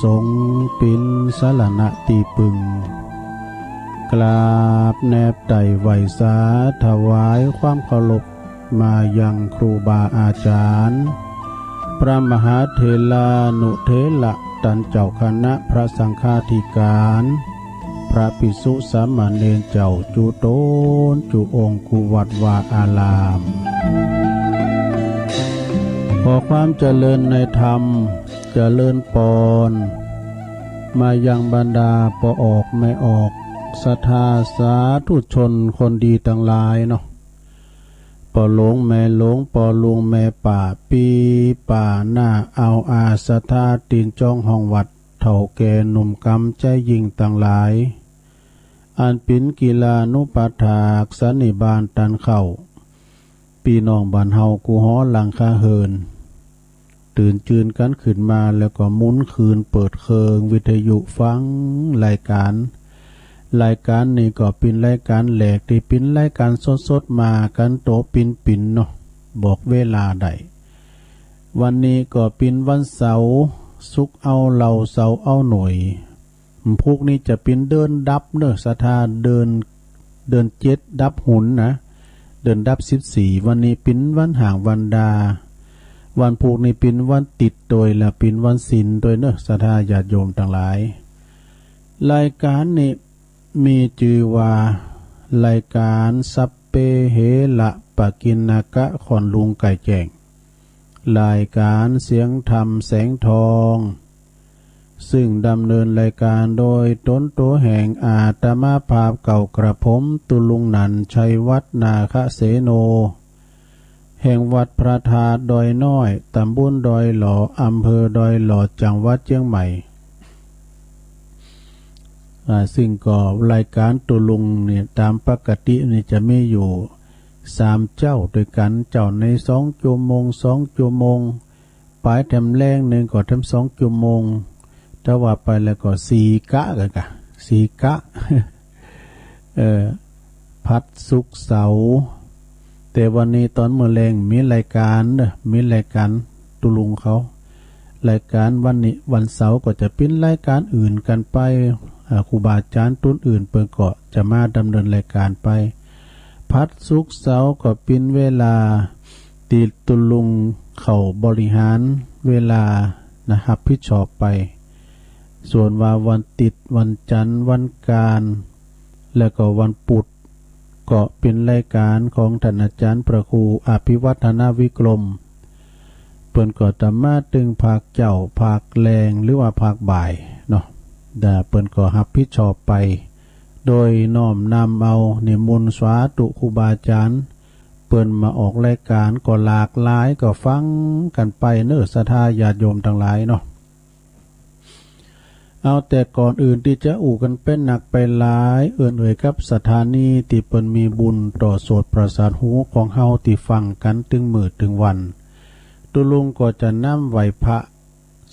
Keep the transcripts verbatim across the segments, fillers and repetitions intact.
สงฆ์เป๋นสรณะตี้ปึง กราบแนบไต่ไหว้สาถวายความเคารพมายังครูบาอาจารย์ พระมหาเถรานุเถระ ต้านเจ้าคณะพระสังฆาธิการ พระภิกษุสามเณรเจ้าจุ๊ตนจุ๊องค์กู้วัดวาอาราม ขอความเจริญในธรรม เจริญปอน มายังบรรดาป้อออกแม่ออก ศรัทธาสาธุชนคนดีตังหลายเนาะ ป้อหลวงแม่หลวง ป้อลุงแม่ป้า ปี้ป้าน้า อาวอา ศรัทธาตี๋นจ้องห้องวัด เฒ่าแก่หนุ่มกำใจ๊ยิ่งตังหลาย อันเป๋นกิลานุปัฏฐากสันนิบาตต้านเข้า ปี้น้องบ้านเฮากู้หอหลังคาเฮือน ตื่นจืนกั๋นขึ้นมาแล้วก็หมุนคืนเปิดเครื่องวิทยุฟังรายการ รายการนี้ก็เป๋นรายการแรกตี้เป๋นรายการสดๆ มากั๋นโตปินๆ เนาะ บอกเวลาได้ วันนี้ก็เป๋นวันเสาร์ ศุกร์เอาเหล้า เสาร์เอาหน่วย พุกนี้จะเป๋นเดือนดับเนอะ ศรัทธา เดือน เดือนเจ็ดดับหุนนะ เดือนดับสิบสี่ วันนี้เป๋นวันฮ้างวันดา วันพุกนี้เป๋นวันติดตวย และเป๋นวันศีลตวยเนอะ ศรัทธาญาติโยมตังหลาย รายการนี้มีจื้อว่ารายการสัพเพเหระปกิณณกะ ขอนลุงไก่แจ้ง รายการเสียงธรรมแสงทอง ซึ่งดำเนินรายการโดยตนตั๋วแห่งอาตมาภาพเก่ากระผม ตุ๊ลุงหนันท์ ชัยวัฒน์ นาคเสโน แห่งวัดพระธาตุดอยน้อย ตำบลดอยหล่อ อำเภอดอยหล่อ จังหวัดเจียงใหม่ อ่า ซึ่งก็รายการตุ๊ลุงเนี่ย ตามปกตินี่จะมีอยู่สามเจ๊าด้วยกั๋น เจ๊าในสองจั่วโมง สองจั่วโมง ปายแถมแลงหนึ่งก็แถมสองจั่วโมง ถ้าว่าไปแล้วก็สี่กะกั๋นกะ สี่กะ เอ่อ พัดศุกร์เสาร์ แต่วันนี้ตอนมื้อแลงมีรายการเนอะ มีรายการตุ๊ลุงเขา รายการวันนี้วันเสาร์ก็จะเป๋นรายการอื่นกั๋นไป อ่า ครูบาอาจารย์ตุ๊นอื่นเปิ้นก็จะมาดำเนินรายการไป พัดศุกร์เสาร์ก็เป๋นเวลาตี้ตุ๊ลุงเขาบริหารเวลานะ ฮับผิดชอบไป ส่วนว่าวันติด วันจันทร์ วันอังคาร แล้วก็วันพุธ ก็เป๋นรายการของต้านอาจารย์พระครูอภิวัฒนวิกรม เปิ้นก็จะมาตึงภาคเจ๊า ภาคแลง หรือว่าภาคบ่ายเนาะ แต่เปิ้นก็ฮับผิดชอบไป โดยน้อมนำเอานิมนต์สาธุครูบาอาจารย์ เปิ้นมาออกรายการก็หลากหลาย ก็ฟังกั๋นไปเนอะ ศรัทธาญาติโยมตังหลายเนาะ เอาแต่ก่อนอื่นตี้จะอู้กั๋นไปนักไปหลาย เอิ้นเอ่ยกับสถานีตี้เปิ้นมีบุญต่อโสตประสาทหูของเฮาตี้ฟังกั๋นตึงมื้อตึงวัน ตุ๊ลุงก็จะนำไหว้พระ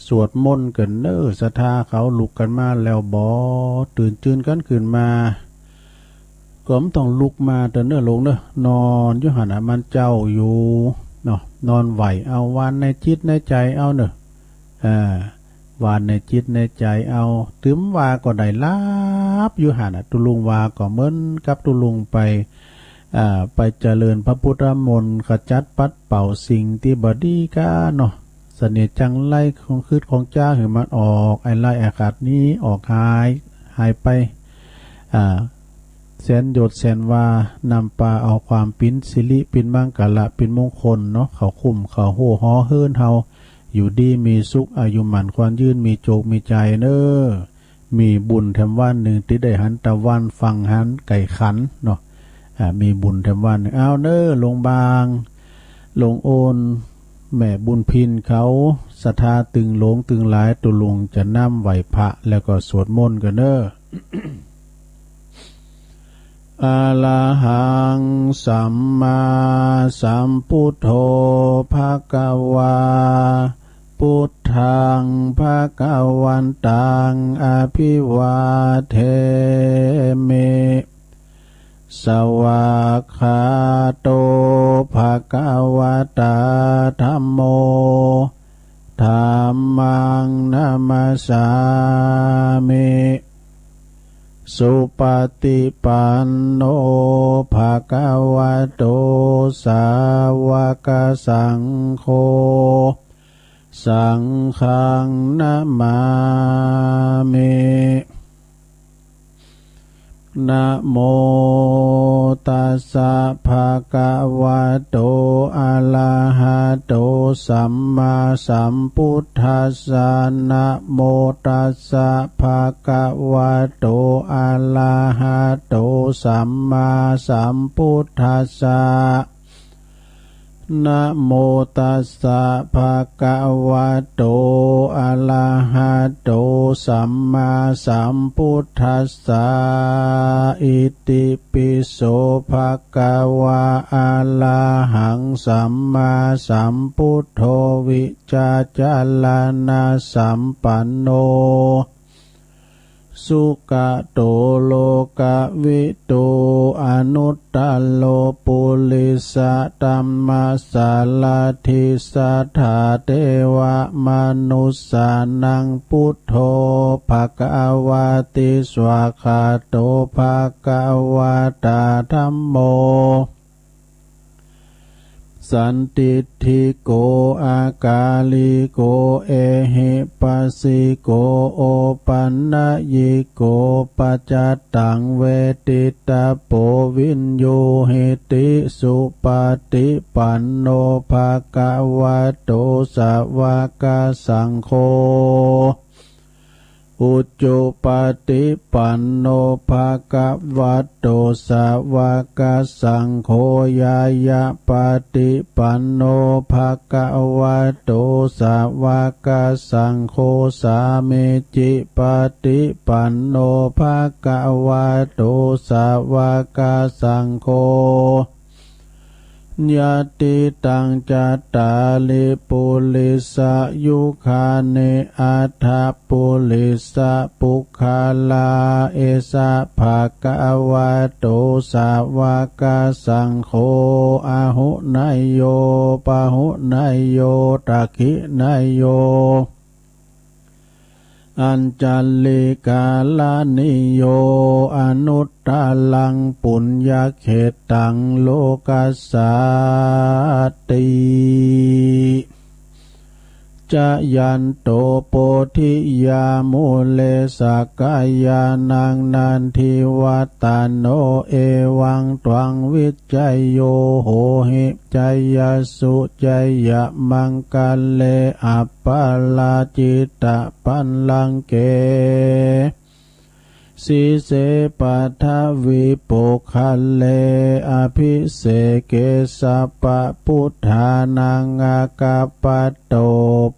สวดมนต์กั๋นเนอะ ศรัทธาเขาลุกกั๋นมาแล้วบ่ ตื่นจืนกั๋นขึ้นมา ก็บ่ต้องลุกมาเต๊อะเนอะลุงเนอะ นอนอยู่หั้นน่ะ มันเจ้าอยู่เนาะ นอนไหว้เอา หว่านในจิตในใจ๋เอาเนอะ อ่า หว่านในจิตในใจ๋เอา ตึงว่าก็ได้หลับอยู่หั้นน่ะ ตุ๊ลุงว่าก็เหมือนกับตุ๊ลุงไป อ่า ไปเจริญพระพุทธมนต์ ขจัดปัดเป่าสิ่งตี้บ่ดีก้าเนาะ เสน่ห์จังไรของคืดของจ้าหื้อมันออก ไอ้ไล่ไอ้ขัดนี้ออกหาย หายไป อ่า แสนโยชน์แสนวา นำปาเอาความเป๋นสิริ เป๋นมังคละ เป๋นมงคลเนาะ เข้าคุ้มเข้าโฮ่หอเฮือนเฮา อยู่ดีมีสุข อายุหมั้นขวัญยืน มีโจคมีใจ๋เนอะ มีบุญแถมวันหนึ่งตี้ได้หันตะวัน ฟังหันไก่ขันเนาะ อ่า มีบุญแถมวันหนึ่ง เอาเนอะ ลุงบาง ลุงโอน แม่บุญพินเขา ศรัทธาตึงหลวงตึงหลาย ตุ๊ลุงจะนำไหว้พระแล้วก็สวดมนต์กั๋นเนอะ อะระหังสัมมาสัมพุทโธ ภะคะวา พุทธัง ภะคะวันตัง อะภิวาเทมิ สวากขาโต ภะคะวะตา ธัมโม ธัม ธัมมัง นะมัสสามิ สุปฏิปันโน ภะคะวะโต สาวกสังโฆ สังฆัง นะมามิ นะโมตัสสะ ภะคะวะโต อะระหะโต สัมมาสัมพุทธัสสะ นะโมตัสสะ ภะคะวะโต อะระหะโต สัมมาสัมพุทธัสสะ นะโมตัสสะ ภะคะวะโต อะระหะโต สัมมาสัมพุทธัสสะ อิติปิโส ภะคะวะ อะระหัง สัมมาสัมพุทโธ วิจาจารณะสัมปันโน สุกะโต โลกะวิทู อนุตตะโร ปุริสะธัมมะสารถิ สัทธาเทวะมนุสสานัง พุทโธ ภะคะวะติ สวากขาโต ภะคะวะตา ธัมโม สันทิฏฐิโก อากาลิโก เอหิปัสสิโก โอปันนยิโก ปัจจัตตัง เวทิตะโป วิญญูหิติ สุปฏิปันโน ภะคะวะโต สาวกสังโฆ อุจุปฏิปันโน ภะคะวะโต สาวกสังโฆ ญาณปฏิปันโน ภะคะวะโต สาวกสังโฆ สามีจิปฏิปันโน ภะคะวะโต สาวกสังโฆ ยะติตัง จัตตาริ ปุริสะยุคานิ อัฏฐะ ปุริสะปุคคลา เอสะ ภะคะวะโต สาวกสังโฆ อาหุเนยโย ปาหุเนยโย ทักขิเนยโย อัญชลิกาลานิโย อนุตตรัง ปุญญเขตตัง โลกัสสาติ จายันโต โพธิยามูเล สักขายานัง นันทิวัตตโน เอวังตวัง วิจโย โหหิ จยสสุ จยมังคะเล อัปปาราจิตะปัลลังเก สีเส ปัทวี โภคเขเล อภิเสเก สัพพะพุทธานัง อาคัปปะโต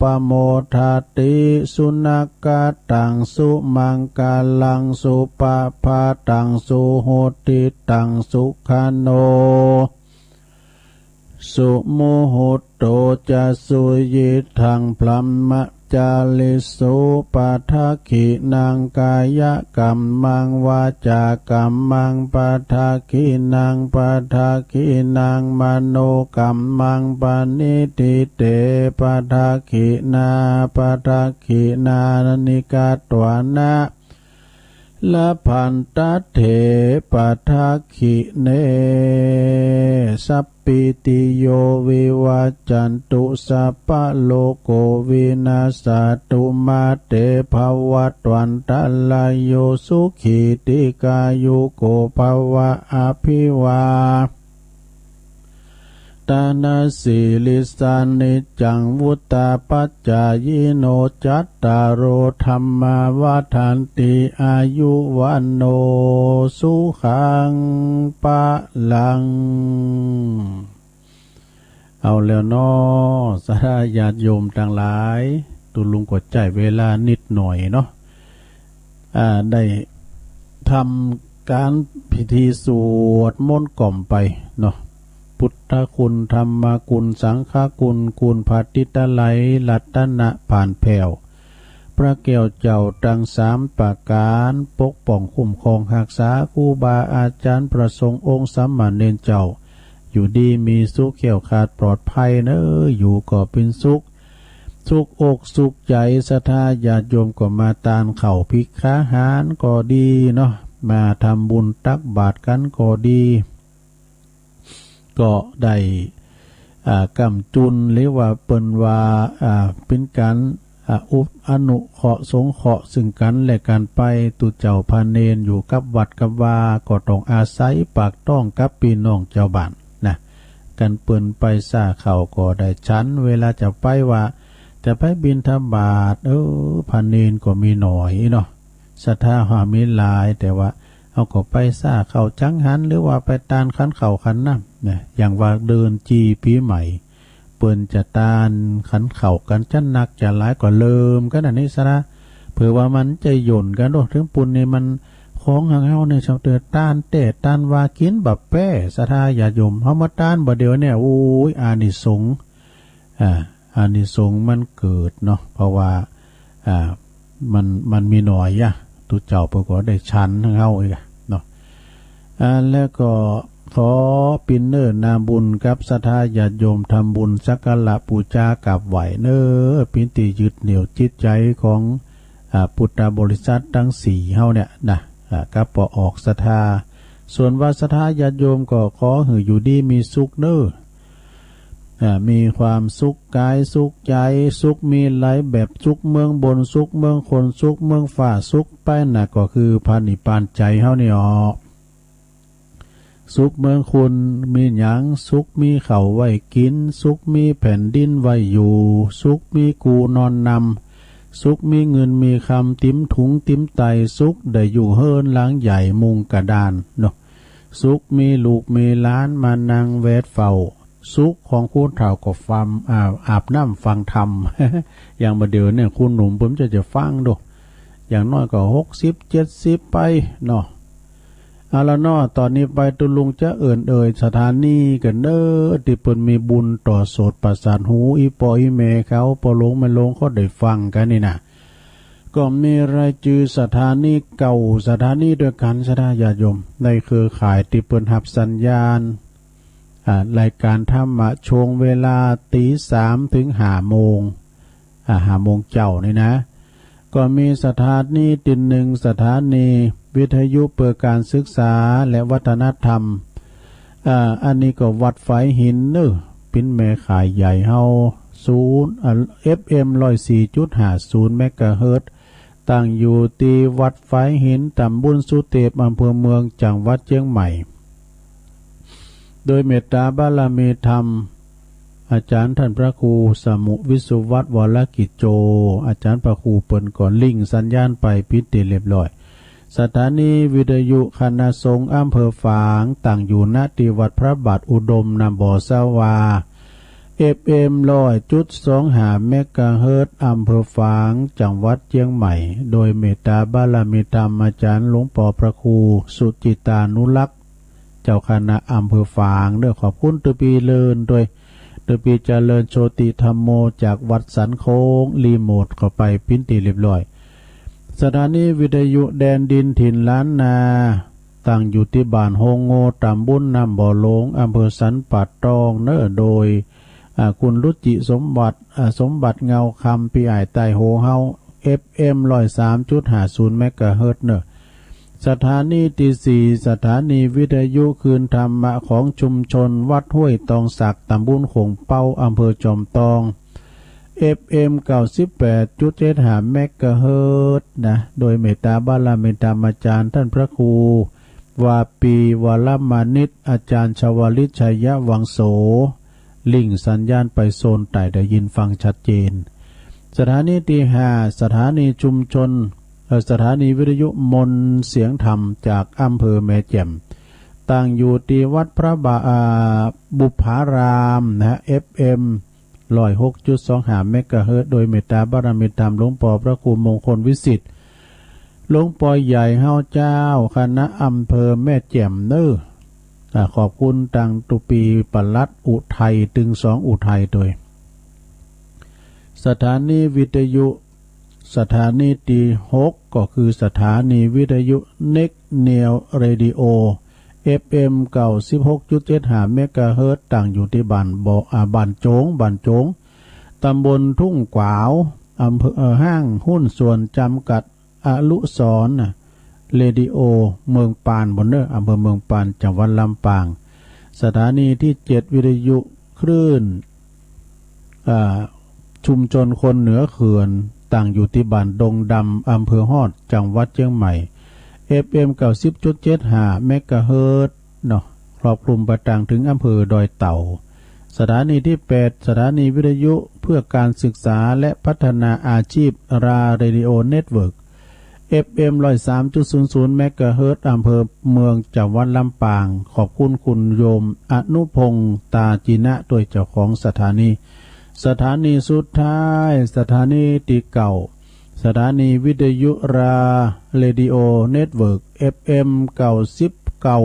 ปะโมทะติ สุนัคขะตัง สุมังคะลัง สุปะภาตัง สุหุตติตัง สุขะโน สุมุหุตโต จะ สุยิตถัง บรมมะจาริสุ ปะทักขิณัง กายะกัมมัง วาจากัมมัง ปะทักขิณัง ปะทักขิณัง มโนกัมมัง ปะณิฏฐิเต ปะทักขิณา ปะทักขิณานิ กัตวานะ ละพันตะเถ ปะทักขิเณ สัพพิติโย วิวัจจันตุ สัพพะโรโค วินัสสะตุ มา เต ภะวัตวันตะราโย สุขี ทีฆายุโก ภะวะ อะภิวา ตะนะสีลิสสะ นิจจัง วุฑฒาปะจายิโน จัตตาโร ธัมมา วัฑฒันติ อายุ วัณโณ สุขัง พะลัง เอาแล้วเนาะ ศรัทธาญาติโยมตังหลาย ตุ๊ลุงก็ใจ๊เวลานิดหน่อยเนาะ อ่า ได้ทำการพิธีสวดมนต์กล่อมไปเนาะ พุทธคุณ ธรรมคุณ สังฆคุณ คุณพระติตะไลย รัตนะผ่านแผ้ว พระแก้วเจ้าตังสามประก๋าน ปกป้องคุ้มครองฮักษา ครูบาอาจ๋ารย์ พระสงฆ์องค์สามเณรเจ้า อยู่ดีมีสุข แคล้วคลาดปลอดภัยเนอ อยู่ก็เป๋นสุข สุกอกสุกใจ๋ ศรัทธาญาติโยมก็มาตานข้าวภิกขาหารก็ดีเนาะ มาทำบุญตักบาตรกั๋นก็ดี ก็ได้ อ่า ก้ำจุน หรือว่าเปิ้นว่า อ่า เป๋นก๋าน อ่า อุป อนุเคราะห์สงเคราะห์ซึ่งกั๋นและกั๋นไป ตุ๊เจ้าพระเณรอยู่กับวัดกับวา ก็ต้องอาศัยปากต๊องกับปี้น้องจาวบ้านนะ คันเปิ้นไปซ้าข้าวก็ได้ฉัน เวลาจะไปว่าจะไปบิณฑบาต เออ พระเณรก็มีหน้อยเนาะ ศรัทธาว่ามีหลาย แต่ว่าเฮาก็ไปซ้าข้าวจังหัน หรือว่าไปตานขันข้าวขันน้ำนะ อย่างว่าเดือนจีปีใหม่ เปิ้นจะตานขันข้าวกั๋น จะนักจะหลายก็เริ่มกั๋นอันนี้ซะนะ เผื่อว่ามันจะหย่นกั๋นโดด ถึงปูนนี่มันของหางเฮาเนี่ย ชาวเตือตานแต๊ตานว่ากิ๋นบ่แป๊ ศรัทธาญาติโยม เฮามาตานบ่าเดียวเนี่ย โอ้ย อานิสงส์ อ่า อานิสงส์มันเกิดเนาะ เพราะว่า อ่า มัน มันมีหน้อยอะ ตุ๊เจ้าเปิ้นก็ได้ฉันหางเฮาอีกอะเนาะ อ่า แล้วก็ขอปินเน้อนาบุญกับศรัทธาญาติโยมทำบุญสักการะปู๋จากราบไหว้เน้อ ปินตี้ยึดเหนี่ยวจิตใจ๋ของ อ่า พุทธบริษัทตังสี่เฮาเนี่ยนะ อ่า กับป้อออกศรัทธา ส่วนว่าศรัทธาญาติโยมก็ขอหื้ออยู่ดีมีสุขเน้อ อ่า มีความสุขกายสุขใจ๋ สุขมีหลายแบบ สุขเมืองบน สุขเมืองคน สุขเมืองฟ้า สุขไปน่ะก็คือพระนิพพานใจ๋เฮานี่ออก สุขเมืองคนมีหยัง สุขมีข้าวไว้กิ๋น สุขมีแผ่นดินไว้อยู่ สุขมีกู่นอนนำ สุขมีเงินมีคำติมถุงติมไต สุขได้อยู่เฮือนหลังใหญ่มุงกระดานเนาะ สุขมีลูกมีหลานมานั่งแวดเฝ้า สุขของผู้เฒ่าก็ฟัง อ่า อาบน้ำฟังธรรม อย่างบ่าเดียวเนี่ย คนหนุ่มเปิ้นจะ จะฟังโด อย่างน้อยก็หกสิบ เจ็ดสิบไปเนาะ เอาละเนาะ ตอนนี้ไปตุ๊ลุงจะเอิ้นเอ่ยสถานีกั๋นเน้อ ตี้เปิ้นมีบุญต่อโสตประสาทหู อี่ป้ออี่แม่เขา ป้อหลวงแม่หลวงเขาได้ฟังกั๋นนี่นะ ก็มีรายจื้อสถานีเก้าสถานีด้วยกั๋น ศรัทธาญาติโยม ในเครือข่ายตี้เปิ้นฮับสัญญาณ อ่า รายการธรรมะช่วงเวลาตีสามถึงห้าโมง อ่า ห้าโมงเจ๊านี่นะ ก็มีสถานีตี้หนึ่ง สถานีวิทยุเพื่อการศึกษาและวัฒนธรรม อ่า อันนี้ก็วัดฝายหินเน้อ เป๋นแม่ข่ายใหญ่เฮา ศูนย์ อ่า เอฟเอ็ม ร้อยสี่จุดห้าศูนย์ เมกะเฮิรตซ์ ตั้งอยู่ตี้วัดฝายหิน ตำบลสุเทพ อำเภอเมือง จังหวัดเชียงใหม่ โดยเมตตาบารมีธรรม อาจารย์ท่านพระครูสมุห์ วิสุวัฒน์ วรกิจโจ อาจารย์พระครูเปิ้นก็ลิงก์สัญญาณไปเป๋นตี้เรียบร้อย สถานีวิทยุคณะสงฆ์อำเภอฝาง ตั้งอยู่ ณ ตี้วัดพระบาทอุดม น้ำบ่อสะวา เอฟเอ็ม ร้อยจุดสองห้า เมกะเฮิรตซ์ อำเภอฝาง จังหวัดเชียงใหม่ โดยเมตตาบารมีธรรม อาจารย์หลวงป้อพระครูสุจิตตานุรักษ์ เจ้าคณะอำเภอฝางเน้อ ขอบคุณตุ๊ปี้เลินด้วย ตุ๊ปี้เจริญโชติธัมโม จากวัดสันโค้ง รีโมทเข้าไปเป๋นตี้เรียบร้อย สถานีวิทยุแดนดินถิ่นล้านนา ตั้งอยู่ตี้บ้านโฮงโง่ ตำบลน้ำบ่อหลวง อำเภอสันป่าตองเน้อ โดย อ่า คุณรุจิสมบัติ อ่า สมบัติเงาคำ ปี้อ้ายใต้โฮเฮา เอฟเอ็ม ร้อยสามจุดห้าศูนย์ เมกะเฮิรตซ์เน้อ สถานีตี้สี่ สถานีวิทยุคลื่นธรรมะของชุมชนวัดห้วยตองสัก ตำบลโข่งเป๊า อำเภอจอมตอง เอฟเอ็ม เก้าสิบแปดจุดเจ็ดห้า เมกะเฮิรตซ์นะ โดยเมตตาบารมีธรรมอาจารย์ท่านพระครู วาปี วรมานิช อาจารย์ชวลิต ชัยวังโส ลิงก์สัญญาณไปโซนใต้ได้ยินฟังชัดเจน สถานีตี้ห้า สถานีชุมชน เอ่อ สถานีวิทยุมนต์เสียงธรรมจากอำเภอแม่แจ่ม ตั้งอยู่ตี้วัดพระบา อ่า บุพพารามนะฮะ เอฟเอ็ม ร้อยหกจุดสองห้า เมกะเฮิรตซ์ โดยเมตตาบารมีธรรมหลวงป้อพระครูมงคลวิสิทธิ์ หลวงป้อใหญ่เฮาเจ้าคณะอำเภอแม่แจ่มเน้อ อ่า ขอบคุณตังตุ๊ปี้ปลัดอุทัย ตึงสองอุทัยโดย สถานีวิทยุ สถานีตี้หก ก็คือสถานีวิทยุ Next Neo Radio เอฟเอ็ม เก้าสิบหกจุดเจ็ดห้า เมกะเฮิรตซ์ ตั้งอยู่ตี้บ้านบ่อ อ่า บ้านโจ๋ง บ้านโจ๋ง ตำบลทุ่งขวาว อำเภอ เอ่อ ห้างหุ้นส่วนจำกัดอนุสรณ์เรดิโอ เมืองปาน บนเนอ อำเภอเมืองปาน จังหวัดลำปาง สถานีที่เจ็ด วิทยุคลื่น อ่า ชุมชนคนเหนือเขื่อน ตั้งอยู่ที่บ้านดงดำ อำเภอฮอด จังหวัดเชียงใหม่ เอฟเอ็ม เก้าสิบจุดเจ็ดห้า เมกะเฮิรตซ์ เนาะ ครอบคลุมไปตางถึงอำเภอดอยเต่า สถานีที่แปด สถานีวิทยุเพื่อการศึกษาและพัฒนาอาชีพ ราเรดิโอเน็ตเวิร์ก เอฟเอ็ม ร้อยสามจุดศูนย์ศูนย์ เมกะเฮิรตซ์ อำเภอเมือง จังหวัดลำปาง ขอบคุณคุณโยมอนุพงษ์ ตาจินะ ด้วย เจ้าของสถานี สถานีสุดท้าย สถานีที่เก้า สถานีวิทยุ ราเรดิโอเน็ตเวิร์ก เอฟเอ็ม เก้าสิบเก้า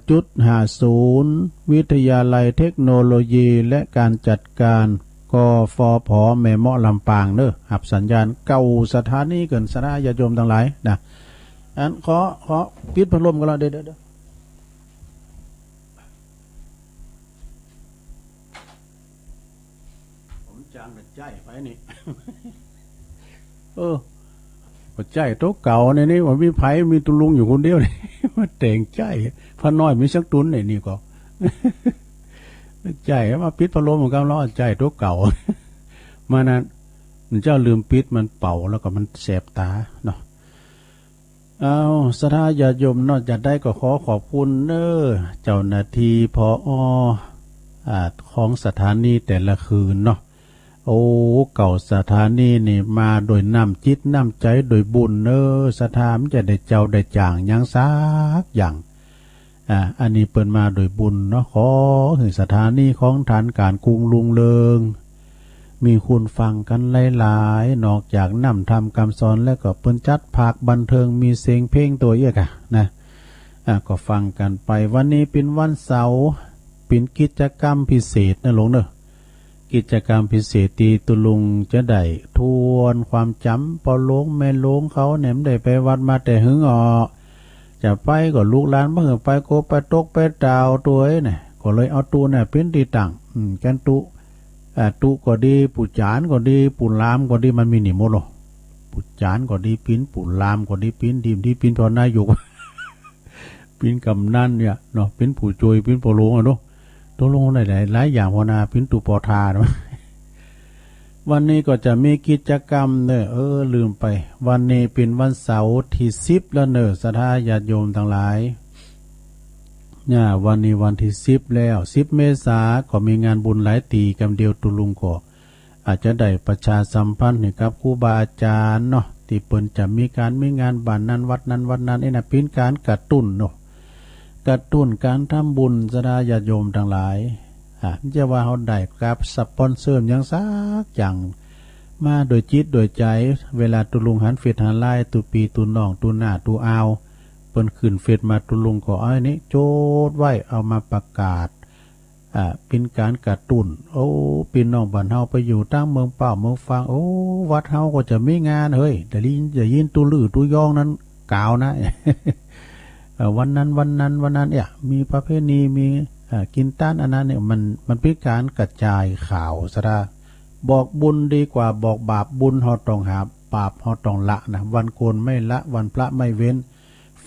จุดห้าศูนย์ วิทยาลัยเทคโนโลยีและการจัดการ กฟผ แม่เมาะ ลำปางเนอ ฮับสัญญาณเก้าสถานีเกิน ศรัทธาญาติโยมตังหลายนะ อันขอ ขอปิดพัดลมก่อนละ เดี๋ยว เดี๋ยว เดี๋ยว ผมจางกับใจไปนี่ เออ ก็ใจตัวเก่าเนี่ยนี่ ว่ามีไผ มีตุลุงอยู่คนเดียวนี่ มาแต่งใจ พระน้อยมีสักตุนเนี่ยนี่ก็ ใจมาปิดพัดลมเหมือนกันแล้ว ใจตัวเก่า มานั้น มันเจ้าลืมปิด มันเป่าแล้วก็มันแสบตาเนาะ เอา ศรัทธาญาติโยมเนาะ จะได้ก็ขอขอบคุณเนอ เจ้าหน้าที่ ผอ อ่า ของสถานีแต่ละคืนเนาะ โอ้ เก้าสถานีนี่มาโดยน้ำจิตน้ำใจ โดยบุญเนอ ศรัทธามันจะได้เจ้าได้จ่างหยังสักอย่าง อ่า อันนี้เปิ้นมาโดยบุญเนาะ ขอหื้อสถานีของท่านก๋านกุงรุ่งเรือง มีคนฟังกันหลายๆ นอกจากนำธรรมคำสอนแล้วก็เปิ้นจัดภาคบันเทิง มีเสียงเพลงตัวเอี้ยกะนะ อ่า ก็ฟังกันไป วันนี้เป็นวันเสาร์ เป็นกิจกรรมพิเศษนะหลวงเนอะ กิจกรรมพิเศษที่ตุลุงจะได้ทวนความจ๋ำ พ่อหลวงแม่หลวงเขาเนี่ยมันได้ไปวัดมาแต่หึงออ จะไปก็ลูกหลานบ่หื้อไป กลัวไปตกไปตาวตัวเอ้ยเนี่ย ก็เลยเอาตุ๊เนี่ยเป๋นตี้ตั้ง อืม แก่นตุ๊ อ่า ตุ๊ก็ดี ปู่จ๋ารย์ก็ดี ปู่ลามก็ดี มันมีนี่หมดโล ปู่จ๋ารย์ก็ดี เป๋นปู่ลามก็ดี เป๋นดีมดี เป๋นพ่อนายก เป๋นกำนันเนี่ยเนาะ เป๋นผู้จ้วย เป๋นพ่อหลวงอะเนาะ ตกลงได้หลาย หลายอย่างพอนา เป๋นตุ๊ปอทาเนาะ วันนี้ก็จะมีกิจกรรมเนอะ เออ ลืมไป วันนี้เป็นวันเสาร์ที่สิบแล้วเนอะ ศรัทธาญาติโยมทั้งหลาย เนี่ย วันนี้วันที่สิบแล้ว สิบเมษา ก็มีงานบุญหลายตี้ กำเดียวตุลุงก็ อาจจะได้ประชาสัมพันธ์ให้กับครูบาอาจารย์เนาะ ตี้เปิ้นจะมีก๋านมีงานบ้านนั้นวัดนั้นวัดนั้น เอ้ยนะ เป๋นก๋านกระตุ้นเนาะ กระตุ้นก๋านทำบุญ ศรัทธาญาติโยมทั้งหลาย อ่ะ บ่ใจ้ว่าเฮาได้กับสปอนเซอร์หยังสักอย่าง มาโดยจิตโดยใจ เวลาตุลุงหันเฟซหันไลน์ ตุ๊ปีตุ๊น้องตุ๊หน้าตุ๊อาว เปิ้นขึ้นเฟซมา ตุลุงก็เอาอันนี้โจทย์ไว้ เอามาประกาศ อ่า เป๋นก๋านกระตุ้น โอ้ ปี้น้องบ้านเฮาไปอยู่ตางเมืองเป้าเมืองฟาง โอ้ วัดเฮาก็จะมีงานเฮ้ย ได้ยิน ได้ยินตุ๊ลือตุ๊ยองนั้นกล่าวนะ เอ่อ วันนั้น วันนั้น วันนั้นเนี่ย มีประเพณี มี อ่า กินต๊านอันนั้นเนี่ย มัน มันเป๋นก๋านกระจายข่าว ศรัทธา บอกบุญดีกว่าบอกบาป บุญเฮาต้องหา บาปเฮาต้องละนะ วันโกนไม่ละ วันพระไม่เว้น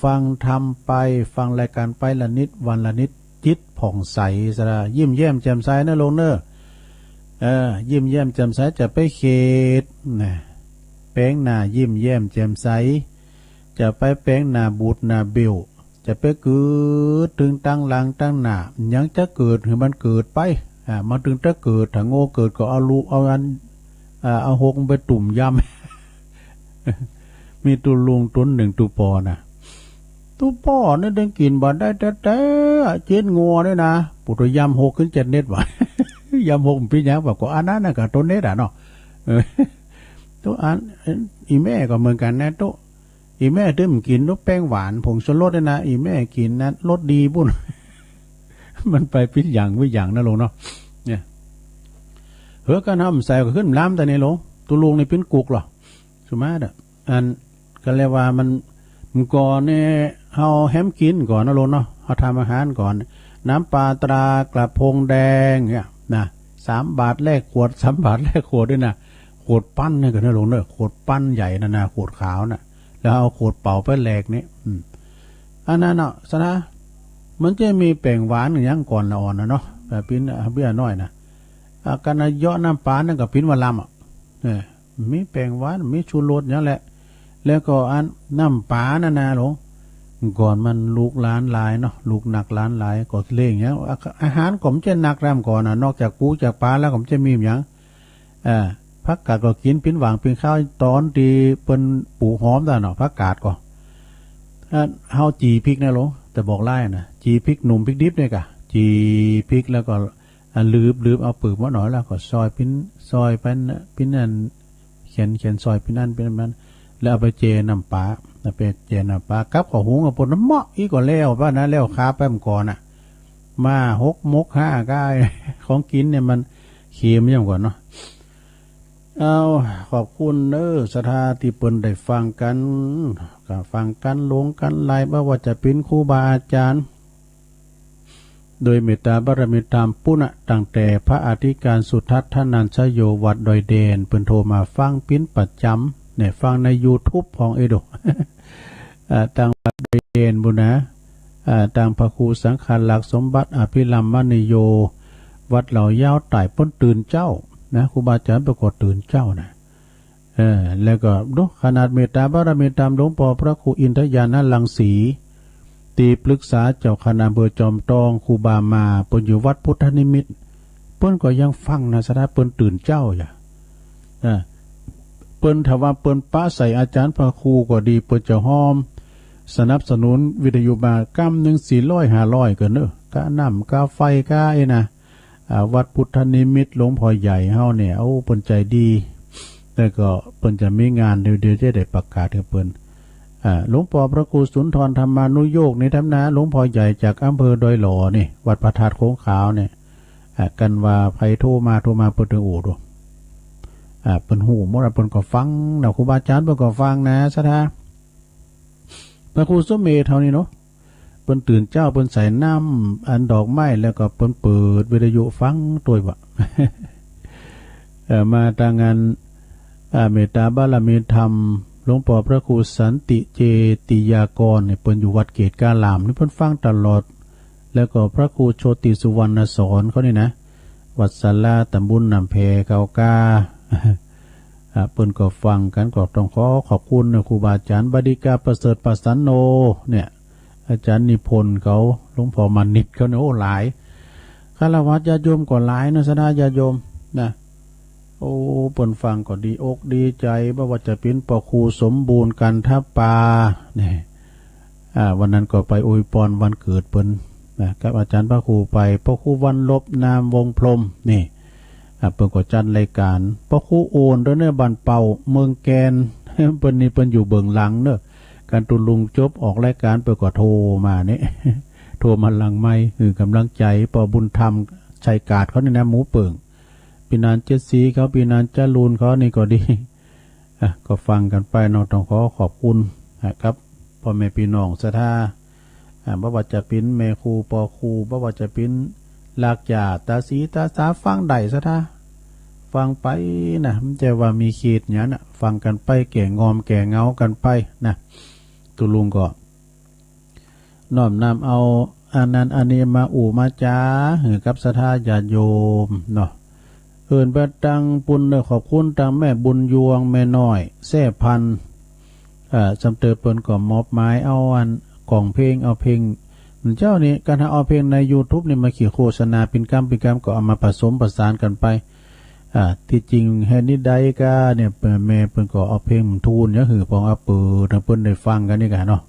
ฟังธรรมไป ฟังรายการไปละนิด วันละนิด จิตผ่องใส ศรัทธา ยิ้มแย้มแจ่มใสนะหลวงเนอะ เออ ยิ้มแย้มแจ่มใส จะไปเขดนะ แป๋งหน้ายิ้มแย้มแจ่มใส จะไปแป๋งหน้าบูดหน้าเบี้ยว จะไปเกิดตึงตังหลังตังหน้า หยังจะเกิดหื้อมันเกิดไป อ่า มันตึงจะเกิด ถ้าโง่เกิดก็เอาลูก เอาอัน อ่า เอาหกไปตุ่มยำ มีตุ๊ลุงตุ๊นนึ่งตุ๊ปอนะ ตุ๊ปอนี่ได้กิ๋นบ่ได้แต๊ๆ เจ็ดงัวนี่นะ ปู่ตัวยำหกขึ้นเจ็ดเน็ตว่ะ ยำหกมันเป๋นหยังวะ ก็อันนั้นน่ะก็ตัวยเน็ตอะเนาะ เออ ตุ๊อัน อีแม่ก็เหมือนกั๋นนะตุ๊ อีแม่ตึงกิ๋นตุ๊แป้งหวานผงชูรสนี่นะ อีแม่กิ๋นนะรสดีปุ้น มันไปผิดอย่างวิอย่างนะหลวงเนาะ เนี่ย เฮือกั๋นห้ามใส่ก็ขึ้นลามแต่นี่หลวง ตุ๊ลุงนี่เป๋นกุกเหรอ สุมาเด้อ อัน ก็เรียกว่ามัน มันก่อนนี่ เฮาแฮมกิ๋นก่อนนะหลวงเนาะ เฮาทำอาหารก่อน น้ำปลาตรากระพงแดงเนี่ยนะ สามบาทแลกขวด สามบาทแลกขวดนี่นะ ขวดปั้นนี่ก็นะหลวงเนอะ ขวดปั้นใหญ่นะนะ ขวดขาวนะ แล้วเอาขวดเปล่าไปแลกนี่ อืม อันนั้นเนาะ สนะ มันจะมีแป้งหวานอย่างก่อนละอ่อนนะเนาะ แบบปิ้น อ่ะ เบี้ยน้อยนะ อ่ะ กันนะ เยาะน้ำปลานั่นก็ปิ้นวาลำอ่ะ เออ มีแป้งหวาน มีชูรสอย่างแหละ แล้วก็อันน้ำปลานั่นนะหลวง ก่อนมันลูกหลานหลายเนาะ ลูกหนักหลานหลาย ก็เลี้ยงอย่าง อา อาหารก็มันจะหนักแรมก่อนนะ นอกจากปูจากปลาแล้วก็มันจะมีอย่าง อ่า ผักกาดก็กินปิ้นหว่างปิ้นข้าว ตอนที่เปิ้นปลูกหอมซะเนาะ ผักกาดก็ อ่า เฮาจี่พริกนะหลวง แต่บอกไล่นะ จี่พริกหนุ่มพริกดิบเนี่ยกะ จี่พริกแล้วก็ อ่า ลืบ ลืบเอาเปลือกมันออก แล้วก็ซอยปิ้น ซอยปิ้น ปิ้นอัน เขียน เขียนซอยปิ้นอันปิ้นมัน แล้วเอาไปแจ่น้ำปลา เอาไปแจ่น้ำปลา กับข้าวหุงกับป่นน้ำเมาะ อีกก็แล้วป่ะนะ แล้วคาแป๊มก่อนน่ะ มาหกมกห้าก้าย ของกินเนี่ยมันเค็มอย่างก่อนเนาะ เอา ขอบคุณเด้อ ศรัทธาที่เปิ้นได้ฟังกัน ก็ฟังกันหลงกันไหล บ่ว่าจะเป็นครูบาอาจารย์ โดยเมตตาบารมีธรรมปุ้นน่ะ ตั้งแต่พระอธิการสุทัศน์ธนัญชโย วัดดอยแดน เปิ้นโทรมาฟังปิ้นประจำ เนี่ย ฟังในยูทูบของเอโด อ่า ตางวัดดอยแดนปุ้นนะ อ่า ตางพระครูสังฆารักษ์สมบัติอภิรัมมณีโย วัดเหล่ายาว ตายเปิ้นตื่นเจ๊านะ ครูบาอาจารย์เปิ้นก็ตื่นเจ๊านะ เออ แล้วก็ดู ขนาดเมตตาบารมีธรรมหลวงพ่อพระครูอินทญาณรังสี ที่ปรึกษาเจ้าคณะอำเภอจอมทอง ครูบามา เปิ้นอยู่วัดพุทธนิมิต เปิ้นก็ยังฟังนะ ศรัทธา เปิ้นตื่นเจ๊าอย่า อ่า เปิ้น ถ้าว่าเปิ้นปะใส่อาจารย์พระครูก็ดี เปิ้นจะฮ้อมสนับสนุนวิทยุมาก้ำหนึ่งสี่ร้อยห้าร้อยก็เนอะ ค่าน้ำค่าไฟค่าไอ้นะ อ่า วัดพุทธนิมิตหลวงพ่อใหญ่เฮาเนี่ย โอ้ เปิ้นใจดี แล้วก็เปิ้นจะมีงานเดี๋ยวๆ จะได้ประกาศให้เปิ้น อ่า หลวงพ่อพระครูสุนทรธรรมานุโยคนี่ทำนา หลวงพ่อใหญ่จากอำเภอดอยหล่อนี่ วัดพระธาตุโขงขาวเนี่ย อ่า กันว่าไผโทรมา โทรมาเปิ้นถึงอู้ดู อ่า เปิ้นฮู้หมด เปิ้นก็ฟังนะ ครูบาอาจารย์เปิ้นก็ฟังนะ ศรัทธา พระครูสมเมธเฮานี่เนาะ เปิ้นตื่นเจ๊า เปิ้นใส่น้ำอันดอกไม้ แล้วก็เปิ้นเปิดวิทยุฟังตวยว่ะ เอ่อ มาตางงาน อ่า เมตตาบารมีธรรม หลวงพ่อพระครูสันติเจติยากรเนี่ย เปิ้นอยู่วัดเกตการามนี่ เปิ้นฟังตลอด แล้วก็พระครูโชติสุวรรณสอนเขานี่นะ วัดสาราตำบลน้ำแพเขากา อ่า เปิ้นก็ฟังกัน ก็ต้องขอขอบคุณนะ ครูบาอาจารย์ บดิกาประเสริฐประสันโน เนี่ย อาจารย์นิพนธ์เขา หลวงพ่อมานิตเขาเนี่ย โอ้ หลาย ฆราวาสญาติโยมก็หลายเนอะ ศรัทธาญาติโยมนะ โอ้ เปิ้นฟังก็ดีอกดีใจ บ่ว่าจะเป็นพ่อครูสมบูรณ์ กันทปา เนี่ย อ่า วันนั้นก็ไปอวยพรวันเกิดเปิ้นนะ กับอาจารย์พระครูไป พระครูวันลบ นามวงศ์พรหม นี่ อ่า เปิ้นก็จัดรายการ พระครูโอนด้วยเนอะ บ้านเป่า เมืองแกน เปิ้นนี่เปิ้นอยู่เบื้องหลังเนอะ การตุลุงจบออกรายการ เปิ้นก็โทรมาเนี่ย โทรมาหลังไมค์ คือกำลังใจ พ่อบุญธรรม ชัยกาดเขานี่นะ หมูเปิ่ง พี่นานเจ็ดสีเขา พี่นานจรูนเขานี่ก็ดี อ่ะ ก็ฟังกันไปเนาะ ต้องขอขอบคุณนะครับ พ่อแม่พี่น้องศรัทธา อ่า บ่ว่าจะเป็นแม่ครู พ่อครู บ่ว่าจะเป็นรากหญ้า ตาสีตาสา ฟังได้ศรัทธา ฟังไปนะ มันจะว่ามีเขตหยังนะ ฟังกันไป แก้งอมแก้เหงากันไปนะ ตุลุงก็ น้อมนำเอาอันนั้นอันนี้มาอู้มาจาหื้อกับศรัทธาญาติโยมเนาะ เอิ้นไปตังปุ้นเด้อ ขอบคุณตังแม่บุญยวง แม่น้อย แซ่พันธุ์ เอ่อ สำเติบเปิ้นก็มอบหมายเอาอันกล่องเพลง เอาเพลง เจ้านี่ การเอาเพลงในยูทูบนี่มาขีดโฆษณาเป็นกำเป็นกำ ก็เอามาผสมประสานกันไป อ่า ที่จริงแฮนิดใดก็เนี่ย แม่เปิ้นก็เอาเพลงทูนเนี่ยหื้อปองอัปเปิดให้เปิ้นได้ฟังกันนี่กะเนาะ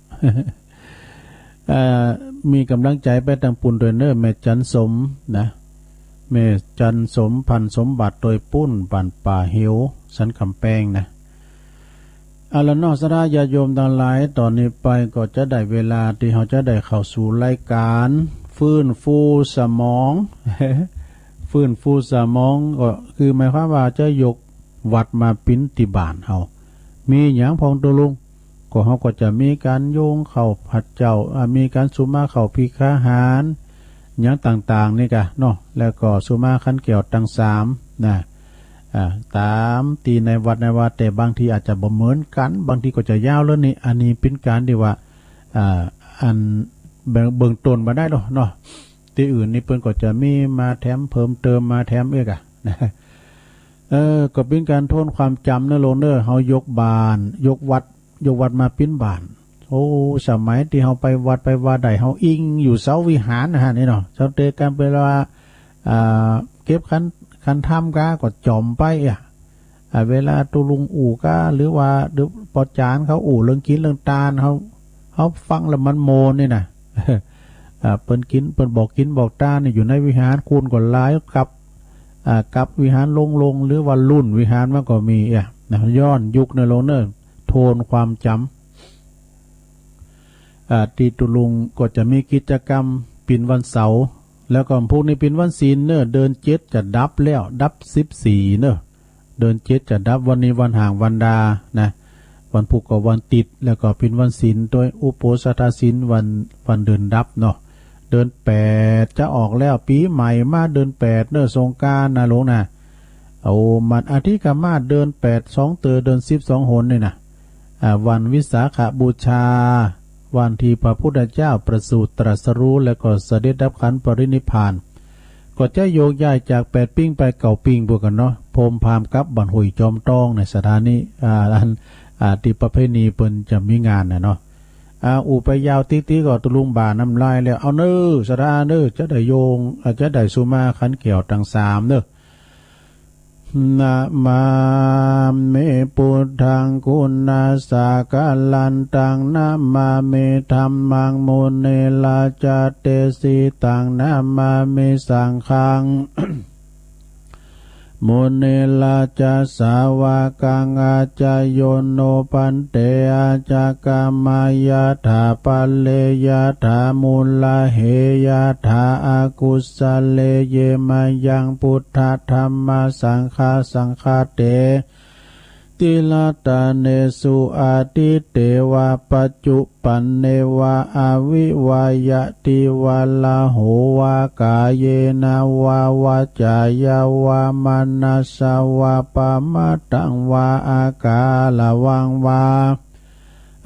เอ่อ มีกำลังใจไปตังปุ้นตวยเนอะ แม่จันสมนะ แม่จันสม พันธุ์สมบัติ ตวยปุ้น บ้านป่าเหว สันกำแพงนะ เอาละเนาะ ศรัทธาญาติโยมตังหลาย ตอนนี้ไปก็จะได้เวลาที่เฮาจะได้เข้าสู่รายการฟื้นฟูสมอง ฟื้นฟูสมองก็คือหมายความว่าจะยกวัดมาปิ้นตี้บ้านเฮา มีหยังพ่องตุลุง ก็เฮาก็จะมีการโยงเข้าพระเจ้า อ่า มีการสุมาเข้าภิกขาหาร อย่างต่างๆนี่กะเนาะ แล้วก็สุมาคันแก้วตังสามนะ อ่า ตามตี้ในวัดในวัด แต่บางทีอาจจะบ่เหมือนกัน บางทีก็จะยาวเลยนี่ อันนี้เป็นการที่ว่า อ่า อันเบื้อง เบื้องต้นมาได้เนาะเนาะ ตี้อื่นนี่เปิ้นก็จะมีมาแถมเพิ่มเติมมาแถมอีกอะนะ เออ ก็เป็นการทวนความจ๋ำเนอะโลงเนอะ เฮายกบ้าน ยกวัด ยกวัดมาปิ้นบ้าน โอ้ สมัยตี้เฮาไปวัดไปวาใด เฮาอิงอยู่เสาวิหารนะฮะ นี่เนาะ เสาเตกัน เวลา อ่า เก็บขัน ขันธรรมกา ก็จ๋อมไปอะ อ่า เวลาตุลุงอู้กา หรือว่า หรือปอจารย์เขาอู้เรื่องกินเรื่องตาน เฮา เฮาฟังแล้วมันโมนนี่นะ อ่า เปิ้นกิน เปิ้นบอกกินบอกตานนี่อยู่ในวิหาร คนก็หลาย กลับ อ่า กลับวิหารโล่งๆ หรือว่าลุ่นวิหารมันก็มีอะนะ ย้อนยุคเนอะโลงเนอะ ทวนความจ๋ำ อ่า ตี้ตุลุงก็จะมีกิจกรรมปิ้นวันเสาร์ แล้วก็พรุ่งนี้ปิ้นวันศีลเนอะ เดือนเจ็ดจะดับแล้ว ดับสิบสี่เนอะ เดือนเจ็ดจะดับ วันนี้วันหางวันดานะ วันพุธก็วันติด แล้วก็ปิ้นวันศีลด้วยอุโปสถศีล วัน วันเดือนดับเนาะ เดือนแปดจะออกแล้ว ปีใหม่มาเดือนแปดเนอะ สงกรานต์นะโลงนะ เอามันอาทิตย์กะมาเดือนแปดสองเตื้อ เดือนสิบสองหนนี่นะ อ่า วันวิสาขบูชา วันที่พระพุทธเจ้าประสูติตรัสรู้ แล้วก็เสด็จดับขันธ์ปรินิพพาน ก็จะโยกย้ายจากแปดปิ้งไปเก้าปิ้งพวกกันเนาะ พรหมพราหมณ์กับบันหุยจอมตองในสถานี อ่า อัน อ่า ตี้ประเพณีเปิ้นจะมีงานน่ะเนาะ อ่า อู้ไปยาวติ๊กๆ ก็ตุลุงบ่าน้ำลายแล้ว เอาเนอะ สถาเนอะ จะได้โยง อ่า จะได้สุมาคันแก้วตังสามเนอะ นะมามิ พุทธัง กุณาสาคารันตัง นะมามิ ธัมมัง มุนิราชาเดสิตัง นะมามิ สังฆัง มุนิราชาสาวกัง อาจาโย โน ภันเต อาจาคามายะถา ปะเรยะถา มูลาเหยะถา อากุสะเล เย มายัง พุทธะ ธัมมะ สังฆะ สังฆาเต ติ รัตเตเนสุ อาทิตเตวะ ปัจจุปันเนวะ อวิวายะ ติวะ ราหูวะ กาเยนะวะ วาจายะวะ มะนัสสะวะ ปะมะทังวะ อาการะวังวะ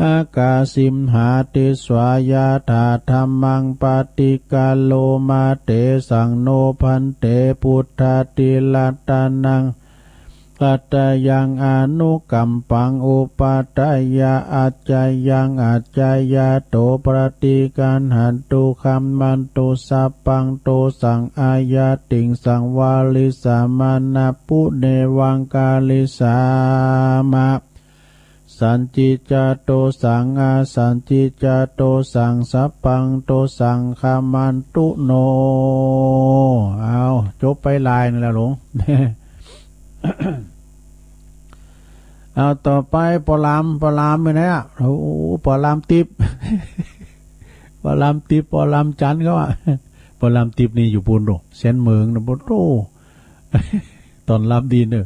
อากาสิมหาติสสะ ยะถา ธัมมัง ปะฏิคาโรมา เตสัง โน ภันเต พุทธะ ติ รัตตะนัง รัตตะยัง อนุกัมปัง อุปัฏฐายะ อัจจายัง อัจจายะโต ปะฏิคันหันตุ คัมมันตุ สัพพัง โตสัง อายัตติง สังวาริสามะ นะปุเนวัง การิสามะ สัจจิจโตสัง อสัจจิจโตสัง สัพพัง โตสัง คัมมันตุ โน เอา จบไปลายหนึ่งแล้วหลวง เอา ต่อไป ปอลาม ปอลามไปไหนอะ โอ้ ปอลามติ๊บ ปอลามติ๊บ ปอลามจันทร์เขาอะ ปอลามติ๊บนี่อยู่ปูนโด แสนเหมิงนะ โอ้โห ตอนลามดีเนอะ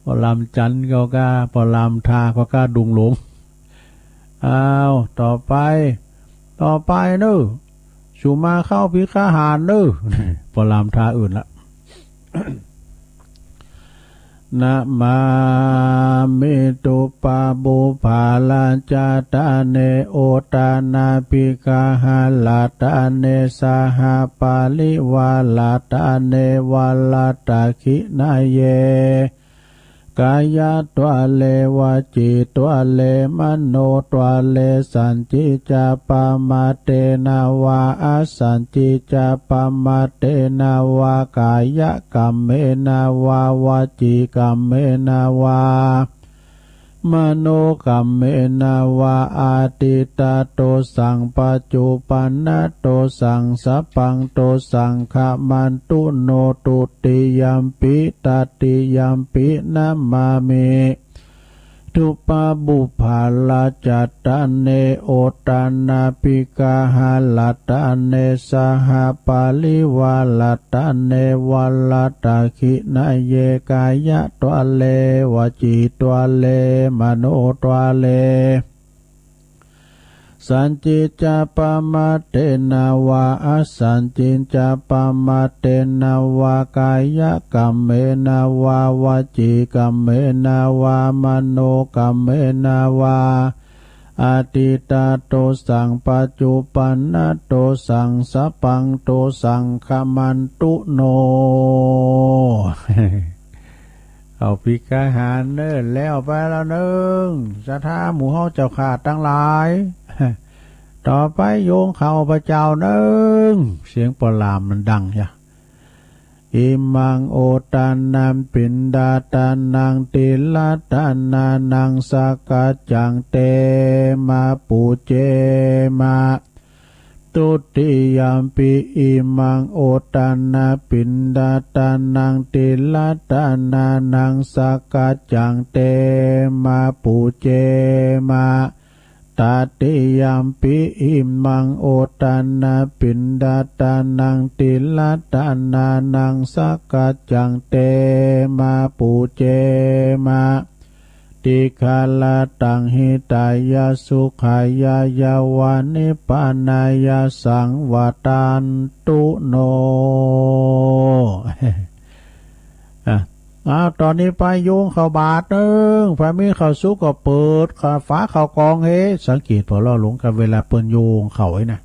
ปอลามจันทร์เขาก็ ปอลามทาเขาก็ดุงหลง อ้าว ต่อไป ต่อไปเนอะ สุมาเข้าภิกขาหารเนอะ ปอลามทาอื่นละ นะมามิ ปุพพะปุพพะราชาตะเน โอทะนาภิกขาหะราตะเน สหะปะริวาราตะเน วะรัตตะขิณะเย กายะทวะเร วจีทวะเร มโนทวะเร สัจจิจะปะมาเทนะวะ อสัจจิจะปะมาเทนะวะ กายะกัมเมนะวะ วจีกัมเมนะวะ มโนกัมเมนะวะ อดีตะโตสัง ปัจจุปันนะโตสัง สัพพังโตสัง คัมมันตุ โน ตุติยัมปิ ตติยัมปิ นะมามิ ปุพพะปุพพะราชาตะเน โอทะนาภิกขาหะราตะเน สหะปะริวาราตะเน วะรัตตะขิณะเย กายะทวะเร วจีทวะเร มโนทวะเร สัญจิจจะปะมาเทนะวา อสัญจิจจะปะมาเทนะวา กายะกัมเมนะวา วจีกัมเมนะวา มโนกัมเมนะวา อดีตะโตสัง ปัจจุปันนะโตสัง สัพพังโตสัง ขมันตุโน เอาภิกขาหารเนิ่นแล้วไปแล้วนึ่ง ศรัทธาหมู่เฮาเจ้าข้าตังหลาย ต่อไปโยงเข้าพระเจ้านึ่ง เสียงประหลามมันดังยะ อิมังโอทานาปิณฑาทานัง ติลทานานัง สักกัจจัง เตมะ ปูเจมะ ทุติยัมปิ อิมังโอทานาปิณฑาทานัง ติลทานานัง สักกัจจัง เตมะ ปูเจมะ ตติยัมปิ อิมังโอทานาปิณฑาทานัง ติลทานานัง สักกัจจัง เตมะ ปูเจมะ ติคาลตัง หิตายะ สุขายะ ยะวานิพพานายะ สังวัตตันตุโน อ่ะ อ้าว ตอนนี้ไปโยงเข้าบาตรนึ่ง พระมีเข้าสุกก็เปิดฝาเข้ากล่องเฮ สังเกตพอเลาะหลงกับเวลาเปิ้นโยงเข้าไอ้นะ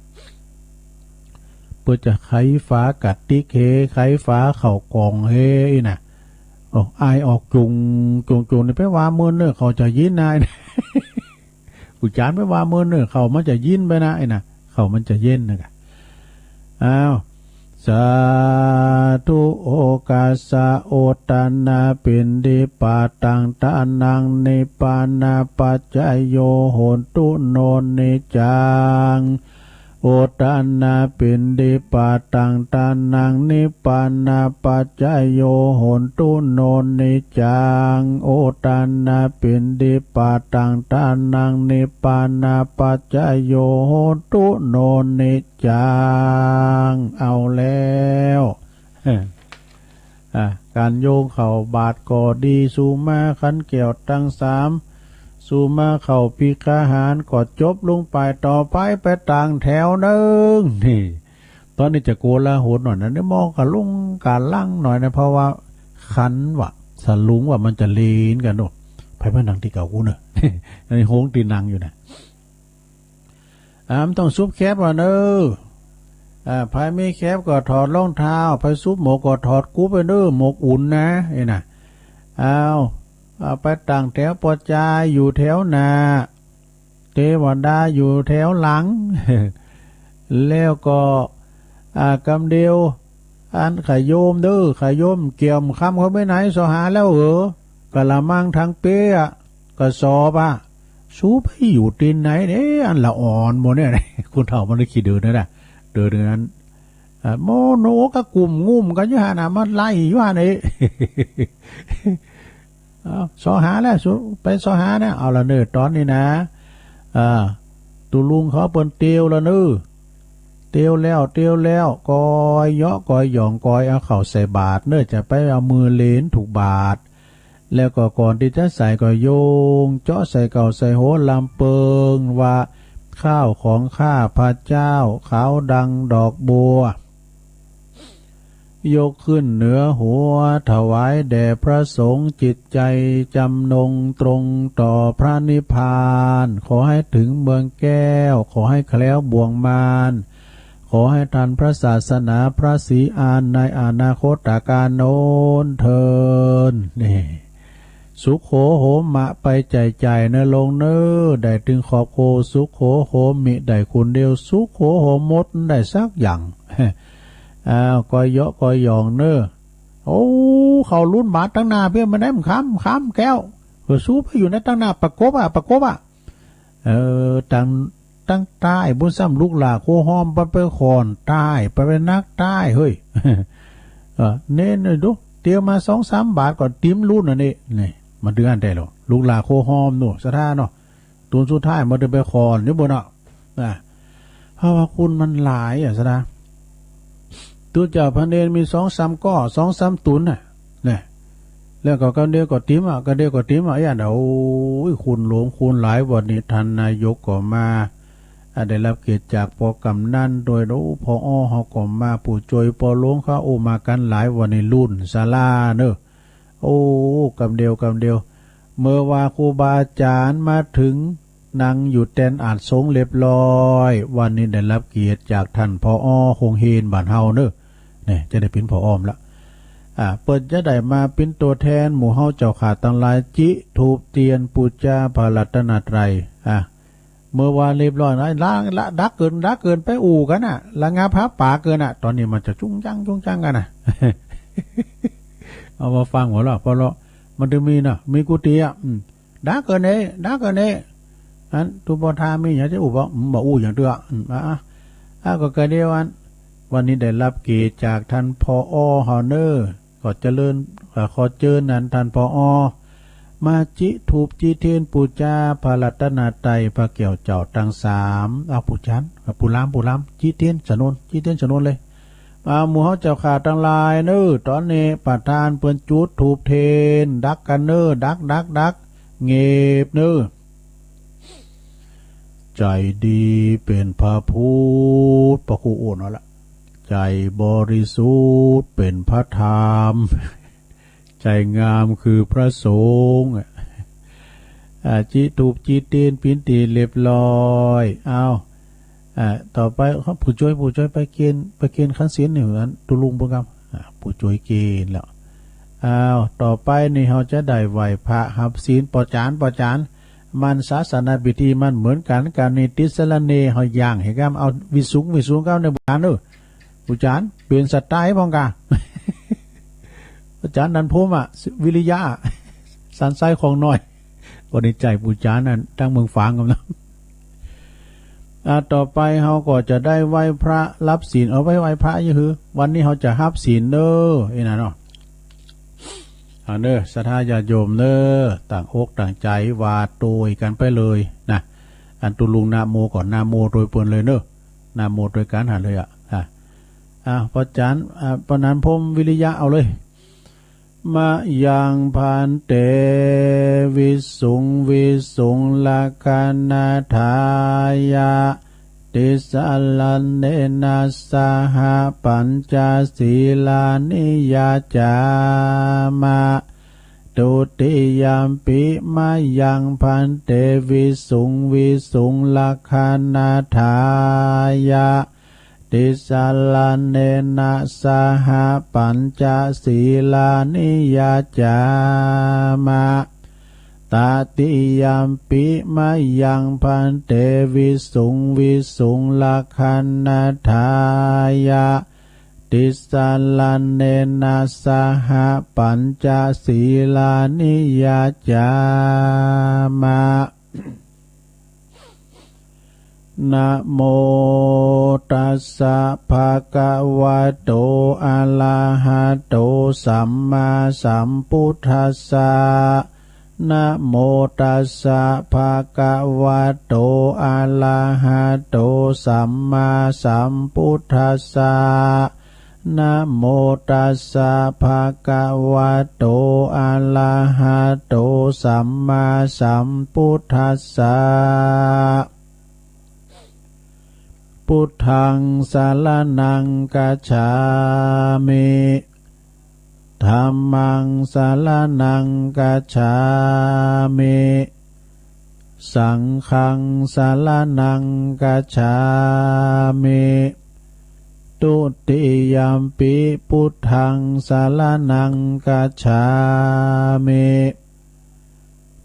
เปิ้นจะไขฝากระติกเฮ ไขฝาเข้ากล่องเฮ ไอ้นะ โอ้ อายออกจุง จุง จุงนี่แปลว่ามื้อเนิ่นเขาจะยินนายนะ อุจจารไปว่ามื้อเนิ่นเขามันจะยินไปนะ ไอ้นะ เขามันจะเย็นนะกะ อ้าว สาธุ โอกัสสะ โอทานาปิณฑิปาตัง ทานัง นิพพานาปัจจโย โหนตุ โนนิจจัง โอทานาปิณฑิปาตัง ทานัง นิพพานาปัจจโย โหนตุ โนนิจจัง โอทานาปิณฑิปาตัง ทานัง นิพพานาปัจจโย โหนตุ โนนิจจัง เอาแล้ว อ่ะ การโยงเข้าบาตรก็ดี สุมาขันแก้วตังสาม สุมาเข้าภิกขาหารก็จบลงไป ต่อไปไปตั้งแถวนึ่ง นี่ ตอนนี้จะโกลาหลหน่อยนะ นี่มองกะลุงกะลังหน่อยนะ เพราะว่าขันว่าสลุงว่ามันจะเลนกันเนาะ ไปมานั่งตี้เก่ากูเนอะ อันนี้โฮงตี้นั่งอยู่นะ อ่า มันต้องสุบแคปอ่ะเนอะ อ่า ไผมีแคปก็ถอดรองเท้า ไผสุบหมวกก็ถอดกุ๊บไปเนอะ หมวกอุ่นนะ ไอ้น่ะ เอา เอาไปตั้งแถว ปอจายอยู่แถวหน้า เทวดาอยู่แถวหลัง แล้วก็ อ่า กำเดียว อันขะโยมเด้อ ขะโยม เกี่ยมคำเขาไปไหน สอหาแล้วเหรอ กะละมังทั้งเป๊ะอะ กระสอบอะ สูไปอยู่ตี้ไหนเด้ อันละอ่อนหมดเนี่ย คนเฒ่ามันได้ขี้เดินนั่นแหละ เดินอย่างนั้น อ่า โมโนก็กลุ่มงุ่มกันอยู่หั่นน่ะ มันไล่อยู่หั่นเอ้ย เอา สอหาแล้ว สูไปสอหานะ เอาละเนอ ตอนนี้นะ อ่า ตุลุงเขาเปิ้นเตียวละเนอ เตียวแล้ว เตียวแล้ว กอยเหยาะ กอยหย่อง กอยเอาเข้าใส่บาตรเนอ จะไปเอามือเลนถูกบาตร แล้วก็ก่อนที่จะใส่ก็โยงเจาะใส่เก้าใส่หัวลำเปิงว่า ข้าวของข้าพเจ้า ขาวดังดอกบัว ยกขึ้นเหนือหัว ถวายแด่พระสงฆ์ จิตใจจำนงตรงต่อพระนิพพาน ขอให้ถึงเมืองแก้ว ขอให้แคล้วบ่วงมาร ขอให้ทันพระศาสนาพระศรีอานในอนาคตกาลโน้นเทอญ นี่ สุโขโหมะ ไปใจ่ายในโลงเน้อ ได้ตึงขอบโค สุโขโหมิ ได้คนเดียว สุโขโหมด ได้สักอย่าง อ้าว กอยเหยาะ กอยหย่องเน้อ โอ้ เข้าลุ้นบาตรตังหน้าเพี้ย มันได้มันค้ำ ค้ำแก้ว เออ สูไปอยู่ในตังหน้า ประกบอะ ประกบอะ เออ ตัง ตังใต้บุญซ้ำ ลูกหล้าโคฮอม ไป ไปขอนใต้ ไป ไปนักใต้ เฮ้ย เออ เน้นหน่อยดู เตียวมาสองสามบาทก็ติมลุ้นอันนี้ นี่ มาเดือนได้หรอ ลูกหล้าโคฮอมโน่ ศรัทธาเนาะ ตูนสุดท้ายมาเดินไปขอนอยู่บนเนาะ อ่ะ เพราะว่าคุณมันหลายอ่ะ ศรัทธา ตุ๊เจ้าพระเนรมีสองสามก้อ สองสามตุนน่ะ เนี่ย แล้วก็กำเดียวก็ติมอ่ะ กำเดียวก็ติมอ่ะ อย่างเดียว โอ้ย คุณหลวง คุณหลาย วันนี้ท่านนายกก็มา อา ได้ฮับเกียรติจากปอกำนันโดย โอ้ ผอ.เฮาก็มา ผู้จ้วยปอหลวงเขา โอ้ มากั๋นหลาย วันนี้รุ่นสาราเนอะ โอ้ กำเดียว กำเดียว เมื่อว่าครูบาอาจ๋ารย์มาเถิง นั่งอยู่แตนอาสงเรียบร้อย วันนี้ได้ฮับเกียรติจากต้าน ผอ.โฮงเฮียนบ้านเฮาเนอะ เนี่ย จะได้เป๋นผอ.ละ อ่า เปิ้นจะได้มาเป๋นตั๋วแทนหมู่เฮาเจ้าข้าตังหลาย จิธูปเตียนปู๋จาพระรัตนตรัย อ่า เมื่อวานเรียบร้อยนะ ละ ละ ดักเกิน ดักเกินไปอู้กั๋นน่ะ ละงาผาป่าเกินน่ะ ต๋อนนี้มันจะจุ้งจั้ง จุ้งจั้งกั๋นน่ะ เอามาฟังหัวเราะ เพราะเรา มันจะมีน่ะ มีกุฏิอ่ะ อืม ดักเกินเอ้ย ดักเกินเอ้ย อัน ตุ๊ปอทามีหยังจะอู้บ่ อืม บ่อู้หยังเตื้อ อืม อ่ะ อ่ะ อ่ะ ก็กะเดียวอัน วันนี้ได้ฮับเกียรติจากต้าน ผอ.เฮาเนอะ ขอเจริญ เอ่อ ขอเจิญอันต้าน ผอ.มาจิธูปจิเตียนปู๋จาพระรัตนตรัย พระแก้วเจ้าตังสาม เอา ปู๋จาน เอ่อ ปู๋ลาม ปู๋ลาม จิเตียนสนน จิเตียนสนนเลย อ่า หมู่เฮาเจ้าข้าตังหลายเนอะ ต๋อนนี้ประธานเปิ้นจุดธูปเตียน ดักกั๋นเนอะ ดัก ดัก ดัก เงียบเนอะ ใจ๋ดีเป๋นพระพุทธ พระครูโอนเอาละ ใจ๋บริสุทธิ์เป๋นพระธรรม ใจ๋งามคือพระสงฆ์ อ่ะ อ่า จิธูปจิเตียนเป๋นตี้เรียบร้อย เอา อ่า ต่อไป ผู้จ้วย ผู้จ้วยไปเกณฑ์ ไปเกณฑ์ขันศีลนี่ อัน ตุ๊ลุงเปิ้นกำ อ่า ผู้จ้วยเกณฑ์แล้ว อ้าว ต่อไปนี่เฮาจะได้ไหว้พระฮับศีล ปอจาน ปอจาน มันศาสนพิธีมันเหมือนกั๋น กั๋นนี่ติสรณเณรเฮาย่างหื้อกำ เอาวิสุง วิสุงกำในปู๋จานเนอะ ปู๋จาน เปลี่ยนสไตล์พ่องกา อาจ๋ารย์นันทพรหมอะ วิริยะ สันทรายของน้อย ก็ในใจ๋ปู๋จานนั่น ตั้งเมืองฝางกำลัง อ่า ต่อไปเฮาก็จะได้ไหว้พระฮับศีล เอาไว้ไหว้พระอยู่หื้อ วันนี้เฮาจะฮับศีลเนอะ อี้นะเนาะ อ่า เนอะ ศรัทธาญาติโยมเนอะ ตั้งอกตั้งใจ๋ว่าโตยกั๋นไปเลยนะ อันตุ๊ลุงนะโมก่อน นะโมโตยเปิ้นเลยเนอะ นะโมโตยกั๋นหันเลยอะ อ่ะ อ่ะ ปอจาน อ่ะ ปอนันทพรหมวิริยะ เอาเลย มะยังภันเต วิสุง วิสุง รักขะณัฏฐายะ ติสะระเณนะ สะหะ ปัญจะ สีลานิ ยัจฉามะ ทุติยัมปิ มะยังภันเต วิสุง วิสุง รักขะณัฏฐายะ ติสะระเณนะ สะหะ ปัญจะ สีลานิ ยัจฉามะ ตะติยัมปิ มะยังภันเต วิสุง วิสุง รักขะณัฏฐายะ ติสะระเณนะ สะหะ ปัญจะ สีลานิ ยัจฉามะ นะโมตัสสะ ภะคะวะโต อะระหะโต สัมมาสัมพุทธัสสะ นะโมตัสสะ ภะคะวะโต อะระหะโต สัมมาสัมพุทธัสสะ นะโมตัสสะ ภะคะวะโต อะระหะโต สัมมาสัมพุทธัสสะ พุทธัง สะระณัง กัจฉามิ ธัมมัง สะระณัง กัจฉามิ สังฆัง สะระณัง กัจฉามิ ทุติยัมปิ พุทธัง สะระณัง กัจฉามิ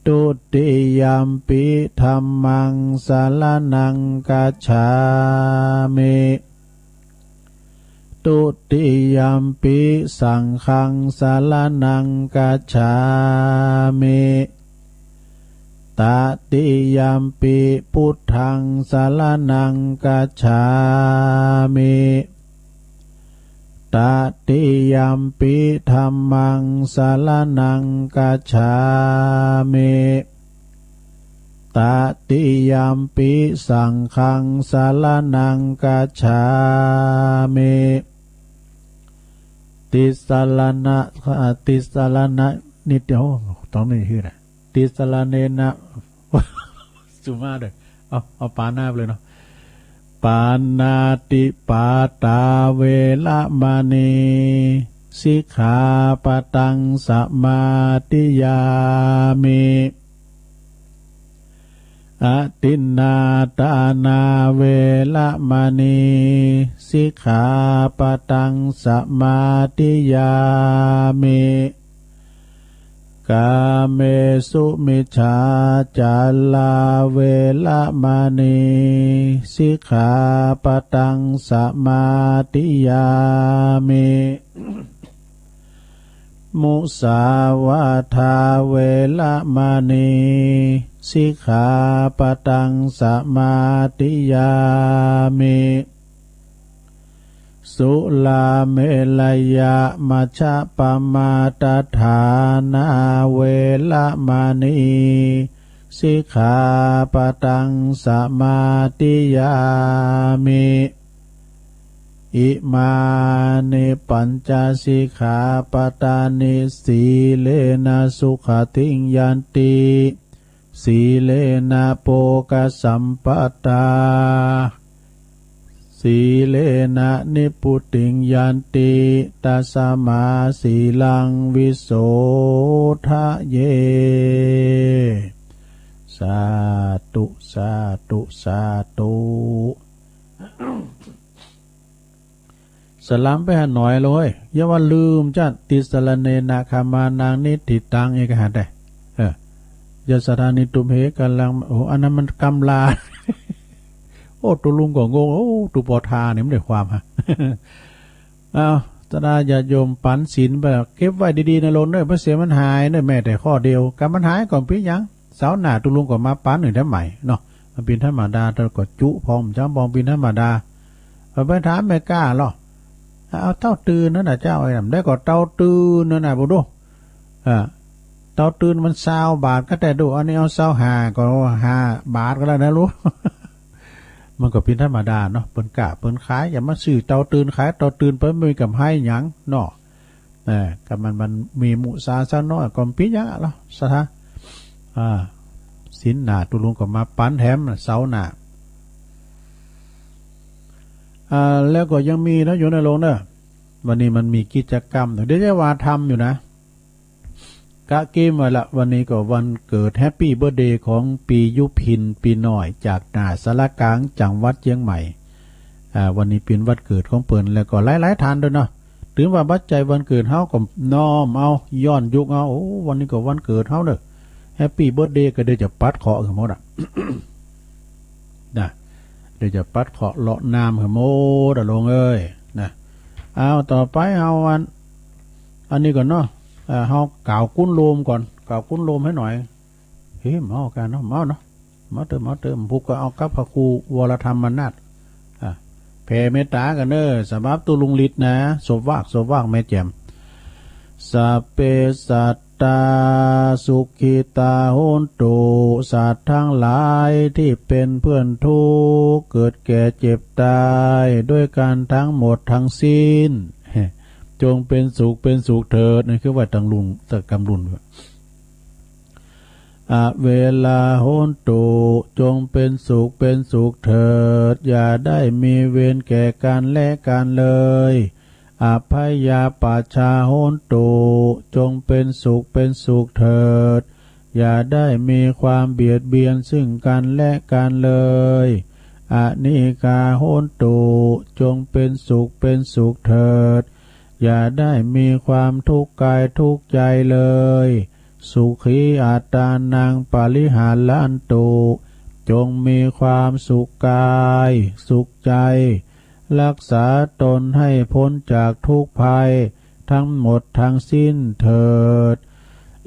ทุติยัมปิ ธัมมัง สะระณัง กัจฉามิ ทุติยัมปิ สังฆัง สะระณัง กัจฉามิ ตะติยัมปิ พุทธัง สะระณัง กัจฉามิ ตะติยัมปิ ธัมมัง สะระณัง กัจฉามิ ตะติยัมปิ สังฆัง สะระณัง กัจฉามิ ติสะระณะ อ่า ติสะระณะ นิดเดียว ตรงนี้คืออะไร ติสะระเณนะ สุมาเด้อ เอา เอาปาหน้าไปเลยเนาะ ปาณาติปาตาเวระมะนี สิกขาปะตังสมาธิยามิ อทินนาทานาเวระมะนี สิกขาปะตังสมาธิยามิ กาเมสุมิจฉาจาราเวระมะนี สิกขาปะตังสมาธิยามิ มุสาวาทาเวระมะนี สิกขาปะตังสมาธิยามิ สุราเมรยมัชฌปมาทฐานาเวระมะนี สิกขาปะตังสมาธิยามิ อิมานิปัญจสิกขาปะทานิ สีเลนะสุขติงยันติ สีเลนะโภคสัมปทา สีเลนะนิพพุติงยันติ ตัสมาสีลังวิโสทะเย สาธุ สาธุ สาธุ สลามไปหาหน่อยเลย อย่าว่าลืมจ้ะ ติสรณเณนะ ขมานัง นิฏฐิตัง เอกหัตถ์ได้ เออ ยะสะทานิทุมเหกัลลัง โอ้ อันนั้นมันกำลา โอ้ ตุ๊ลุงก็งง โอ้ ตุ๊ปอทาเนี่ยมันได้ความฮะ อ้าว ตาดาญาติโยมปันศีลไป เก็บไว้ดีๆ นะโลนเนอะ เพราะเสียมันหายเนอะ แม้แต่ข้อเดียว กรรมมันหายก่อน เปียงหยัง เสาร์หน้าตุ๊ลุงก็มาปันหนึ่งได้ใหม่เนาะ มันเป็นธรรมดา แต่ก็จุพร้อม จำพร้อมเป็นธรรมดา เอาไปถามแม่ก้าเหรอ เอาเต้าตื่นนั่นน่ะเจ้า ไอ้นั่นได้ก็เต้าตื่นนั่นน่ะ บ่ดู อ่า เต้าตื่นมันซาวบาทก็แต่ดู อันนี้เอาซาวห้าก็ห้าบาทก็แล้วนะลูก มันก็เป็นธรรมดาเนาะ เปิ้นก้าเปิ้นขาย อย่ามาซื้อเต้าตื่น ขายเต้าตื่นไป บ่มีกำไรหยังเนาะ เออ ก็มัน มันมีมุสาซะน้อย ก็บ่เปียงหยังอะเนาะ สาธา อ่า ศีลหน้าตุ๊ลุงก็มาปันแถมเสาร์หน้า อ่า แล้วก็ยังมีนะ โยมนรงค์เนอะ วันนี้มันมีกิจกรรม เดี๋ยวจะว่าทำอยู่นะ กะเกมไว้ละ วันนี้ก็วันเกิด Happy Birthday ของปียุพิน ปีน้อย จากหน้าศาลากลางจังหวัดเชียงใหม่ อ่า วันนี้เป็นวันเกิดของเปิ้น แล้วก็หลายๆ ท่านด้วยเนาะ ถือว่าบัดใจวันเกิดเฮาก็น้อมเอา ย้อนยุคเอา โอ้ วันนี้ก็วันเกิดเฮาเด้อ Happy Birthday ก็เดี๋ยวจะปัดเคราะห์หื้อหมดอะ นะ เดี๋ยวจะปัดเคราะห์เลาะน้ำหื้อหมดอะ โลงเอ้ย นะ เอา ต่อไปเฮาอัน อันนี้ก่อนเนาะ เอ่อ เฮากล่าวกุนโลมก่อน กล่าวกุนโลมให้หน่อย เฮ้ย เมากันเนาะ เมาเนาะ เมาเติม เมาเติม ผู้ก็เอากับพระครูวรธรรมนาถ อ่ะ แผ่เมตตากันเนอะ สำหรับตุ๊ลุงฤทธิ์นะ สบวาก สบวาก แม่แจ่ม สัพเพสัตตา สุขิตา โหนตุ สัตว์ทั้งหลายที่เป็นเพื่อนทุกข์ เกิดแก่เจ็บตาย ด้วยกันทั้งหมดทั้งสิ้น จงเป็นสุข เป็นสุขเถิด นั่นคือว่าตังลุง ตะกำลุน อะเวรา โหนตุ จงเป็นสุข เป็นสุขเถิด อย่าได้มีเวรแก่กันและกันเลย อะพยาปาชา โหนตุ จงเป็นสุข เป็นสุขเถิด อย่าได้มีความเบียดเบียนซึ่งกันและกันเลย อะนีฆา โหนตุ จงเป็นสุข เป็นสุขเถิด อย่าได้มีความทุกข์กายทุกข์ใจเลย สุขีอัตตานัง ปริหารันตุ จงมีความสุขกาย สุขใจ รักษาตนให้พ้นจากทุกข์ภัยทั้งหมดทั้งสิ้นเถิด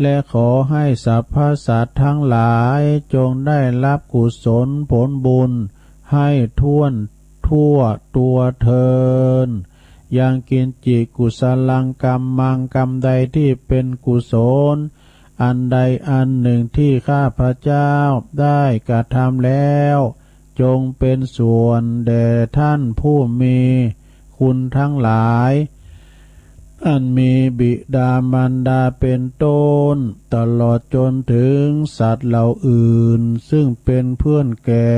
และขอให้สรรพสัตว์ทั้งหลายจงได้รับกุศลผลบุญให้ถ้วนทั่วตัวเทิน ยังกิญจิกุศลังกัมมัง กรรมใดที่เป็นกุศล อันใดอันหนึ่งที่ข้าพเจ้าได้กระทำแล้ว จงเป็นส่วนแด่ท่านผู้มีคุณทั้งหลาย อันมีบิดามารดาเป็นต้น ตลอดจนถึงสัตว์เหล่าอื่น ซึ่งเป็นเพื่อนแก่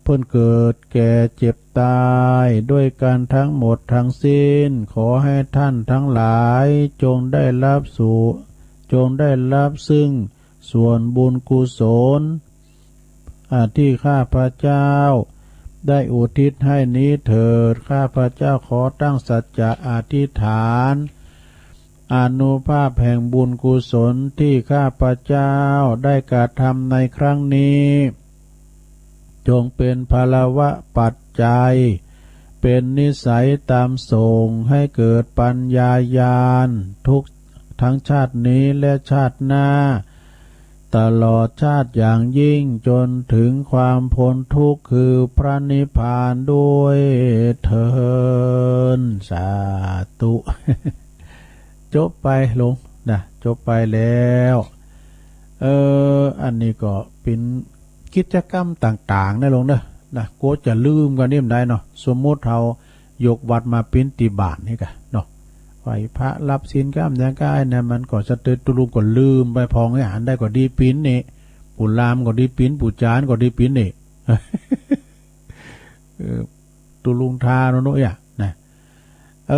เพื่อนเกิด แก่ เจ็บ ตาย ด้วยกันทั้งหมดทั้งสิ้น ขอให้ท่านทั้งหลายจงได้รับสู่ จงได้รับซึ่งส่วนบุญกุศล อ่า ที่ข้าพเจ้าได้อุทิศให้นี้เถิด ข้าพเจ้าขอตั้งสัจจะอธิษฐาน อานุภาพแห่งบุญกุศลที่ข้าพเจ้าได้กระทำในครั้งนี้ จงเป็นพลวปัจจัย เป็นนิสัยตามส่งให้เกิดปัญญาญาณทุกทั้งชาตินี้และชาติหน้า ตลอดชาติอย่างยิ่งจนถึงความพ้นทุกข์คือพระนิพพานด้วยเทอญ สาธุ จบไปลงนะ จบไปแล้ว เออ อันนี้ก็เป็นกิจกรรมต่างๆ นะลงเนอะ นะ กลัวจะลืมกันนี่มันได้เนาะ สมมุติเฮายกวัตรมาปิ้นตี้บ้านนี่กะเนาะ ไหว้พระรับศีลกำยังกายเนี่ย มันก็สะเตอตุลุงก็ลืมไป พองเนี่ย อันได้ก็ดีปิ้นนี่ ปู่ลามก็ดีปิ้น ปู่จานก็ดีปิ้นนี่ เออ ตุลุงทาโนโนเอะนะ เอ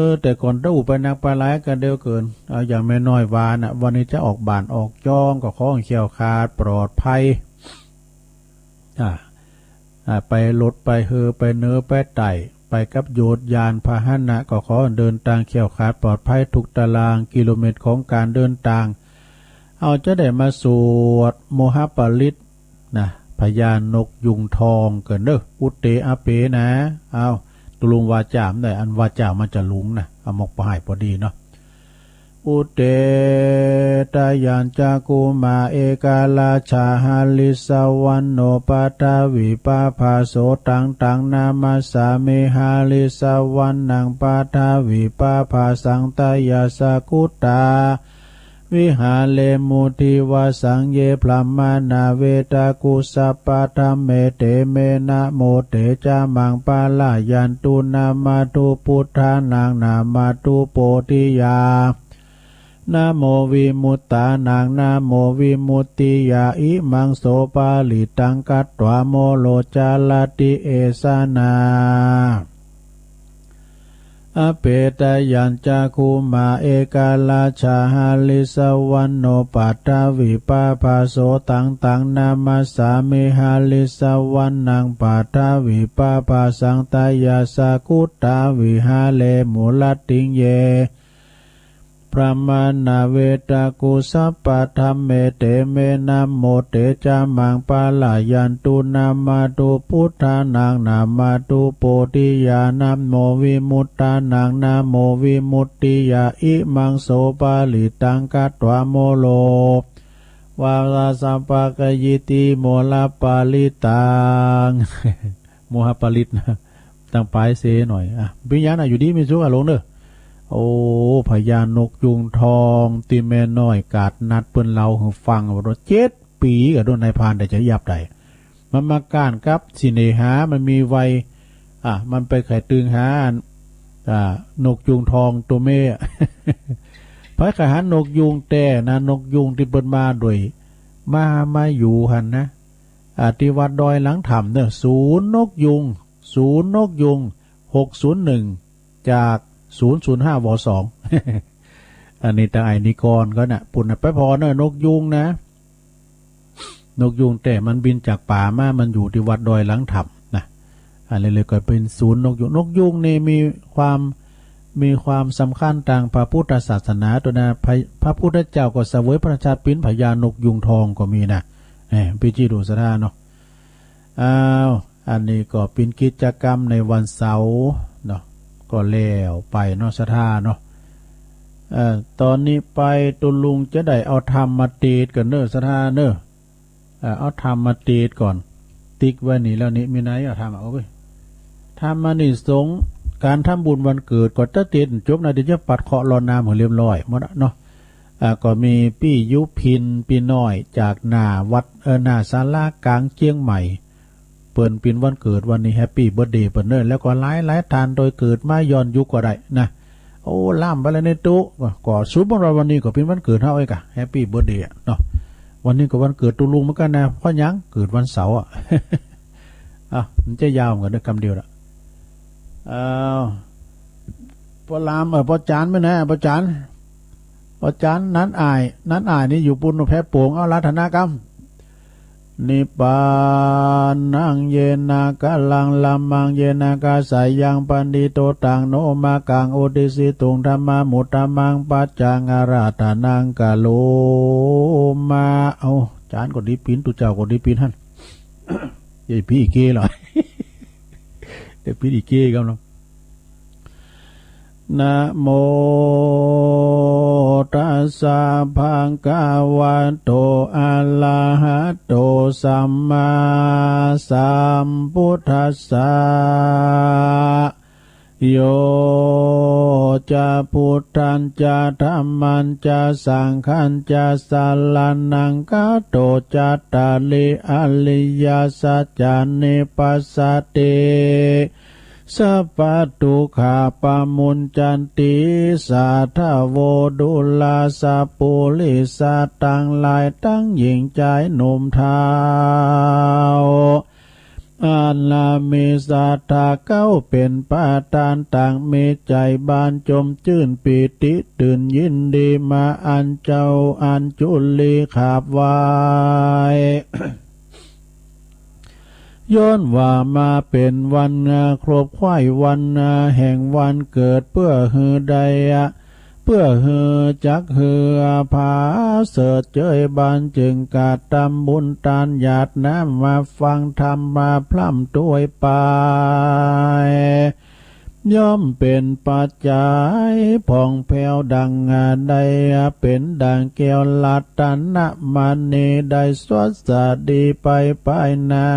อ แต่ก่อนเต้าไปนักไปหลายกันเดียวเกิน เอาอย่างแม่น้อยว่าน่ะ วันนี้จะออกบ้านออกจ้องก็ขอให้แคล้วคลาดปลอดภัย อ่า อ่า ไปรถไปเฮอไปเหนือไปใต้ ไปกับโยชน์ยานพาหนะ ก็ขอเดินทางแคล้วคลาดปลอดภัยทุกตารางกิโลเมตรของการเดินทาง เอาจะได้มาสวดโมหปริตรนะ พญานกยูงทองเกินเด้อ อุตเตอะเปนะ เอา ตุลุงวาจามันได้ อันวาจามันจะหลุงนะ เอาหมกปะหายพอดีเนาะ อุตเต ตะยัญจะกุมา เอกราชา หาริสสวรรณโณ ปัทวีปะภาโส ตังตังนามัสสามิ หาริสสวรรณัง ปัทวีปะภาสัง ตะยัสสะกุตตา วิหาเรมุทิวาสัง เย บรามมานา เวตากุสสะปะธัมเม เตเม นะโมเตจะมัง ปะลายันตุ นะมะตุ ปุทธานัง นะมะตุ โพธิยา นะโมวิมุตตานัง นะโมวิมุตติยา อิมังโสปะริตตัง กัตถวา โมโร จะรัตติ เอสะนา อเป ตะยัญจะกุมา เอกราชา หาริสสวรรณโณ ปัทวีปะภาโส ตังตังนามัสสามิ หาริสสวรรณัง ปัทวีปะภาสัง ตะยัสสะกุตตา วิหาเรมุรัตติง เย บรามมานา เวตากุสสะปะธัมเม เตเม นะโมเตจะมัง ปะลายันตุ นะมะตุ ปุทธานัง นะมะตุ โพธิยา นะโมวิมุตตานัง นะโมวิมุตติยา อิมังโสปะริตตัง กัตถวา โมโร วาสะสัพพะกะยิติ โมหปริตตัง โมหปริตรนะ ตั้งปายเสหน่อย อ่ะ ปิญญาน่ะ อยู่ดีมีสุขอะลงเด้อ โอ้ พญานกยูงทอง ตี้แม่น้อยกาดนัดเปิ้นเล่าหื้อฟัง ว่าเจ็ดปี๋กะโดนนายพรานได้จะยับได้ มันมาก้านกับเสน่หา มันมีวัย อ่ะ มันไปใค่ตึงหา อ่า นกยูงทองตัวแม่ ไผใค่หันนกยูงแต๊นะ นกยูงตี้เปิ้นมาโดย มา มาอยู่หั้นนะ อ่า ตี้วัดดอยหลังถ้ำเนอะ ศูนย์นกยูง ศูนย์นกยูง หกศูนย์หนึ่ง จาก ศูนย์ศูนย์ห้า ว สอง อันนี้ตางไอ้นิกรก็น่ะ ปุ้นน่ะ ไปผ่อเนอะ นกยูงนะ นกยูงแต๊มันบินจากป่ามา มันอยู่ตี้วัดดอยหลังถ้ำนะ อันนี้เลยก็เป๋นศูนย์นกยูง นกยูงนี่มีความ มีความสำคัญตางพระพุทธศาสนาตั๊วนะ พระ พระพุทธเจ้าก็เสวยพระราชาเป๋นพญานกยูงทองก็มีนะ แหม เป๋นตี้รู้ศรัทธาเนาะ อ้าว อันนี้ก็เป๋นกิจกรรมในวันเสาร์เนาะ ก็แล้วไปเนาะ ศรัทธาเนาะ เอ่อ ตอนนี้ไปตุลุงจะได้เอาธรรมมาเตสน์ก่อนเนอะ ศรัทธาเนอะ เอ่อ เอาธรรมมาเตสน์ก่อน ติ๊กไว้นี่แล้วนี่ มีไหนเอาธรรมอ่ะ โอ้ย ธรรมอานิสงส์ ก๋านทำบุญวันเกิดก็จะเตสน์จบนะ เดี๋ยวจะปัดเคราะห์รดน้ำหื้อเรียบร้อยหมดอะเนาะ อ่า ก็มีปี้ยุพิน ปี้น้อย จากหน้าวัด เอ่อ หน้าศาลากลางเจียงใหม่ เปิ้นเป๋นวันเกิดวันนี้ แฮปปี้เบิร์ธเดย์เปิ้นเนอะ แล้วก็หลายๆ ท่านโดยเกิดมาย้อนยุคก็ได้นะ โอ้ ลามไปแล้วนี่ตุ๊ ก็ ก็สมมุติว่าวันนี้ก็เป็นวันเกิดเฮาเองกะ แฮปปี้เบิร์ธเดย์อะเนาะ วันนี้ก็วันเกิดตุ๊ลุงเหมือนกันนะ เพราะหยัง เกิดวันเสาร์อะ อ่ะ มันจะยาวเหมือนกันด้วยคำเดียวละ อ้าว ป้อลาม เออ ป้อจ๋านไปไหนอะ ป้อจ๋าน ป้อจ๋าน นันอ้าย นันอ้ายนี่อยู่ปุ้น แพร่โป่ง เอา อาราธนากรรม นิปปานัง เยนะ กะลัง ละมัง เยนะ กะสายัง ปันทิโต ตัง โน มะกัง อุตติสสิตุง ธัมมานุตตะมัง ปัจจัง อาราธนัง กะโรมะ เอา จ๋านก็ดีปิน ตุ๊เจ้าก็ดีปินหั้น เอ้ย ผิดอีกเก้เหรอ เดี๋ยวผิดอีกเก้ครับเนาะ นะโมตัสสะ ภะคะวะโต อะระหะโต สัมมาสัมพุทธัสสะ โย จะ พุทธัญจะ ธัมมัญจะ สังฆัญจะ สะระณัง คัจโฉ จัตตาริ อริยสัจจานิ ปัสสะติ สัพพะทุกขา ปะมุญจันติ สาธะโว ดูราสะปุริสะ ตังหลาย ตังหญิงจายหนุ่มเฒ่า อันละมีศรัทธา เก้าเป๋นประธาน ตังมีใจ๋บานจมจื้น ปีติตื่นยินดี มาอัญเจ้า อัญจุลีขาบไหว้ ย้อนว่ามาเป๋นวันครบไขว่วันแห่งวันเกิด เปื้อหื้อได้ เปื้อหื้อจักหื้อผาเสริฐเจยบาน จึงกระทำบุญตานหยาดน้ำ มาฟังธรรมมาพร่ำถ้วยไป ย่อมเป๋นปัจจัยผ่องแผ้วดังได้ เป๋นดังแก้วรัตนมณี ได้สดใสดีไปภายหน้า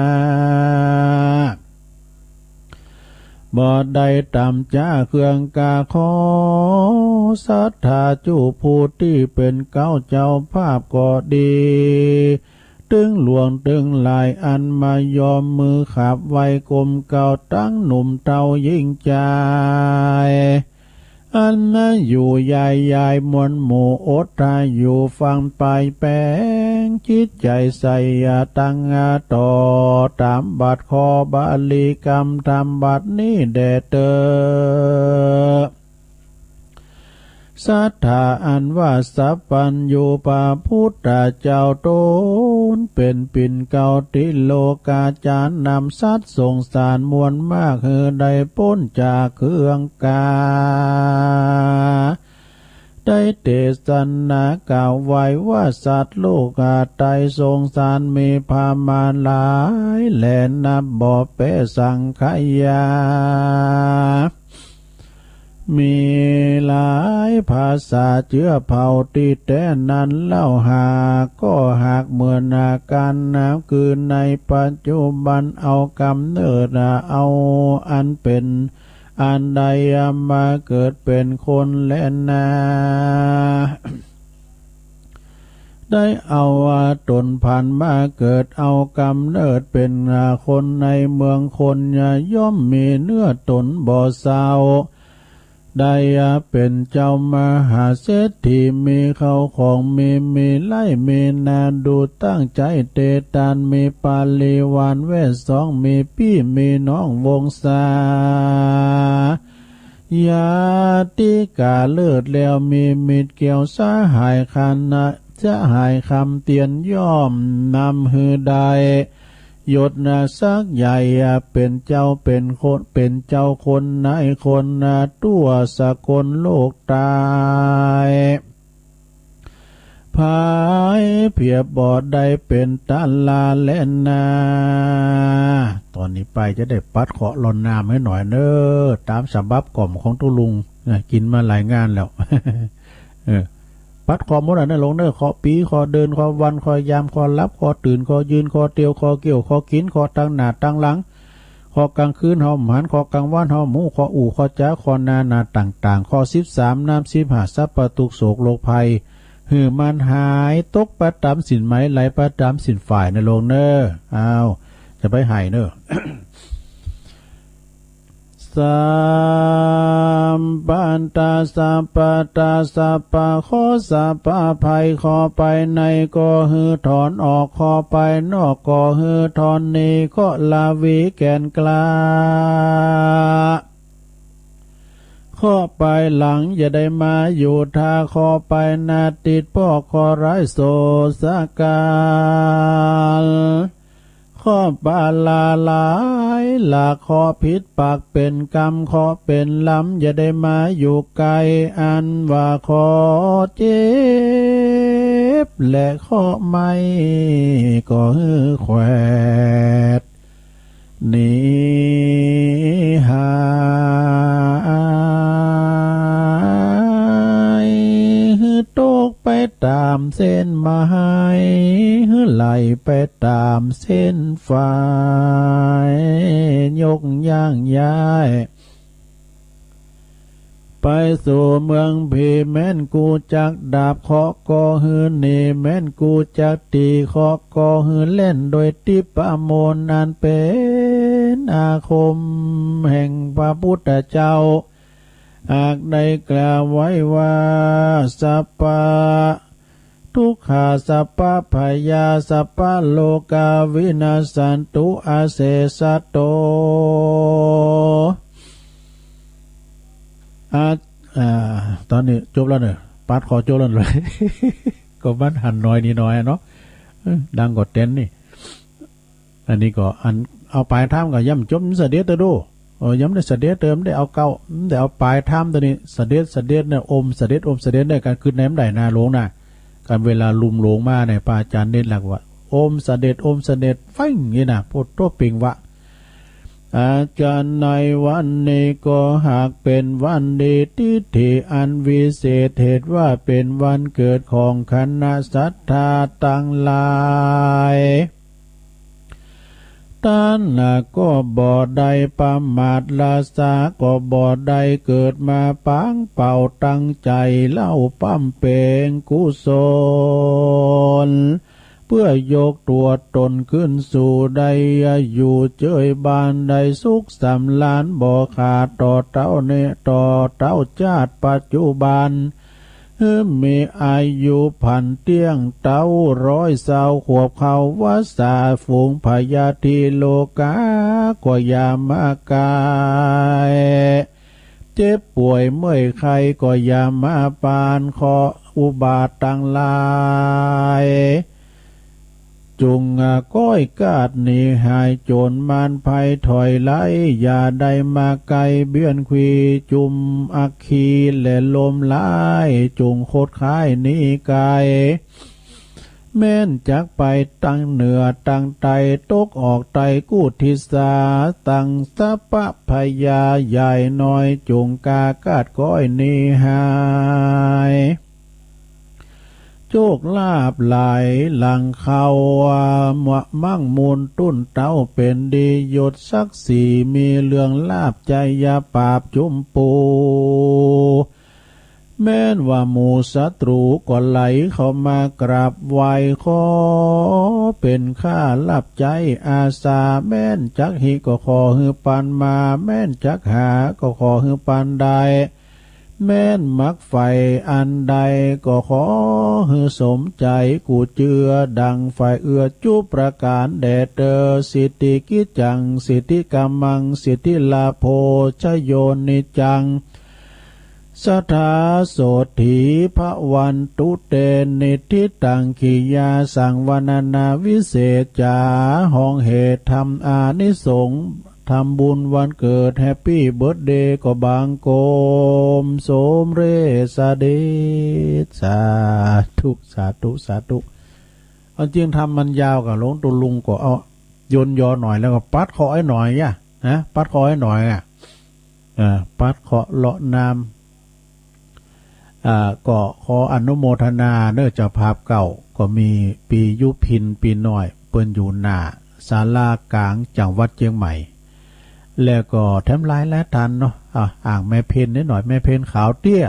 บ่ได้ต่ำจ๊าเครื่องกาขอ ศรัทธาจุผู้ตี้เป๋นเก๊าเจ้าภาพก็ดี ตึงหลวงตึงหลายอันมายอมมือขาบไหว้กรมเกล้า ตังหนุ่มเฒ่าหญิงจาย อันนาอยู่ยายยายมวลหมู่อดทาอยู่ฟังไปแปง จิตใจ๋ใส่ตั้งต่อ ตามบัดขอบริกรรมธรรมบัดนี้แด่เตอ ศรัทธาอันว่าสัพพัญญูพระพุทธเจ้าตนเป๋นปิ่นเกล้าติโลกาจารย์ นำสัตว์สงสารมวลมากหื้อได้ป๊นจากเครื่องกา ได้เตสนากล่าวไว้ว่าสัตว์โลกาไตรสงสารมีประมาณหลายแหล่นับบ่แป๊สังขยา มีหลายภาษาเจื้อเผ่าตี้แต๊นั้นเล่าหา ก็หากเหมือนกันนะ คือในปัจจุบันเอากำเนิดเอาอันเป๋นอันใดมาเกิดเป๋นคนแลนา ได้เอาตนผันมาเกิดเอากำเนิดเป๋นคนในเมืองคน ย่อมมีเนื้อตนบ่เศร้า ได้เป๋นเจ้ามหาเศรษฐี มีเข้าของมี มีไร่มีนา ดูตั้งใจ๋เตตาน มีปริวารแวดซ้อง มีปี้มีน้องวงศา ญาติกาเลิศแล้ว มีมิตรแก้วสหายคณะ สหายคำเตียน ย่อมนำหื้อได้ยศนะศักดิ์ใหญ่ เป๋นเจ้าเป๋นคน เป๋นเจ้าคนนายคนนะ ทั่วสกลโลกไตร ภัยเผียบบ่ได้เป๋นตาลาแลนา ตอนนี้ไปจะได้ปัดเคราะห์หล่อนน้ำให้หน่อยเน้อ ตามฉบับกล่อมของตุ๊ลุงนะ กิ๋นมาหลายงานแล้ว เออ ปัดเคราะห์หมดอะเน้อหลวงเน้อ เคราะห์ปี เคราะห์เดือน เคราะห์วัน เคราะห์ยาม เคราะห์หลับ เคราะห์ตื่น เคราะห์ยืน เคราะห์เตียว เคราะห์เกี้ยว เคราะห์กิ๋น เคราะห์ตังหน้าตังหลัง เคราะห์กลางคืนเฮาบ่หัน เคราะห์กลางวันเฮาบ่ฮู้ เคราะห์อู้เคราะห์จ๋า เคราะห์นานาต่างๆ เคราะห์สิบสาม น้ำสิบห้า สัพพะทุกข์โศกโรคภัย หื้อมันหาย ตกประต๋ามสิ้นไหม ไหลประต๋ามสิ้นฝ่ายเน้อหลวงเน้อ อ้าว จะไปไห้เน้อ สา สัพพันธา สัพพะทา สัพพะเคราะห์ สัพพะภัย เคราะห์ภายในก็หื้อถอนออก เคราะห์ภายนอกก็หื้อถอนหนี เคราะห์ละวีแก่นกล้า เคราะห์ภายหลังอย่าได้มาอยู่ท่า เคราะห์ภายหน้าติดพอก เคราะห์ร้ายโสสกาล เคราะห์ปาลาหลายหลาก เคราะห์ผิดปากเป็นกรรม เคราะห์เป็นลำอย่าได้มาอยู่ใกล้ อันว่าเคราะห์เจ็บและเคราะห์ไหม้ก็หื้อแขวด หนีหาย หื้อตกไปตามเส้นหมาย หื้อไหลไปตามเส้นไฟ ยกย่างย้าย ไปสู่เมืองผี แม้นกูจักดาบ เคราะห์ก็หื้อหนี แม้นกูจักตี เคราะห์ก็หื้อเล่น โดยทิพย์ประมูลอันเป็นอาคมแห่งพระพุทธเจ้า หากได้กล่าวไว้ว่า สัพพะ ทุกขา สัพพะพยา สัพพะโรคา วินัสสันตุ อาเสสะโต อา อ่า ตอนนี้จบแล้วเนอะ ปัดข้อจบแล้วเนอะ ก็มันหันน้อยนี่น้อยอะเนาะ เออ ดังกว่าเต็นนี่ อันนี้ก็อันเอาปลายธรรมก็ย่ำจบเสด็จเตอร์ดู เออ ย่ำได้เสด็จเติมได้เอาเก้า ได้เอาปลายธรรมตัวนี้ เสด็จ เสด็จเนี่ย อมเสด็จ อมเสด็จเนี่ย การขึ้นในมันได้นาหลวงนะ การเวลาลุมหลวงมาเนี่ย พระอาจารย์เน้นหลักว่า อมเสด็จ อมเสด็จ ฟังนี่นะ โพดโธเป่งวะ อาจารย์ในวันนี้ก็หากเป็นวันดี ทิฏฐิอันวิเศษ เหตุว่าเป็นวันเกิดของคณะศรัทธาทั้งหลาย ต้านน่ะก็บ่ได้ประมาท ราชาก็บ่ได้เกิดมาปางเป่า ตั้งใจเล่าบำเพ็ญกุศล เพื่อยกตัวตนขึ้นสู่ได้อยู่เจยบาน ได้สุขสำราญบ่ขาด ต่อเต้าเน ต่อเต้าชาติปัจจุบัน หื้อมีอายุพันเตี้ยงเต้าร้อยซาวขวบ เข้าวัสสาฝูงพญาธิโลกา ก็อย่ามาใกล้ เจ็บป่วยเมื่อยไข้ก็อย่ามาปาน เคราะห์อุบาททั้งหลาย จุ่งก้อยกาดหนีหาย โจรมารภัยถอยไล่ อย่าได้มาใกล้ เบียนขวีจุ่มอัคคี และลมร้าย จุ่งคดค้ายหนีไกล แม้นจักไปตังเหนือตังใต้ ตกออกไต้กู้ทิศา ตังสัพพะพญาใหญ่น้อย จุ่งกล้ากาดก้อยหนีหาย โชคลาภหลายหลังเข้า มะ มั่งมูลตุ้นเต้าเป็นดี ยศศักดิ์ศรีมีเรื่องลาภ ชัยปาภจุมปู แม้นว่าหมู่ศัตรูก็ไหลเข้ามากราบไหว้ ขอเป็นข้ารับใช้อาสา แม้นจักหิก็ขอหื้อปานมา แม้นจักหาก็ขอหื้อปานได้ แม้นมักใฝ่อันใดก็ขอหื้อสมใจกู้เจื้อ ดังใฝ่เอื้อจุประก๋านแด่เตอ สิทธิกิจจัง สิทธิกำมัง สิทธิลาโภ ชโย นิจจัง สทาโสตถี ภวันตุเต นิทธิตัง กิยาสังวรรณนาวิเศษจ๋า ฮ้องเหตุทำอานิสงส์ ทำบุญวันเกิด แฮปปี้เบิร์ธเดย์ ก็บังคมสมเร็จเสด็จ สาธุ สาธุ สาธุ เอาจริงธรรมมันยาวกว่าหลวงตุลุงก็เอาย่นยอหน่อย แล้วก็ปัดเคราะห์ไอ้หน่อยอะ นะ ปัดเคราะห์ไอ้หน่อยอะ เอ่อ ปัดเคราะห์เลาะน้ำ อ่า ก็ขออนุโมทนาเนอะ เจ้าภาพเก่า ก็มีปียุพิน ปีน้อย เปิ้นอยู่หน้าศาลากลางจังหวัดเชียงใหม่ แล้วก็แถมหลายหลายท่านเนาะ อ่า อ่างแม่เพ็ญนิดหน่อย แม่เพ็ญขาวเตี้ย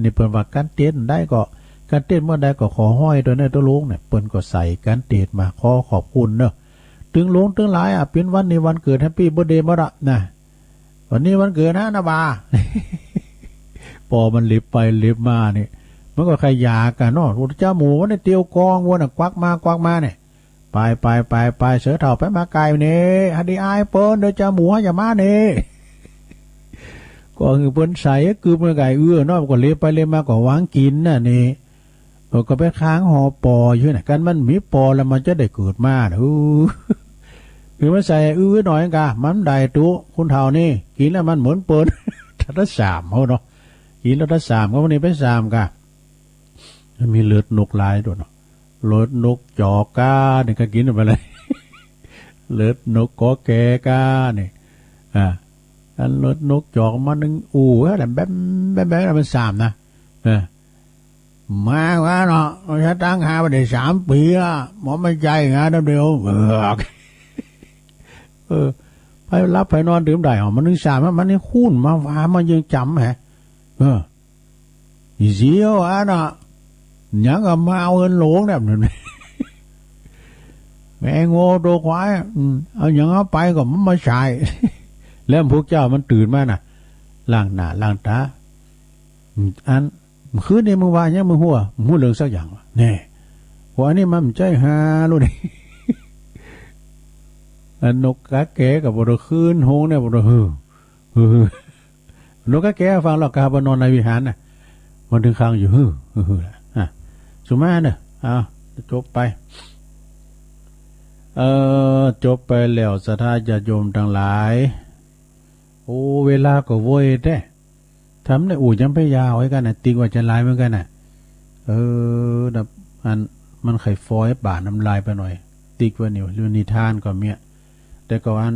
นี่เปิ้นว่าการเต้นได้ก็ การเต้นเมื่อใดก็ขอห้อยตัวเนอะ ตัวลุงเนี่ย เปิ้นก็ใส่การเต้นมา ขอขอบคุณเนอะ ตึงหลวงตึงหลายอ่ะ เป็นวันนี้วันเกิด แฮปปี้เบิร์ธเดย์หมดอะนะ วันนี้วันเกิดนะนะบ่า ปอมันเหล็บไปเหล็บมานี่ มันก็ขยากันเนาะ โอ้ เจ้าหมูมันเนี่ยเตียวกองวัวน่ะ กวักมา กวักมาเนี่ย ไป ไป ไป ไป เสือเฒ่าไปมาไกลเนี่ย หัดดีอายเปิ้นเด้อ เจ้าหมูอย่ามาเนี่ย ก็คือเปิ้นใส่กึบมันไก่เอื้อเนาะ ก็เหล็บไปเหล็บมา ก็วางกินน่ะนี่ เออ ก็ไปค้างหอปออยู่น่ะ กันมันมีปอแล้วมันจะได้เกิดมาน่ะ เออ คือมันใส่อื้อหน่อยกะ มันได้ตุ คนเฒ่านี่ กินแล้วมันเหมือนเปิ้น ตัดละสามเฮาเนาะ กินแล้วตัดสาม ก็วันนี้ไปสามกะ มันมีเลือดนกหลายตัวเนาะ เลือดนกจอกกานี่ก็กินไปเลย เลือดนกกอแกกานี่ อ่า อันเลือดนกจอกมาหนึ่งอู้ แล้วแบมแบมแบม แล้วมันสามนะ เออ มาว่าเนาะ มันจะตั้งหาไปได้สามปีละ หมอไม่ใจงานเดียว เออ เออ ไปรับไปนอนดื่มได้หรอ มันนึงสาม มันนี่คุ้นมาว่า มันยังจำแฮะ เออ อีเสียวอันน่ะ ยังก็มาเอาเงินหลวงเนี่ย แม่โง่ตัวควาย อืม เอาหยังเอาไปก็มันมาใช้ แล้วพวกเจ้ามันตื่นมาน่ะ ล้างหน้าล้างตา อืม อัน คืนนี้มึงว่าหยัง มึงหัว มึงหัวเรื่องสักอย่างวะ แน่ ว่าอันนี้มันใจหาลูกนี่ อันนกกาแกกับบ่ได้คืนหงเนี่ย บ่ได้หือ หือ นกกาแกฟังแล้วกาไปนอนในวิหารน่ะ มันถึงค้างอยู่ หือ หือ หือ อ่ะ สุมาเนอะ เอา จบไป เอ่อ จบไปแล้ว ศรัทธาญาติโยมทั้งหลาย โอ้ เวลาก็โว้ยแท้ ทำในอู่ยังไปยาวไว้กันน่ะ ติ๊กว่าจะไลฟ์เหมือนกันน่ะ เออ ดับ อัน มันไขฟอยบาทน้ำลายไปหน่อย ติ๊กว่านี่ เรื่องนิทานก็เมีย แต่ก็อัน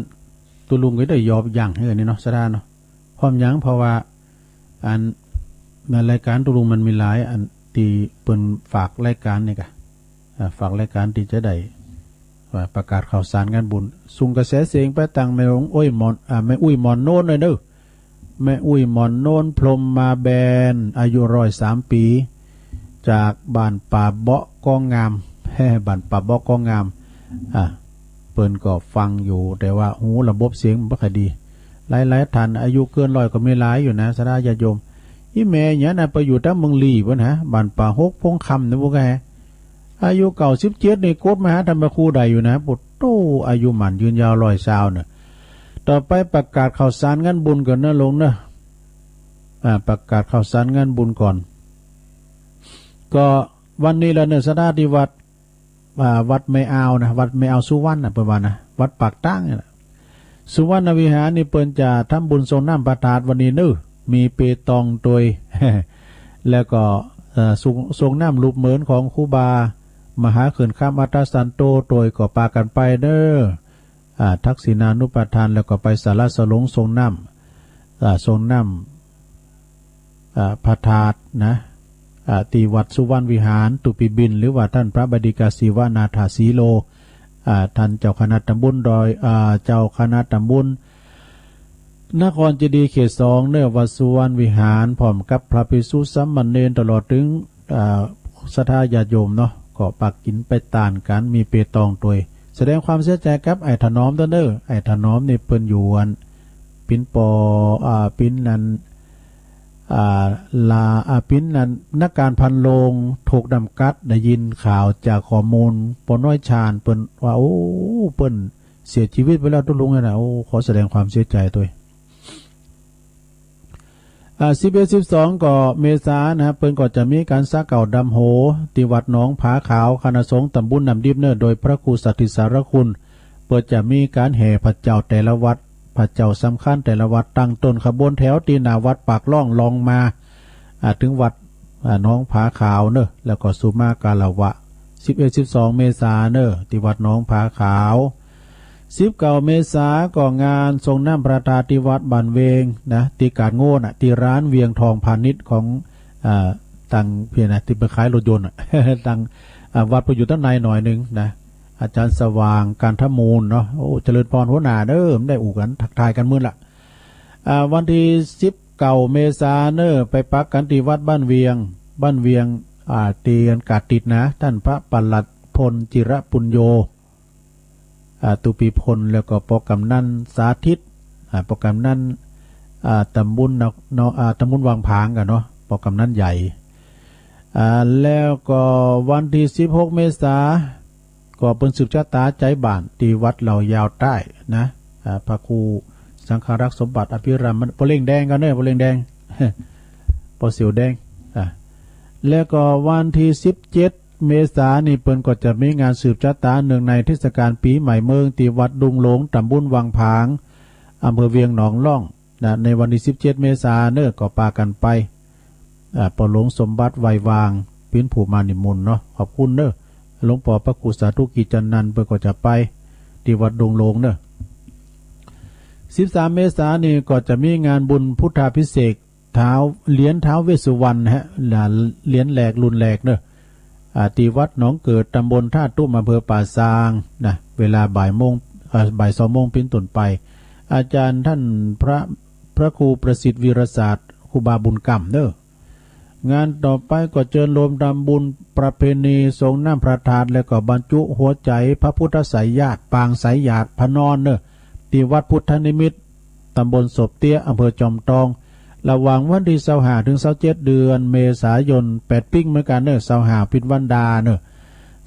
ตุลุงก็ได้ยอบยั้งให้อันนี้เนาะ ศรัทธาเนาะ พร้อมยัง เพราะว่า อัน ในรายการตุลุงมันมีหลายอัน ที่เปิ้นฝากรายการนี่กะ อ่า ฝากรายการที่จะได้ ว่าประกาศข่าวสารงานบุญ ส่งกระแสเสียงไปตางแม่อุ้ยหมอน อ่า แม่อุ้ยหมอนโน้นเลยเด้อ แม่อุ้ยหมอนโน้น พรหมมาแบน อายุร้อยสามปี จากบ้านป่าเบาะก้องงาม แฮ่ บ้านป่าเบาะก้องงาม อ่า เปิ้นก็ฟังอยู่ แต่ว่าหูระบบเสียงมันบ่ค่อยดี หลายๆ ท่านอายุเกินร้อยก็มีหลายอยู่นะ ศรัทธาญาติโยม อีแม่เนี่ยนะ ไปอยู่ตางเมืองลี้พุ้นนะ บ้านป่าหกพงคำนี่พุ้นกะแฮ อายุเก้าสิบเจ็ดนี่กดมาหาท่านพระครูได้อยู่นะ ปุตโต อายุหมั้นยืนยาวร้อยซาวเนี่ย ต่อไปประกาศข่าวสารงานบุญก่อนนะลุงเนอะ อ่า ประกาศข่าวสารงานบุญก่อน ก็วันนี้ละเนอะ ศรัทธาที่วัด อ่า วัดแม่อาวนะ วัดแม่อาวสุวรรณนะ เปิ้นว่านะ วัดปากตางเนี่ยนะ สุวรรณวิหารนี่เปิ้นจะทำบุญส่งน้ำพระธาตุวันนี้เนอะ มีเปตองโตย แล้วก็ เอ่อ ส่ง ส่งน้ำรูปเหมือนของครูบามหาเขื่อนคำอัตตสันโตโตยก็ปากันไปเนอะ อ่า ทักษิณานุปทาน แล้วก็ไปศาลาสลงส่งน้ำ อ่า ส่งน้ำ อ่า พระธาตุนะ อ่า ที่วัดสุวรรณวิหาร ตุปีบิณ หรือว่าท่านพระบดิกาศิวนาถสีโล อ่า ท่านเจ้าคณะตำบลดอย อ่า เจ้าคณะตำบลนครเจดีย์เขตสองเนอะ วัดสุวรรณวิหาร พร้อมกับพระภิกษุสามเณรตลอดถึง อ่า ศรัทธาญาติโยมเนาะ ก็ปากินไปตานกัน มีเปตองโตย แสดงความเสียใจกับไอ้ถนอมเด้อเนอะ ไอ้ถนอมนี่เปิ้นอยู่อัน ปิ้นปอ อ่า ปิ้นนั่น อ่า ลา อ่า ปิ้นนั่น นักการพันโลง ถูกน้ำกัด ได้ยินข่าวจากข้อมูล ปอน้อยชาญ เปิ้นว่า โอ้ เปิ้นเสียชีวิตไปแล้วตุ๊ลุงนั่นน่ะ โอ้ ขอแสดงความเสียใจโตย อ่า สิบเอ็ด สิบสอง ก็เมษานะ เปิ้นก็จะมีการสาเก้าดำหัว ที่วัดหนองผาขาว คณะสงฆ์ตำบลน้ำดิบเนอะ โดยพระครูสัตย์สารคุณ เปิ้นจะมีการแห่พระเจ้าแต่ละวัด พระเจ้าสำคัญแต่ละวัด ตั้งต้นขบวนแถวที่หน้าวัดปากล่องลองมา อ่า ถึงวัด อ่า หนองผาขาวเนอะ แล้วก็สุมาการวะ สิบเอ็ด สิบสอง เมษาเนอะ ที่วัดหนองผาขาว สิบเก้า เมษาก็งานส่งน้ำพระธาตุที่วัดบ้านเวียงนะ ที่กาดโง่น่ะ ที่ร้านเวียงทองพาณิชย์ของ อ่า ตังเพียงนะ ที่ไปขายรถยนต์น่ะ ตัง อ่า วัดไปอยู่ตั้งในหน่อยหนึ่งนะ อาจารย์สว่าง การทมูลเนาะ โอ้ เจริญพรหัวหน้าเด้อ ได้อู้กัน ทักทายกันมื้อละ อ่า วันที่สิบเก้า เมษาเนอะ ไปปักกันที่วัดบ้านเวียง บ้านเวียง อ่า ที่อันกาดติดนะ ท่านพระปลัดพลจิระปุญโญ อ่า ตุปีพล แล้วก็ปอกำนันสาธิต อ่า ปอกำนัน อ่า ตำบลนอก นอก อ่า ตำบลวังผางกั๋นเนาะ ป้อกำนันใหญ่ อ่า แล้วก็วันตี้สิบหกเมษา ก็เปิ้นสืบชะตาใจ๊บ้านตี้วัดเหล่ายาวใต้นะ อ่า พระครูสังฆรักษ์สมบัติอภิรามย์ ป้อเล่งแดงกั๋นเนาะ ป้อเล่งแดง ป้อเสี่ยวแดง อ่า แล้วก็วันตี้สิบเจ็ดเมษานี่เปิ้นก็จะมีงานสืบชะตาเนื่องในเทศกาลปี๋ใหม่เมืองตี้วัดดุงหลวง ตำบลวังผาง อำเภอเวียงหนองล่อง นะ ในวันตี้สิบเจ็ดเมษาเนาะ ก็ปากั๋นไป อ่า ป้อหลวงสมบัติ ไววาง ปิ้นผู้มานิมนต์เนาะ ขอบคุณเนาะ หลวงป้อพระครูสาธุกิจจานันท์ เปิ้นก็จะไปตี้วัดดุงหลวงเนาะ สิบสามเมษานี่ก็จะมีงานบุญพุทธาภิเษก ท้าว เหรียญท้าวเวสสุวรรณฮะ เหรียญแรกรุ่นแรกเนาะ อ่า ตี้วัดหนองเกิด ตำบลท่าตุ้ม อำเภอป่าซางนะ เวลาบ่ายโมง เอ่อ บ่ายสองโมงปิ้นต้นไป อาจารย์ท่านพระ พระครูประสิทธิ์วีรศาสตร์ ครูบาบุญกำเนาะ งานต่อไปก็เจิญโฮมทำบุญประเพณีสรงน้ำพระธาตุ แล้วก็บรรจุหัวใจพระพุทธไสยญาติ ปางไสยญาติพระนอนเนาะ ตี้วัดพุทธนิมิต ตำบลโสบเตี้ย อำเภอจอมทอง ระหว่างวันตี้ซาวห้าถึงซาวเจ็ดเดือนเมษายน แปดปิ้งเหมือนกั๋นเนาะ ซาวห้าปิ้นวันดาเนาะ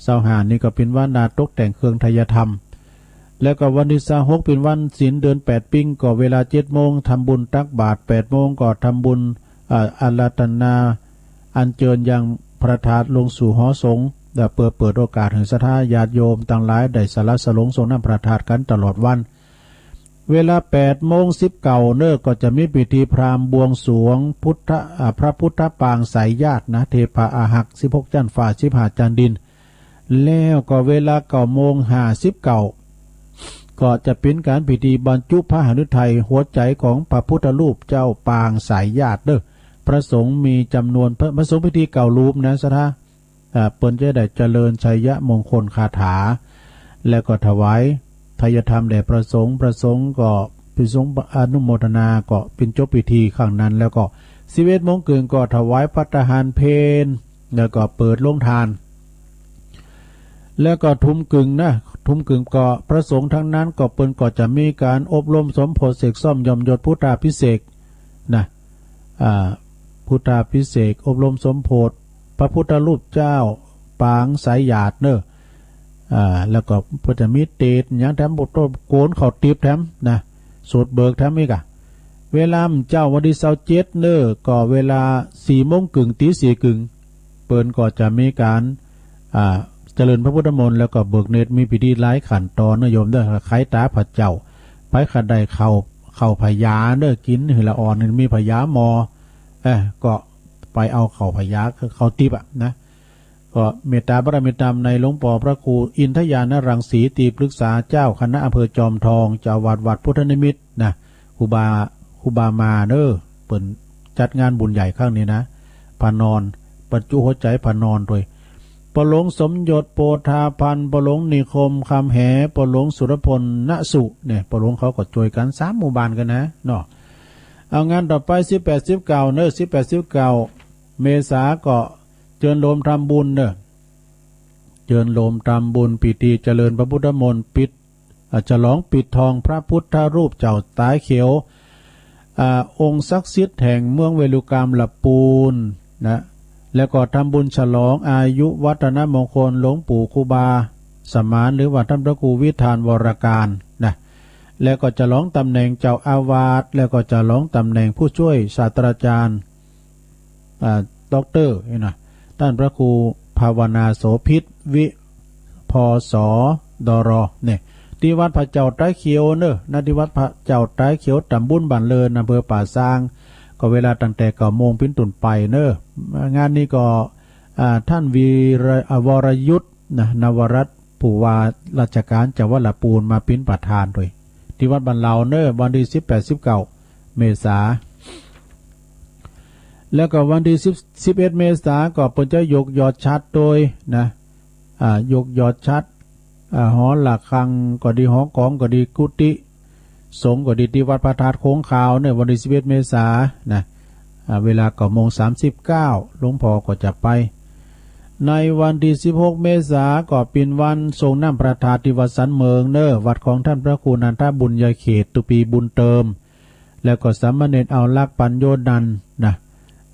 ซาวห้านี่ก็ปิ้นวันดาตกแต่งเครื่องไทยธรรม แล้วก็วันตี้ซาวหกปิ้นวันศีลเดือนแปดปิ้ง ก็เวลาเจ็ดโมง ทำบุญตักบาตร แปดโมง ก็ทำบุญ อ่า อาราธนา อัญเจิญยังพระธาตุลงสู่หอสงฆ์ และเปิด เปิดโอกาสหื้อศรัทธาญาติโยมตังหลายได้สละสลงสรงน้ำพระธาตุกั๋นตลอดวัน เวลาแปดโมงสิบเก้าเนาะ ก็จะมีพิธีพราหมณ์บวงสรวงพุทธ อ่า พระพุทธปางไสยญาตินะ เทพาอาหัก สิบหกจั๊นฟ้า สิบห้าจั๊นดิน แล้วก็เวลาเก้าโมงห้าสิบเก้า ก็จะปิ้นก๋านพิธีบรรจุพระหฤทัย หัวใจของพระพุทธรูปเจ้าปางไสยญาติเนาะ พระสงฆ์มีจ๋ำนวน พระ พระสงฆ์พิธีเก้ารูปนะศรัทธา อ่า เปิ้นจะได้เจริญชัยมงคลคาถา แล้วก็ถวายไทยธรรมแด่พระสงฆ์ พระสงฆ์ก็ปิ้นสงฆ์อนุโมทนา ก็ปิ้นจบพิธีครั้งนั้น แล้วก็สิบเอ็ดโมงครึ่งก็ถวายภัตตาหารเพล แล้วก็เปิดโรงทาน แล้วก็ทุ่มครึ่งนะ ทุ่มครึ่งก็พระสงฆ์ทั้งนั้นก็เปิ้นก็จะมีก๋านอบรมสมโภชเสกซ้อมยอมยศพุทธาภิเษกนะ อ่า พุทธาภิเษกอบรมสมโภชพระพุทธรูปเจ้าปางไสยญาติเนาะ อ่า แล้วก็เปิ้นจะมีเตสน์หยังแถม โกนข้าวติ๊บแถมนะ สวดเบิกแถมอีกอะ เวลาเจ๊าวันตี้ซาวเจ็ดเนาะ ก็เวลาสี่โมงครึ่ง ตีสี่ครึ่ง เปิ้นก็จะมีก๋าน อ่า เจริญพระพุทธมนต์ แล้วก็เบิกเนตร มีพิธีหลายขั้นตอนเนาะโยมเนาะ ไขต๋าพระเจ้า ไผขะได้ข้าว ข้าวผยาเนาะ กิ๋นหื้อละอ่อน มีผยาหม้อ เออ ก็ไปเอาข้าวผยา คือข้าวติ๊บอะนะ ก็เมตตาบารมีธรรมในหลวงป้อพระครูอินทญาณรังสี ตี้ปรึกษาเจ้าคณะอำเภอจอมทอง เจ้าอาวาสวัดพุทธนิมิตนะ ครูบา ครูบามาเนาะ เปิ้นจัดงานบุญใหญ่ครั้งนี้นะ พระนอน บรรจุหัวใจพระนอนโดย ป้อหลวงสมยศ โพธาพันธ์ ป้อหลวงนิคม คำแห ป้อหลวงสุรพล ณสุ เนี่ย ป้อหลวงเขาก็จ้วยกั๋นสามหมู่บ้านกั๋นนะเนาะ เอางานต่อไป สิบแปด สิบเก้าเนาะ สิบแปด สิบเก้าเมษาก็เจิญโฮมทำบุญเนาะ เจิญโฮมทำบุญพิธีเจริญพระพุทธมนต์ ปิด อ่า ฉลองปิดทองพระพุทธรูปเจ้าต๋ายเขียว อ่า องค์ศักดิ์สิทธิ์แห่งเมืองเวลุกามละปูนนะ แล้วก็ทำบุญฉลองอายุวัฒนมงคลหลวงปู่ครูบาสมาน หรือว่าท่านพระครูวิธานวรการนะ แล้วก็ฉลองตำแหน่งเจ้าอาวาส แล้วก็ฉลองตำแหน่งผู้ช่วยศาสตราจารย์ อ่า ด็อกเตอร์ นี่นะ ท่านพระครูภาวนาโสภิต วิ พส ดร เนี่ย ตี้วัดพระเจ้าต๋ายเขียวเนาะ ณ ตี้วัดพระเจ้าต๋ายเขียว ตำบลบ้านเลิน อำเภอป่าซาง ก็เวลาตั้งแต่เก้าโมงปิ้นต้นไปเนาะ งานนี้ก็ อ่า ท่านวีระ อ่า วรยุทธนะ นวรัตน์ ผู้ว่าราชการจังหวัดละปูนมาปิ้นประธานโดย ตี้วัดบ้านเหล่าเนาะ วันตี้สิบแปด สิบเก้าเมษา แล้วก็วันตี้สิบ สิบเอ็ดเมษาก็เปิ้นจะยกยอดฉัตรโดยนะ อ่า ยกยอดฉัตร อ่า หอระฆังก็ดี หอกลองก็ดี กุฏิสงฆ์ก็ดี ตี้วัดพระธาตุโค้งคาวเนาะ วันตี้สิบเอ็ดเมษานะ อ่า เวลาเก้าโมงสามสิบเก้า หลวงพ่อก็จะไป ในวันตี้สิบหกเมษาก็เป๋นวันสรงน้ำพระธาตุตี้วัดสันเมิงเนาะ วัดของท่านพระครูนันทบุญญาเขต ตุปีบุญเติม แล้วก็สามเณรเอาลักษณ์ปัญโยชน์นั้นนะ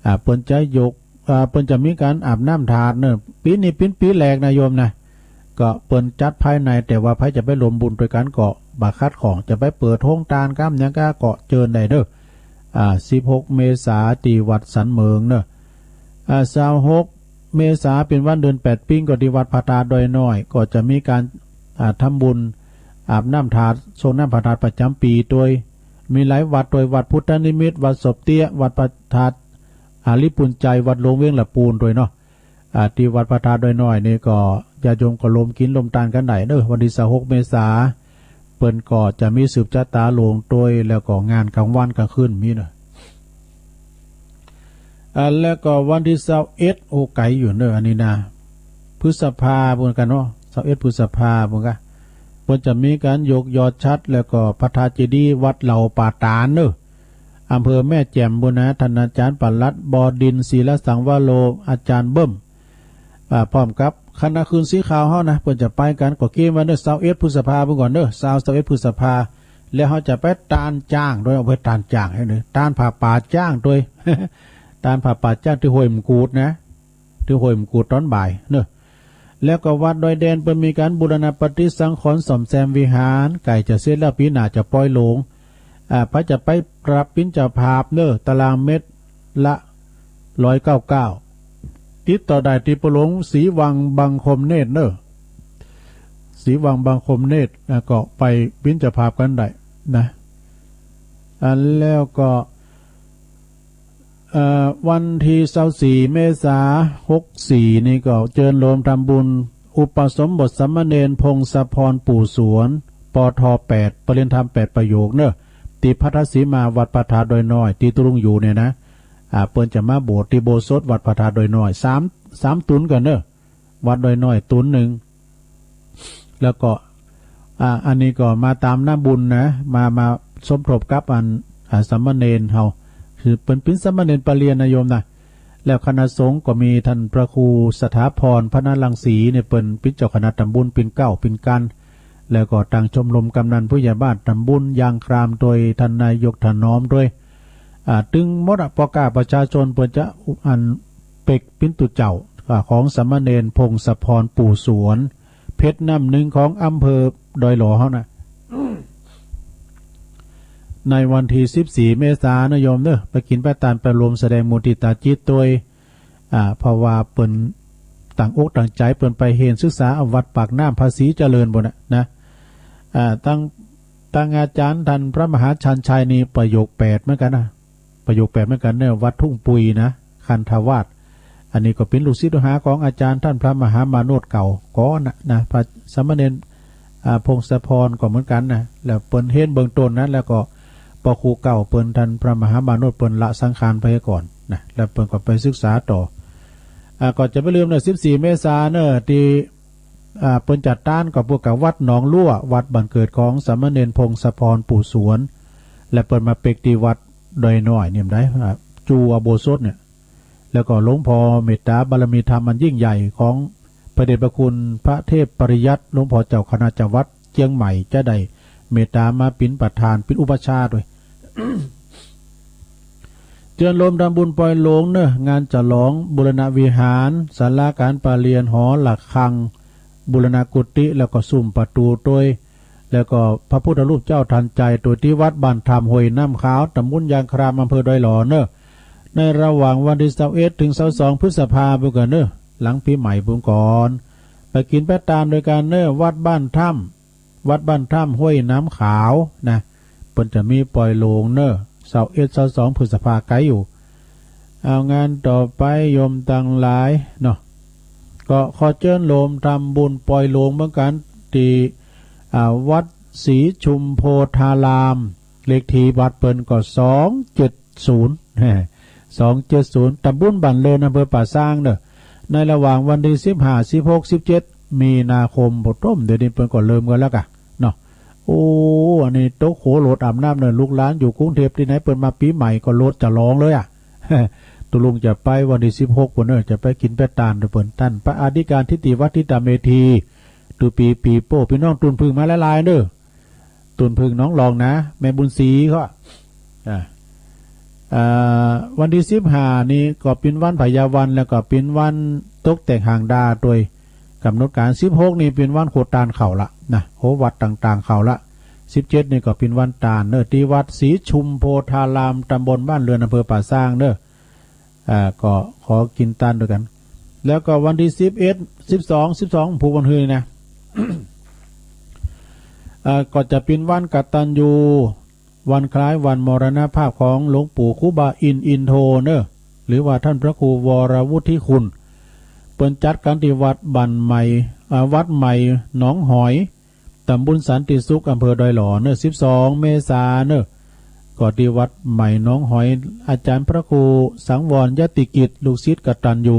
อ่า เปิ้นจะยก อ่า เปิ้นจะมีการอาบน้ำธาตุเนอะ ปีนี้เป๋นปีแรกนะโยมนะ ก็เปิ้นจัดภายใน แต่ว่าใผจะไปร่วมบุญด้วยกันก็บ่ขัดข้อง จะไปเปิดโฮงทานกำหยังก็ ก็เจิญได้เด้อ อ่า สิบหกเมษา ที่วัดสันเมิงเนอะ อ่า ซาวหกเมษา เป๋นวันเดือนแปดปิ้ง ก็ที่วัดพระธาตุดอยน้อย ก็จะมีการ อ่า ทำบุญอาบน้ำธาตุ สรงน้ำพระธาตุประจำปีโดย มีหลายวัดโดย วัดพุทธนิมิต วัดศพเตี้ย วัดพระธาตุอาริปุญไจย วัดหลวงเวียงละปูนโดยเนาะ อ่า ที่วัดพระธาตุดอยน้อยนี่ก็ญาติโยมก็ร่วมกินร่วมทานกันได้เนอะ วันที่ซาวหกเมษา เปิ้นก็จะมีสืบชะตาหลวงโดย แล้วก็งานกลางวันกลางคืนมีเนอะ อ่า แล้วก็วันที่ซาวเอ็ด โอ้ ไกลอยู่เนอะ อันนี้นะ พฤษภาเหมือนกันเนาะ ซาวเอ็ด พฤษภาเหมือนกัน เปิ้นจะมีการยกยอดฉัตร แล้วก็พระธาตุเจดีย์วัดเหล่าป่าตาดเนอะ อำเภอแม่แจ่มบุญนะ ท่านอาจารย์ปลัด บดินทร์ ศิลสังวโร อาจารย์เบิ้ม อ่า พร้อมกับคณะคืนสีขาวเฮานะ เปิ้นจะไปกัน ก็เกมวันเนอะ ซาวเอ็ด พฤษภาเบิ่งก่อนเนอะ ซาว ซาวเอ็ด พฤษภา แล้วเฮาจะไปตานจ้างโดย เอาไปตานจ้างให้เนอะ ตานผ้าป่าจ้างโดย ตานผ้าป่าจ้างที่ห้วยมะกูดนะ ที่ห้วยมะกูดตอนบ่ายเนอะ แล้วก็วัดดอยแดนเปิ้นมีการบูรณะปฏิสังขรณ์ซ่อมแซมวิหาร ใกล้จะเสร็จแล้ว ปีหน้าจะปล่อยโลง อ่า ใผจะไปรับบิณฑบาตเนอะ ตารางเมตรละร้อยเก้าเก้า ติดต่อได้ที่ปอหลวงศรีวังบังคมเนตรเนอะ ศรีวังบังคมเนตร แล้วก็ไปบิณฑบาตกันได้นะ อันแล้วก็ เอ่อ วันที่ซาวสี่เมษาหกสี่นี่ก็เจิญโฮมทำบุญอุปสมบทสามเณรพงศพรปู่สวน ปทแปด ปริญญาธรรมแปดประโยคเนอะ ที่พัทธสีมาวัดพระธาตุดอยน้อย ที่ตุ๊ลุงอยู่เนี่ยนะ อ่า เปิ้นจะมาโบสถ์ที่อุโบสถวัดพระธาตุดอยน้อย สาม สามตุ๊นก่อนเนอะ วัดดอยน้อยตุ๊นหนึ่ง แล้วก็ อ่า อันนี้ก็มาตามน้ำบุญนะ มา มาสมทบกับอัน อ่า สามเณรเฮา คือเปิ้นเป๋นสามเณรปะเรียนนะโยมนะ แล้วคณะสงฆ์ก็มีท่านพระครูสถาพร พนรังสีเนี่ย เปิ้นเป๋นเจ้าคณะตำบล เป๋นเก๊าเป๋นกั๋น แล้วก็ตั้งชมรมกำนันผู้ใหญ่บ้านตำบลยางคราม โดยท่านนายกถนอมด้วย อ่า ตึงหมดอะ ปอก้าประชาชนเปิ้นจะอันเปกเป๋นตุ๊เจ้า อ่า ของสามเณรพงศพรปู่สวน เพชรน้ำหนึ่งของอำเภอดอยหล่อเฮานะ ในวันที่สิบสี่เมษานะโยมเนอะ ไปกิ๋นไปตานไปรวมแสดงมุทิตาจิตโดย อ่า เพราะว่าเปิ้นตั้งอกตั้งใจ เปิ้นไปเฮียนศึกษาวัดปากน้ำภาษีเจริญปู้นน่ะนะ อ่า ตั้ง ตั้งอาจารย์ท่านพระมหาชันชัยนี่ประโยคแปดเหมือนกันนะ ประโยคแปดเหมือนกันเนี่ย วัดทุ่งปุยนะ คันธวาส อันนี้ก็เป๋นลูกศิษย์ลูกหาของอาจารย์ท่านพระมหามาโนชเก่าก่อนนะ นะ พระสามเณร อ่า พงศพรก็เหมือนกันนะ แล้วเปิ้นเฮียนเบื้องต้นนะ แล้วก็ปอครูเก่าเปิ้นท่านพระมหามาโนชเปิ้นละสังขารไปก่อนนะ แล้วเปิ้นก็ไปศึกษาต่อ อ่า ก็จะไม่ลืมเนอะ สิบสี่เมษาเนอะ ที่ อ่า เปิ้นจัดตานก็พวกกับวัดหนองลั่ว วัดบ้านเกิดของสามเณรพงศพรปู่สวน และเปิ้นมาเปกที่วัดดอยน้อยเนี่ยได้ อ่า จูอุโบสถเนี่ย แล้วก็หลวงพ่อเมตตาบารมีธรรมอันยิ่งใหญ่ของพระเดชพระคุณพระเทพปริยัติ หลวงพ่อเจ้าคณะจังหวัดเจียงใหม่ จะได้เมตตามาเป๋นประธานเป๋นอุปัชฌาย์ด้วย เจิญโฮมทำบุญปล่อยโลงเนอะ งานฉลองบูรณะวิหาร ศาลาการประเรียน หอระฆัง บูรณะกุฏิ แล้วก็ซุ้มประตูโดย แล้วก็พระพุทธรูปเจ้าทันใจ โดยที่วัดบ้านถ้ำห้วยน้ำขาว ตำบลยางคราม อำเภอดอยหล่อเนอะ ในระหว่างวันที่ซาวเอ็ดถึงซาวสองพฤษภาปู้นก่อนเนอะ หลังปี๋ใหม่ปู้นก่อน ไปกิ๋นไปตานโดยกันเนอะ วัดบ้านถ้ำ วัดบ้านถ้ำห้วยน้ำขาวนะ เปิ้นจะมีปล่อยโลงเนอะ ซาวเอ็ด ซาวสองพฤษภาใก้อยู่ เอางานต่อไปโยมตังหลายเนาะ ก็ขอเจิญโฮมทำบุญปล่อยโลงเหมือนกัน ที่ อ่า วัดศรีชุมโพธาราม เลขที่วัดเปิ้นก็สองเจ็ดศูนย์ สองเจ็ดศูนย์ ตำบลบ้านเริน อำเภอป่าซางเนอะ ในระหว่างวันที่สิบห้า สิบหก สิบเจ็ด มีนาคม บ่ต้ม เดี๋ยวนี้เปิ้นก็เริ่มกันแล้วกะเนาะ โอ้ อันนี้ตกโขลดอาบน้ำเนอะ ลูกหลานอยู่กรุงเทพฯตี้ไหน เปิ้นมาปี๋ใหม่ก็โลดจะร้องเลยอะ ตุ๊ลุงจะไปวันที่สิบหกปู้นเนอะ จะไปกิ๋นไปตานโดยเปิ้น ต้านพระอธิการทิติวัฒน์ ธิตาเมธี ตุ๊ปี๋ปี๋โป้ ปี้น้องตุ๊นผึ้งมาหลายๆเนอะ ตุ๊นผึ้งหนองหลองนะ แม่บุญศรีเขาอะ อ่า อ่า วันตี้สิบห้านี่ก็เป๋นวันพญาวัน แล้วก็เป๋นวันตกแต่งหางดาโดยก๋ำหนดก๋าน สิบหกนี่เป๋นวันโคตานเข้าละนะ โหวัดต่างๆเข้าละ สิบเจ็ดนี่ก็เป๋นวันตานเนอะ ตี้วัดศรีชุมโพธาราม ตำบลบ้านเรือน อำเภอป่าซางเนอะ อ่า ก็ขอกิ๋นตานด้วยกั๋น แล้วก็วันตี้สิบเอ็ด สิบสอง สิบสอง ผูกวันหื้อนี่นะ อ่า ก็จะเป๋นวันกตัญญู วันคล้ายวันมรณภาพของหลวงปู่ครูบาอินทร์อินโทเนอะ หรือว่าต้านพระครูวรวุฒิคุณ เปิ้นจัดกั๋นตี้วัดบ้านใหม่ อ่า วัดใหม่หนองหอย ตำบลสันติสุข อำเภอดอยหล่อเนอะ สิบสองเมษาเนอะ ก็ตี้วัดใหม่หนองหอย อาจ๋ารย์พระครูสังวรยติกิจ ลูกศิษย์กตัญญู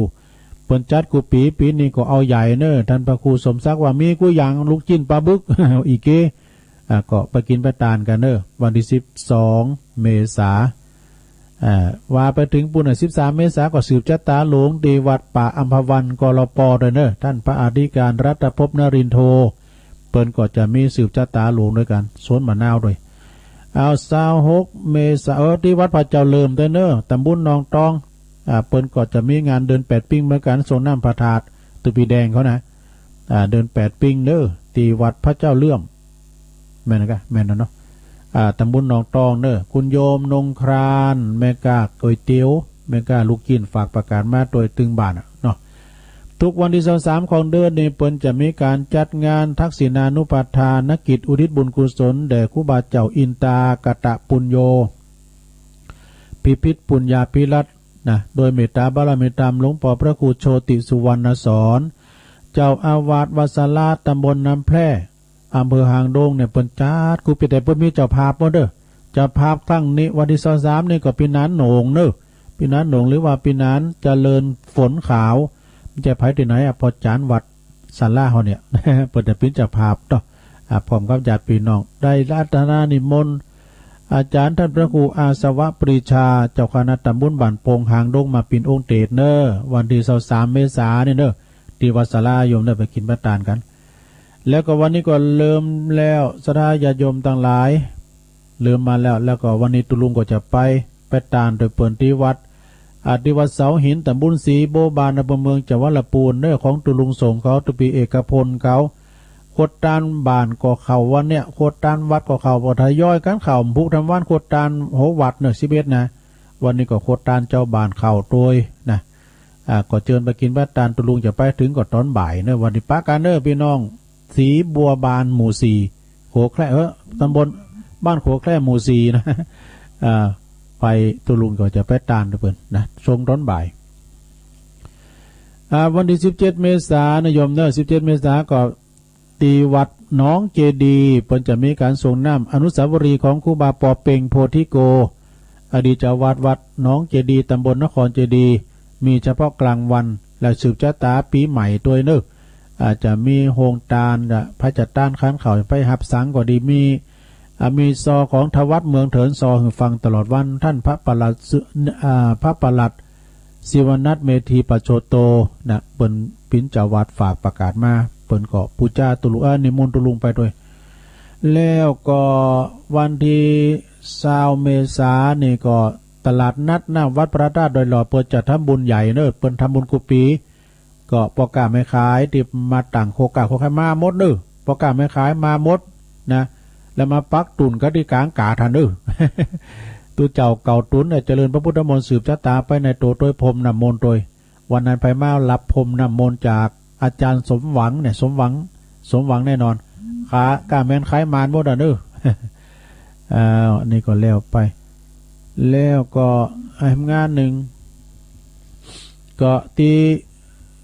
เปิ้นจัดกู้ปี๋ ปี๋นี้ก็เอาใหญ่เนอะ ต้านพระครูสมศักดิ์ว่ามีกู้อย่าง ลูกจิ๊นปลาบึก อีเก อ่า ก็ไปกิ๋นไปตานกั๋นเนอะ วันตี้สิบสองเมษา อ่า ว่าไปเถิงปู้นน่ะ สิบสามเมษาก็สืบชะตาหลวงตี้วัดป่าอัมพวัน กลป ด้วยเนอะ ต้านพระอธิการรัตภพนรินโท เปิ้นก็จะมีสืบชะตาหลวงด้วยกั๋น สวนมะนาวด้วย เอา ซาวหกเมษา เออ ตี้วัดพระเจ้าเริ่มด้วยเนอะ ตำบลหนองตอง อ่า เปิ้นก็จะมีงานเดินแปดปิ้งเหมือนกั๋น ส่งน้ำพระธาตุ ตุ๊ปีแดงเขานะ อ่า เดินแปดปิ้งเนอะ ตี้วัดพระเจ้าเริ่ม แม่นกะ แม่นแล้วเนาะ อ่า ตำบลหนองตองเนอะ คุณโยมนงคราน แม่ก๊าก๋วยเตี๋ยว แม่ก๊าลูกจิ๊น ฝากประกาศมาตวยตึงบ้านอะเนาะ ทุกวันตี้ซาวสามของเดือนนี้ เปิ้นจะมีก๋านจัดงานทักษิณานุปทานกิจอุทิศบุญกุศลแด่ครูบาเจ้าอินตากตปุญโญ พิพิธปุญญาภิรัตน์นะ โดยเมตตาบารมีธรรมหลวงป้อพระครูโชติสุวรรณสอน เจ้าอาวาสวัดสาราตำบลน้ำแพร่ อำเภอหางดงเนี่ย เปิ้นจัดกู้ปี๋ แต่เปิ้นมีเจ้าภาพหมดเด้อ เจ้าภาพตั้งนี้วันตี้ซาวสามนี่ก็ปี๋นานโหน่งเนอะ ปี๋นานโหน่ง หรือว่าปี๋นานเจริญฝนขาว มันจะไปตี้ไหนอะ พ่อจ๋ารย์วัดสาราเฮาเนี่ย เปิ้นจะเป๋นเจ้าภาพเนาะ อ่า พร้อมกับญาติพี่น้อง ได้อาราธนานิมนต์ อาจ๋ารย์ต้านพระครูอาสวะปรีชา เจ้าคณะตำบลบ้านโป่งหางดง มาเป๋นองค์เตสน์เนอะ วันตี้ซาวสามเมษานี่เนอะ ตี้วัดสารา โยมได้ไปกิ๋นไปตานกั๋น แล้วก็วันนี้ก็เริ่มแล้ว ศรัทธาญาติโยมตังหลาย เริ่มมาแล้ว แล้วก็วันนี้ตุ๊ลุงก็จะไป ไปตานตวยเปิ้นตี้วัด อ่า ตี้วัดเสาหิน ตำบลศรีบัวบาน อำเภอเมือง จังหวัดลำพูนเนอะ ของตุ๊ลุงสงฆ์เขา ตุ๊ปีเอกพลเขา โคตานบ้านก็เข้าวันเนี้ย โคตานวัดก็เข้า ก็ทยอยกั๋นเข้า ผูกทำวันโคตานโหวัดเนอะ สิบเอ็ดนะ วันนี้ก็โคตานเจ้าบ้านเข้าตวยนะ อ่า ก็เจิญไปกิ๋นไปตาน ตุ๊ลุงจะไปเถิงก็ตอนบ่ายเนอะ วันนี้ปะกั๋นเนอะ พี่น้อง ศรีบัวบาน หมู่สี่ โขแคร่ เออ ตำบลบ้านโขแคร่ หมู่สี่นะ อ่า ไป ตุ๊ลุงก็จะไปตานตวยเปิ้นนะ ส่งตอนบ่าย อ่า วันตี้สิบเจ็ดเมษานะโยมเนอะ สิบเจ็ดเมษาก็ ตี้วัดหนองเจดีย์ เปิ้นจะมีก๋านส่งน้ำอนุสาวรีย์ของครูบาปอเป่งโพธิโก อดีตเจ้าวัดวัดหนองเจดีย์ ตำบลนครเจดีย์ มีเฉพาะกลางวัน และสืบชะตาปี๋ใหม่ตวยเนอะ อาจจะมีโฮงตาน พระจัดตานขันข้าวไปฮับสังก็ดี มี อ่า มีซอของทวัดเมืองเถิน ซอหื้อฟังตลอดวัน ต้านพระปลัด อ่า พระปลัด ศิวนัท เมธีปัจโชโต นะ เปิ้นเป๋นเจ้าวัดฝากประกาศมา เปิ้นก็ปู๋จาตุ๊ลุง เอ่อ นิมนต์ตุ๊ลุงไปตวย แล้วก็วันตี้ซาวเมษานี่ก็ตลาดนัดน้ำวัดพระธาตุดอยหล่อ เปิ้นจะทำบุญใหญ่เนอะ เปิ้นทำบุญกู้ปี๋ ก็ป้อก๊าแม่ขายตี้มาตั้งโคกล้าโคกแคร่มาหมดเนอะ ป้อก๊าแม่ขายมาหมดนะ แล้วมาปักตุ่นกั๋นตี้ก๋างกาดหั้นเนอะ ตุ๊เจ้าเก่าตุ่นเนี่ยเจริญพระพุทธมนต์สืบชะตาไปในโตตวยพรมน้ำมนต์ตวย วันนั้นไปมารับพรมน้ำมนต์จากอาจารย์สมหวังเนี่ย สมหวัง สมหวังแน่นอน ขา ก้าแม่นขายมานหมดอะเนอะ อ่า นี่ก็แล้วไป แล้วก็ อ่ะ งานหนึ่ง ก็ตี้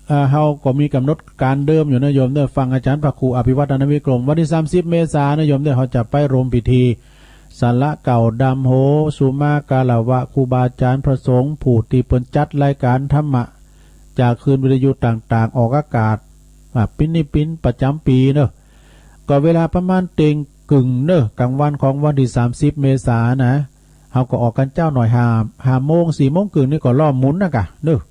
อ่า เฮาก็มีก๋ำหนดก๋านเดิมอยู่นะโยมเด้อ ฟังอาจารย์พระครูอภิวัฒนวิกรม วันตี้สามสิบเมษานะโยมเด้อ เฮาจะไปร่วมพิธีสละเกล้าดำหัวสุมาคารวะครูบาอาจารย์พระสงฆ์ ผู้ตี้เปิ้นจัดรายก๋านธรรมะ จากคลื่นวิทยุต่างๆ ออกอากาศ อ่า ปิ้นนี่ปิ้นประจ๋ำปี๋เนอะ ก็เวลาประมาณเตียงกึ่งเนอะ กลางวันของวันตี้สามสิบเมษานะ เฮาก็ออกกั๋นเจ๊าหน่อย ห้า ห้าโมง สี่โมงครึ่งนี่ก็ล้อมหมุนนะกะเนอะ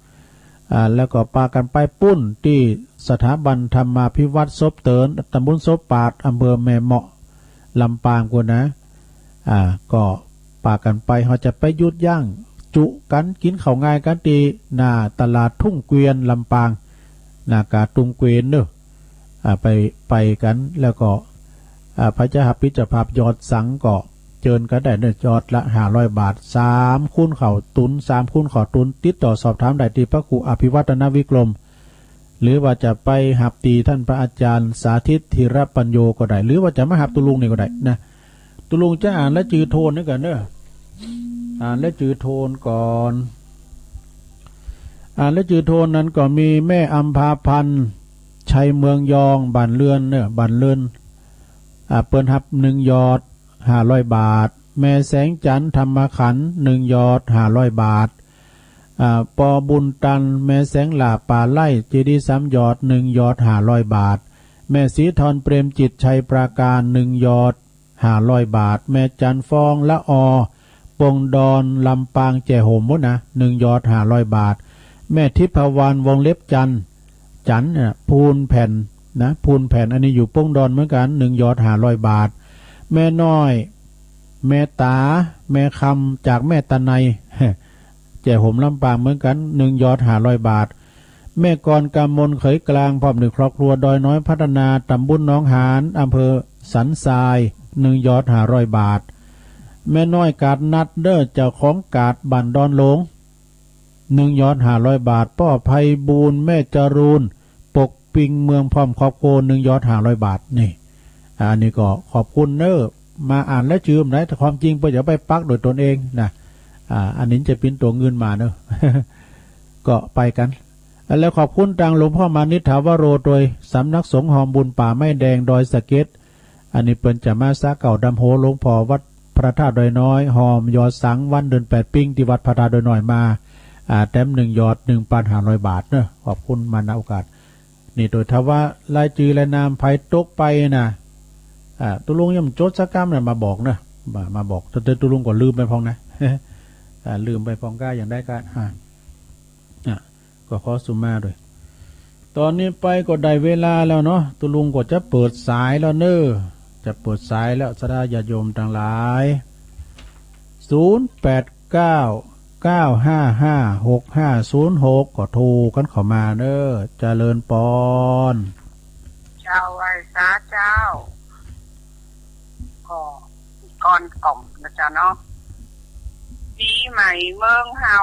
อ่า แล้วก็ปากั๋นไปปุ้นตี้สถาบันธรรมาภิวัฒน์ศพเติน ตำบลศพปาด อำเภอแม่เมาะ ลำปางพู้นนะ อ่า ก็ ปากันไป เฮาจะไปหยุดยั้งจุกันกินข้าวงายกันตี้หน้าตลาดทุ่งเกวียนลำปาง หน้ากาดทุ่งเกวียนเนอะ อ่า ไป ไปกัน แล้วก็ อ่า ไผจะฮับปิดเจ้าภาพหยอดสังก็เจิญกันได้เนอะ หยอดละห้าร้อยบาท สามคูณข้าวตุน สามคูณข้าวตุน ติดต่อสอบถามได้ตี้พระครูอภิวัฒนวิกรม หรือว่าจะไปฮับตี้ท่านพระอาจารย์สาธิตธีรปัญโญก็ได้ หรือว่าจะมาฮับตุ๊ลุงนี่ก็ได้นะ ตุ๊ลุงจะอ่านรายจื้อโทนนี่ก่อนเนอะ อ่านรายจื้อโทนก่อน อ่านรายจื้อโทนนั้นก็มีแม่อำภาพันธ์ ชัยเมืองยอง บ้านเรือนเนอะ บ้านเรือน อ่า เปิ้นฮับหนึ่งหยอดห้าร้อยบาท แม่แสงจันทร์ ธรรมขันธ์ หนึ่งหยอดห้าร้อยบาท อ่า ปอบุญตัน แม่แสงหล้า ป่าไร่ เจดีย์สามหยอด หนึ่งหยอดห้าร้อยบาท แม่ศรีธร เปรมจิต ชัยปราการ หนึ่งหยอดห้าร้อยบาท แม่จันทร์ฟอง ละออ ปงดอน ลำปาง แจ่โหมพุ้นนะ หนึ่งหยอดห้าร้อยบาท แม่ทิพวรรณ วงเล็บจันทร์ จันทร์เนี่ย พูนแผ่นนะ พูนแผ่น อันนี้อยู่ปงดอนเหมือนกัน หนึ่งหยอดห้าร้อยบาท แม่น้อย แม่ต๋า แม่คำ จากแม่ตะไน แจ่โหมลำปางเหมือนกัน หนึ่งหยอดห้าร้อยบาท แม่กร กำมล เขยกลาง พร้อมด้วยครอบครัว ดอยน้อยพัฒนา ตำบลหนองหาน อำเภอสันทราย หนึ่งหยอดห้าร้อยบาท แม่น้อยกาดนัดเด้อ เจ้าของกาดบ้านดอนหลวง หนึ่งหยอดห้าร้อยบาท ป้อไพบูลย์ แม่จรูน ปกปิงเมือง พร้อมครอบครัว หนึ่งหยอดห้าร้อยบาท นี่ อ่า อันนี้ก็ขอบคุณเนอะ มาอ่านแล้วจืมนะ แต่ความจริงเปิ้นจะไปปักโดยตนเองนะ อ่า อันนี้จะเป็นตัวเงินมาเนอะ ก็ไปกัน แล้วขอบคุณตางหลวงพ่อมานิษฐาวโร โดยสำนักสงฆ์หอมบุญป่าไม้แดงดอยสะเก็ด อันนี้เปิ้นจะมาสระเกล้าดำหัวหลวงพ่อวัดพระธาตุดอยน้อย หอมหยอดสังวันเดือนแปดปิ้งตี้วัดพระธาตุดอยน้อยมา อ่า แต้มหนึ่งหยอด หนึ่งพันห้าร้อยบาทเนอะ ขอบคุณมา ณ โอกาสนี้โดย ถ้าว่ารายจื้อรายนามไผตกไปนะ อ่า ตุ๊ลุงยังจดสักกำนะ มาบอกเนอะ มา มาบอก แต่ตุ๊ลุงก็ลืมไปพองนะ อ่า ลืมไปพอง ก็อย่างใดก็ อ่า อ่ะ ก็ขอสุมาด้วย ตอนนี้ไปก็ได้เวลาแล้วเนาะ ตุ๊ลุงก็จะเปิดสายแล้วเนอะ จะเปิดสายแล้ว ศรัทธาญาติโยมทั้งหลาย ศูนย์แปดเก้า เก้าห้าห้า หกห้าศูนย์หก ก็โทรกันเข้ามาเนอะ เจริญปอน เจ้า ไหว้สาเจ้า ก็ก่อนกล่อมนะจ๊ะเนาะ ปีใหม่เมืองเฮา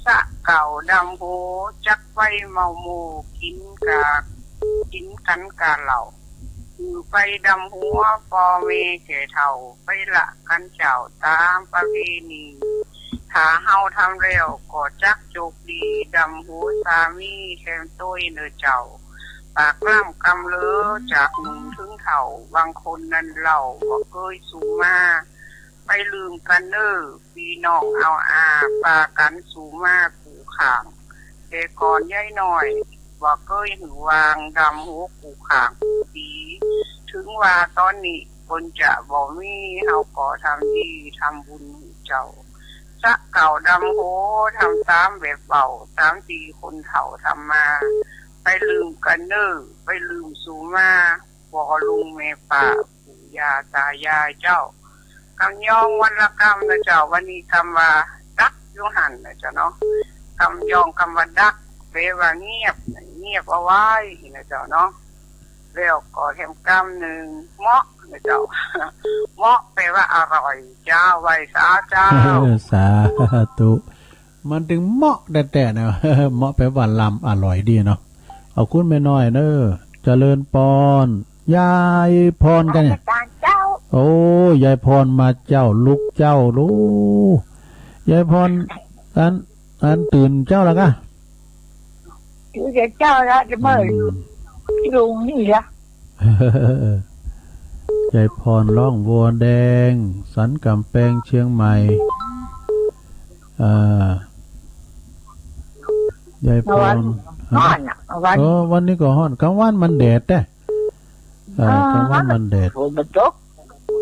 สระเกล้าดำหัว จักไว้เมาหมู่ กินกา กินกันกาเหล้า หื้อไปดำหัว ป้อแม่แก่เฒ่า ไปละกันเจ้า ตามประเพณี ถ้าเฮาทำแล้ว ก็จักโชคดี ดำหัวสามีแถมตวยเน่อเจ้า ปากล่ำกำเหลอ จากหนุ่มถึงเฒ่า บางคนนั้นเล่า บ่เกยสู่มา ไปลืมกันเน่อ ปี้น้องเอาอา ปากั๋นสู่มากู้ข้าง แต่ก่อนยายน้อย บ่เกยหื้อวาง ดำหัวกู้ข้างกู้ปี ถึงว่าตอนนี้เปิ้นจะบ่มี เฮาก็ทำดีทำบุญหื้อเจ้า สระเกล้าดำหัว ทำตามแบบเว้า ตามตี้คนเฒ่าทำมา ไปลืมกันเน่อ ไปลืมสู่มา ป้อลุงแม่ป้า ปู่ย่าตายายเจ้า กำยองวันละกำนะเจ้า วันนี้กำว่าดักอยู่หั่นนะเจ้าเนาะ กำยองกำว่าดัก แปลว่าเงียบ เงียบเอาไว้นะเจ้าเนาะ แล้วก็แถมกำหนึ่ง เหมาะนะเจ้า เหมาะแปลว่าอร่อยเจ้า ไหว้สาเจ้า สาธุ มันถึงเหมาะแต๊ๆ นะ เหมาะแปลว่าลำ อร่อยดีเนาะ ขอบคุณแม่น้อยเนอะ เจริญปอน ยายพรกันเนี่ย อาจารย์เจ้า โอ้ ยายพรมาเจ้า ลุกเจ้า ลูก ยายพร อัน อันตื่นเจ้าแล้วกะ ตื่นเจ้าแล้ว จะเมื่อ อืม ลุงนี่ละ ยายพรร้องวัวแดง สันกำแพงเชียงใหม่ อ่า ยายพร วันฮ้อนอะ วัน เออ วันนี้ก็ฮ้อน กลางวันมันแดดแต๊ เออ เออ กลางวันมันแดด ฝนมันตก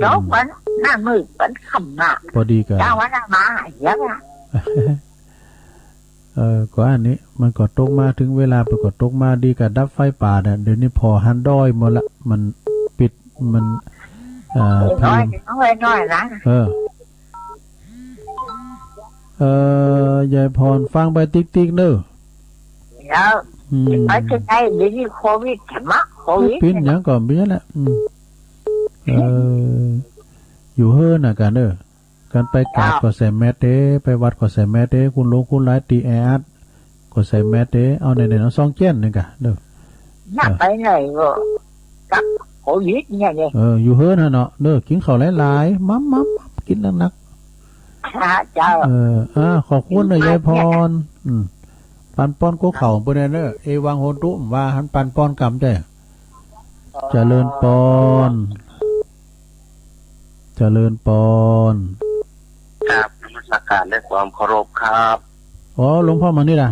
ตก อืม มันหน้ามืด มันค่ำอะ พอดีกัน กลางวันน่ะมาเยอะอะ เออ ก็อันนี้ มันก็ตกมาถึงเวลา มันก็ตกมาดีกับดับไฟป่าเนี่ย เดี๋ยวนี้ผ่อหันด้อยหมดละ มันปิด มัน อ่า เออ เพลง น้อย น้อย น้อยนะ เออ เอ่อยายพรฟังไปติ๊กๆเนอะ เจ้า อืม ไปจะได้เดี๋ยวนี้โควิดใช่ไหมะ โควิด เปนหยังก่อนเปนหยังแหละ อืม เอ่อ อยู่เฮือนนะกันเนอะ กันไปกราบ เจ้า ก็ใส่แมสเด้ ไปวัดก็ใส่แมสเด้ คุณหลวงคุณหลายตี้แออัด ก็ใส่แมสเด้ เอาไหนๆ เอาซองเจ้นนี่กะเด้อ อยากไปไหนก็ กับโควิดเนี่ยเนี่ย เออ อยู่เฮือนหั่นเนาะ เด้อ กินข้าวหลายๆ มัมๆๆ กินหนักๆ ค่ะ เจ้า เออ อ่า ขอบคุณเนอะ ยายพร อืม ปันป้อนกู้ข้าวเปิ้นแน่เนอะ เอวังโหนตุ ว่าหันปันป้อนกำใจ เจริญปอน เจริญปอน ครับ นมัสการด้วยความเคารพครับ อ๋อ หลวงพ่อมานี่ล่ะ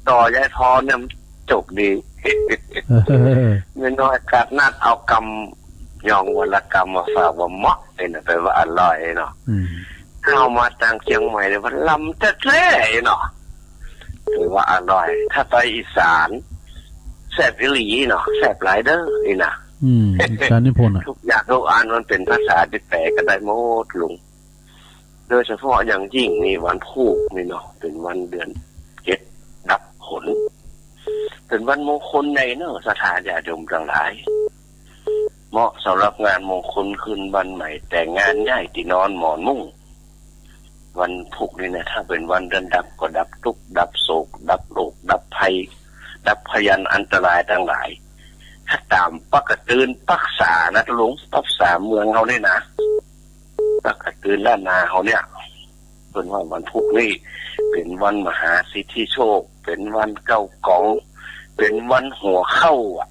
ต่อยายพรเนี่ยมันจบดี เออ แม่น้อยกัดนัดเอากำ ยองวันละกำมาฝากว่าเหมาะเลยนะ แปลว่าอร่อยเนาะ อืม เข้ามาทางเชียงใหม่เนี่ยมันลำแท้ๆเนาะ ถือว่าอร่อย ถ้าไปอีสาน แซ่บอีหลีเนาะ แซ่บหลายเด้อนี่นะ อืม อีสานนี่พ่นน่ะ ทุกอย่างทุกอันมันเป็นภาษาที่แปลก็ได้หมดลุง โดยเฉพาะอย่างยิ่งนี่วันพูกนี่เนาะ เป็นวันเดือนเจ็ดดับขน เป็นวันมงคลใหญ่เนาะ ศรัทธาญาติโยมทั้งหลาย เหมาะสำหรับงานมงคลคืนวันใหม่ แต่งงานย้ายที่นอนหมอนมุ้ง วันพูกนี่นะ ถ้าเป็นวันเดือนดับก็ดับทุกข์ ดับโศก ดับโรค ดับภัย ดับพยันอันตรายทั้งหลาย ถ้าตามปกติปักษานะลุง ปักษาเมืองเฮานี่นะ ปกติล้านนาเฮาเนี่ย เปิ้นว่าวันพูกนี่ เป็นวันมหาสิทธิโชค เป็นวันเก้ากอง เป็นวันหัวเข้าอะ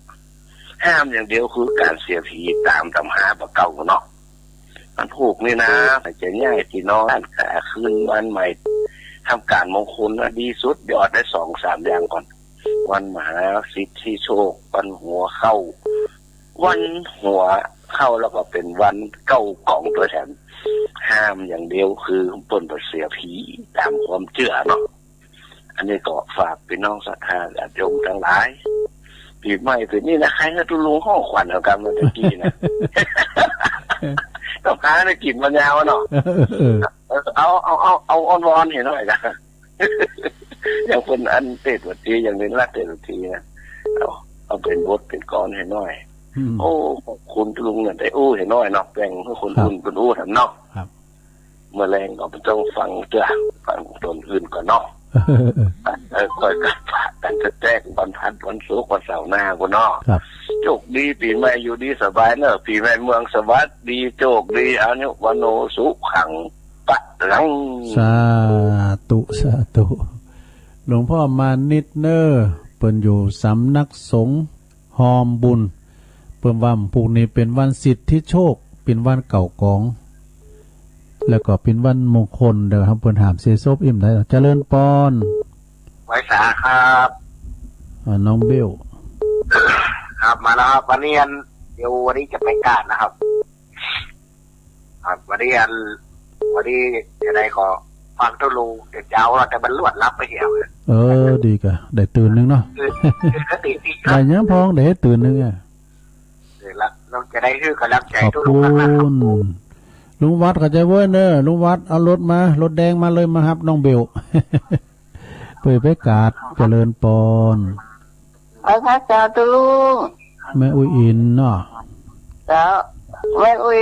ห้ามอย่างเดียวคือการเสียผีตามตำหาบ่าเก่าเนาะ วันพูกนี่นะ จะย้ายที่นอน การคืนวันใหม่ ทำการมงคลนะ ดีสุดยอดได้สองสามอย่างก่อน วันมหาสิทธิโชค วันหัวเข้า วันหัวเข้าแล้วก็เป็นวันเก้ากองตัวแถม ห้ามอย่างเดียวคือเปิ้นบ่เสียผีตามความเชื่อเนาะ อันนี้ก็ฝากพี่น้องศรัทธาญาติโยมทั้งหลาย ปีใหม่ปีนี้นะ ใครให้ตุลุงฮ้องขวัญเอากันเมื่อกี้นะ ต้องการได้กินมันยาวเนาะ เออ เออ เอา เอา เอา เอาอ้อนวอนให้หน่อยนะ อย่างคนอันเตดวัตถี อย่างเป็นรักเตดวัตถีนะ เอา เอาเป็นบทเป็นกลอนให้หน่อย อืม โอ้ ขอบคุณลุงนะ ได้อู้ให้หน่อยเนาะ แบ่งให้คน ครับ อื่นเป็นอู้แถมเนาะ ครับ เมื่อแรงก็บ่ต้องฟังเตื้อ ฟังตนอื่นก่อนเนาะ เออ ค่อยกันฝากกันแทรก วันพัดวันศุกร์วันเสาร์หน้าพุ้นเนาะ ครับ โชคดีปีใหม่ อยู่ดีสบายเนอะ ปีใหม่เมืองสวัสดี โชคดี อายุวัณโณ สุขัง พลัง สาธุ สาธุ หลวงพ่อมานิตเนอ เปิ้นอยู่สำนักสงฆ์ฮอมบุญ เปิ้นว่าพูกนี้เป็นวันสิทธิโชค เป็นวันเก้ากอง แล้วก็เป็นวันมงคล เดี๋ยวเปิ้นถามเสียศพอิ่มได้ เจริญปอน ไหว้สาครับ อ่า น้องเบล ครับ มาแล้วครับ วันนี้อัน เดี๋ยววันนี้จะไปกราบนะครับ ครับ วันนี้อัน วันนี้จะได้ขอฟังตุลุงแต่เช้าแล้ว แต่มันลวดลับไปเหี่ยว เออ ดีกะ ได้ตื่นหนึ่งเนาะ ตื่น ตื่นแล้วตีสี่ ได้ยังพอง ได้ตื่นหนึ่งอ่ะ ตื่นละ เราจะได้ชื่อกำลังใจ ขอบคุณ ตุลุงนะครับ ลุงวัดเข้าใจเว้ยเนอะ ลุงวัดเอารถมา รถแดงมาเลย มาฮับน้องเบล เปิดไปกราบ เจริญปอน ไหว้พระเจ้าตุลุง แม่อุ้ยอินเนาะ เจ้า แม่อุ้ย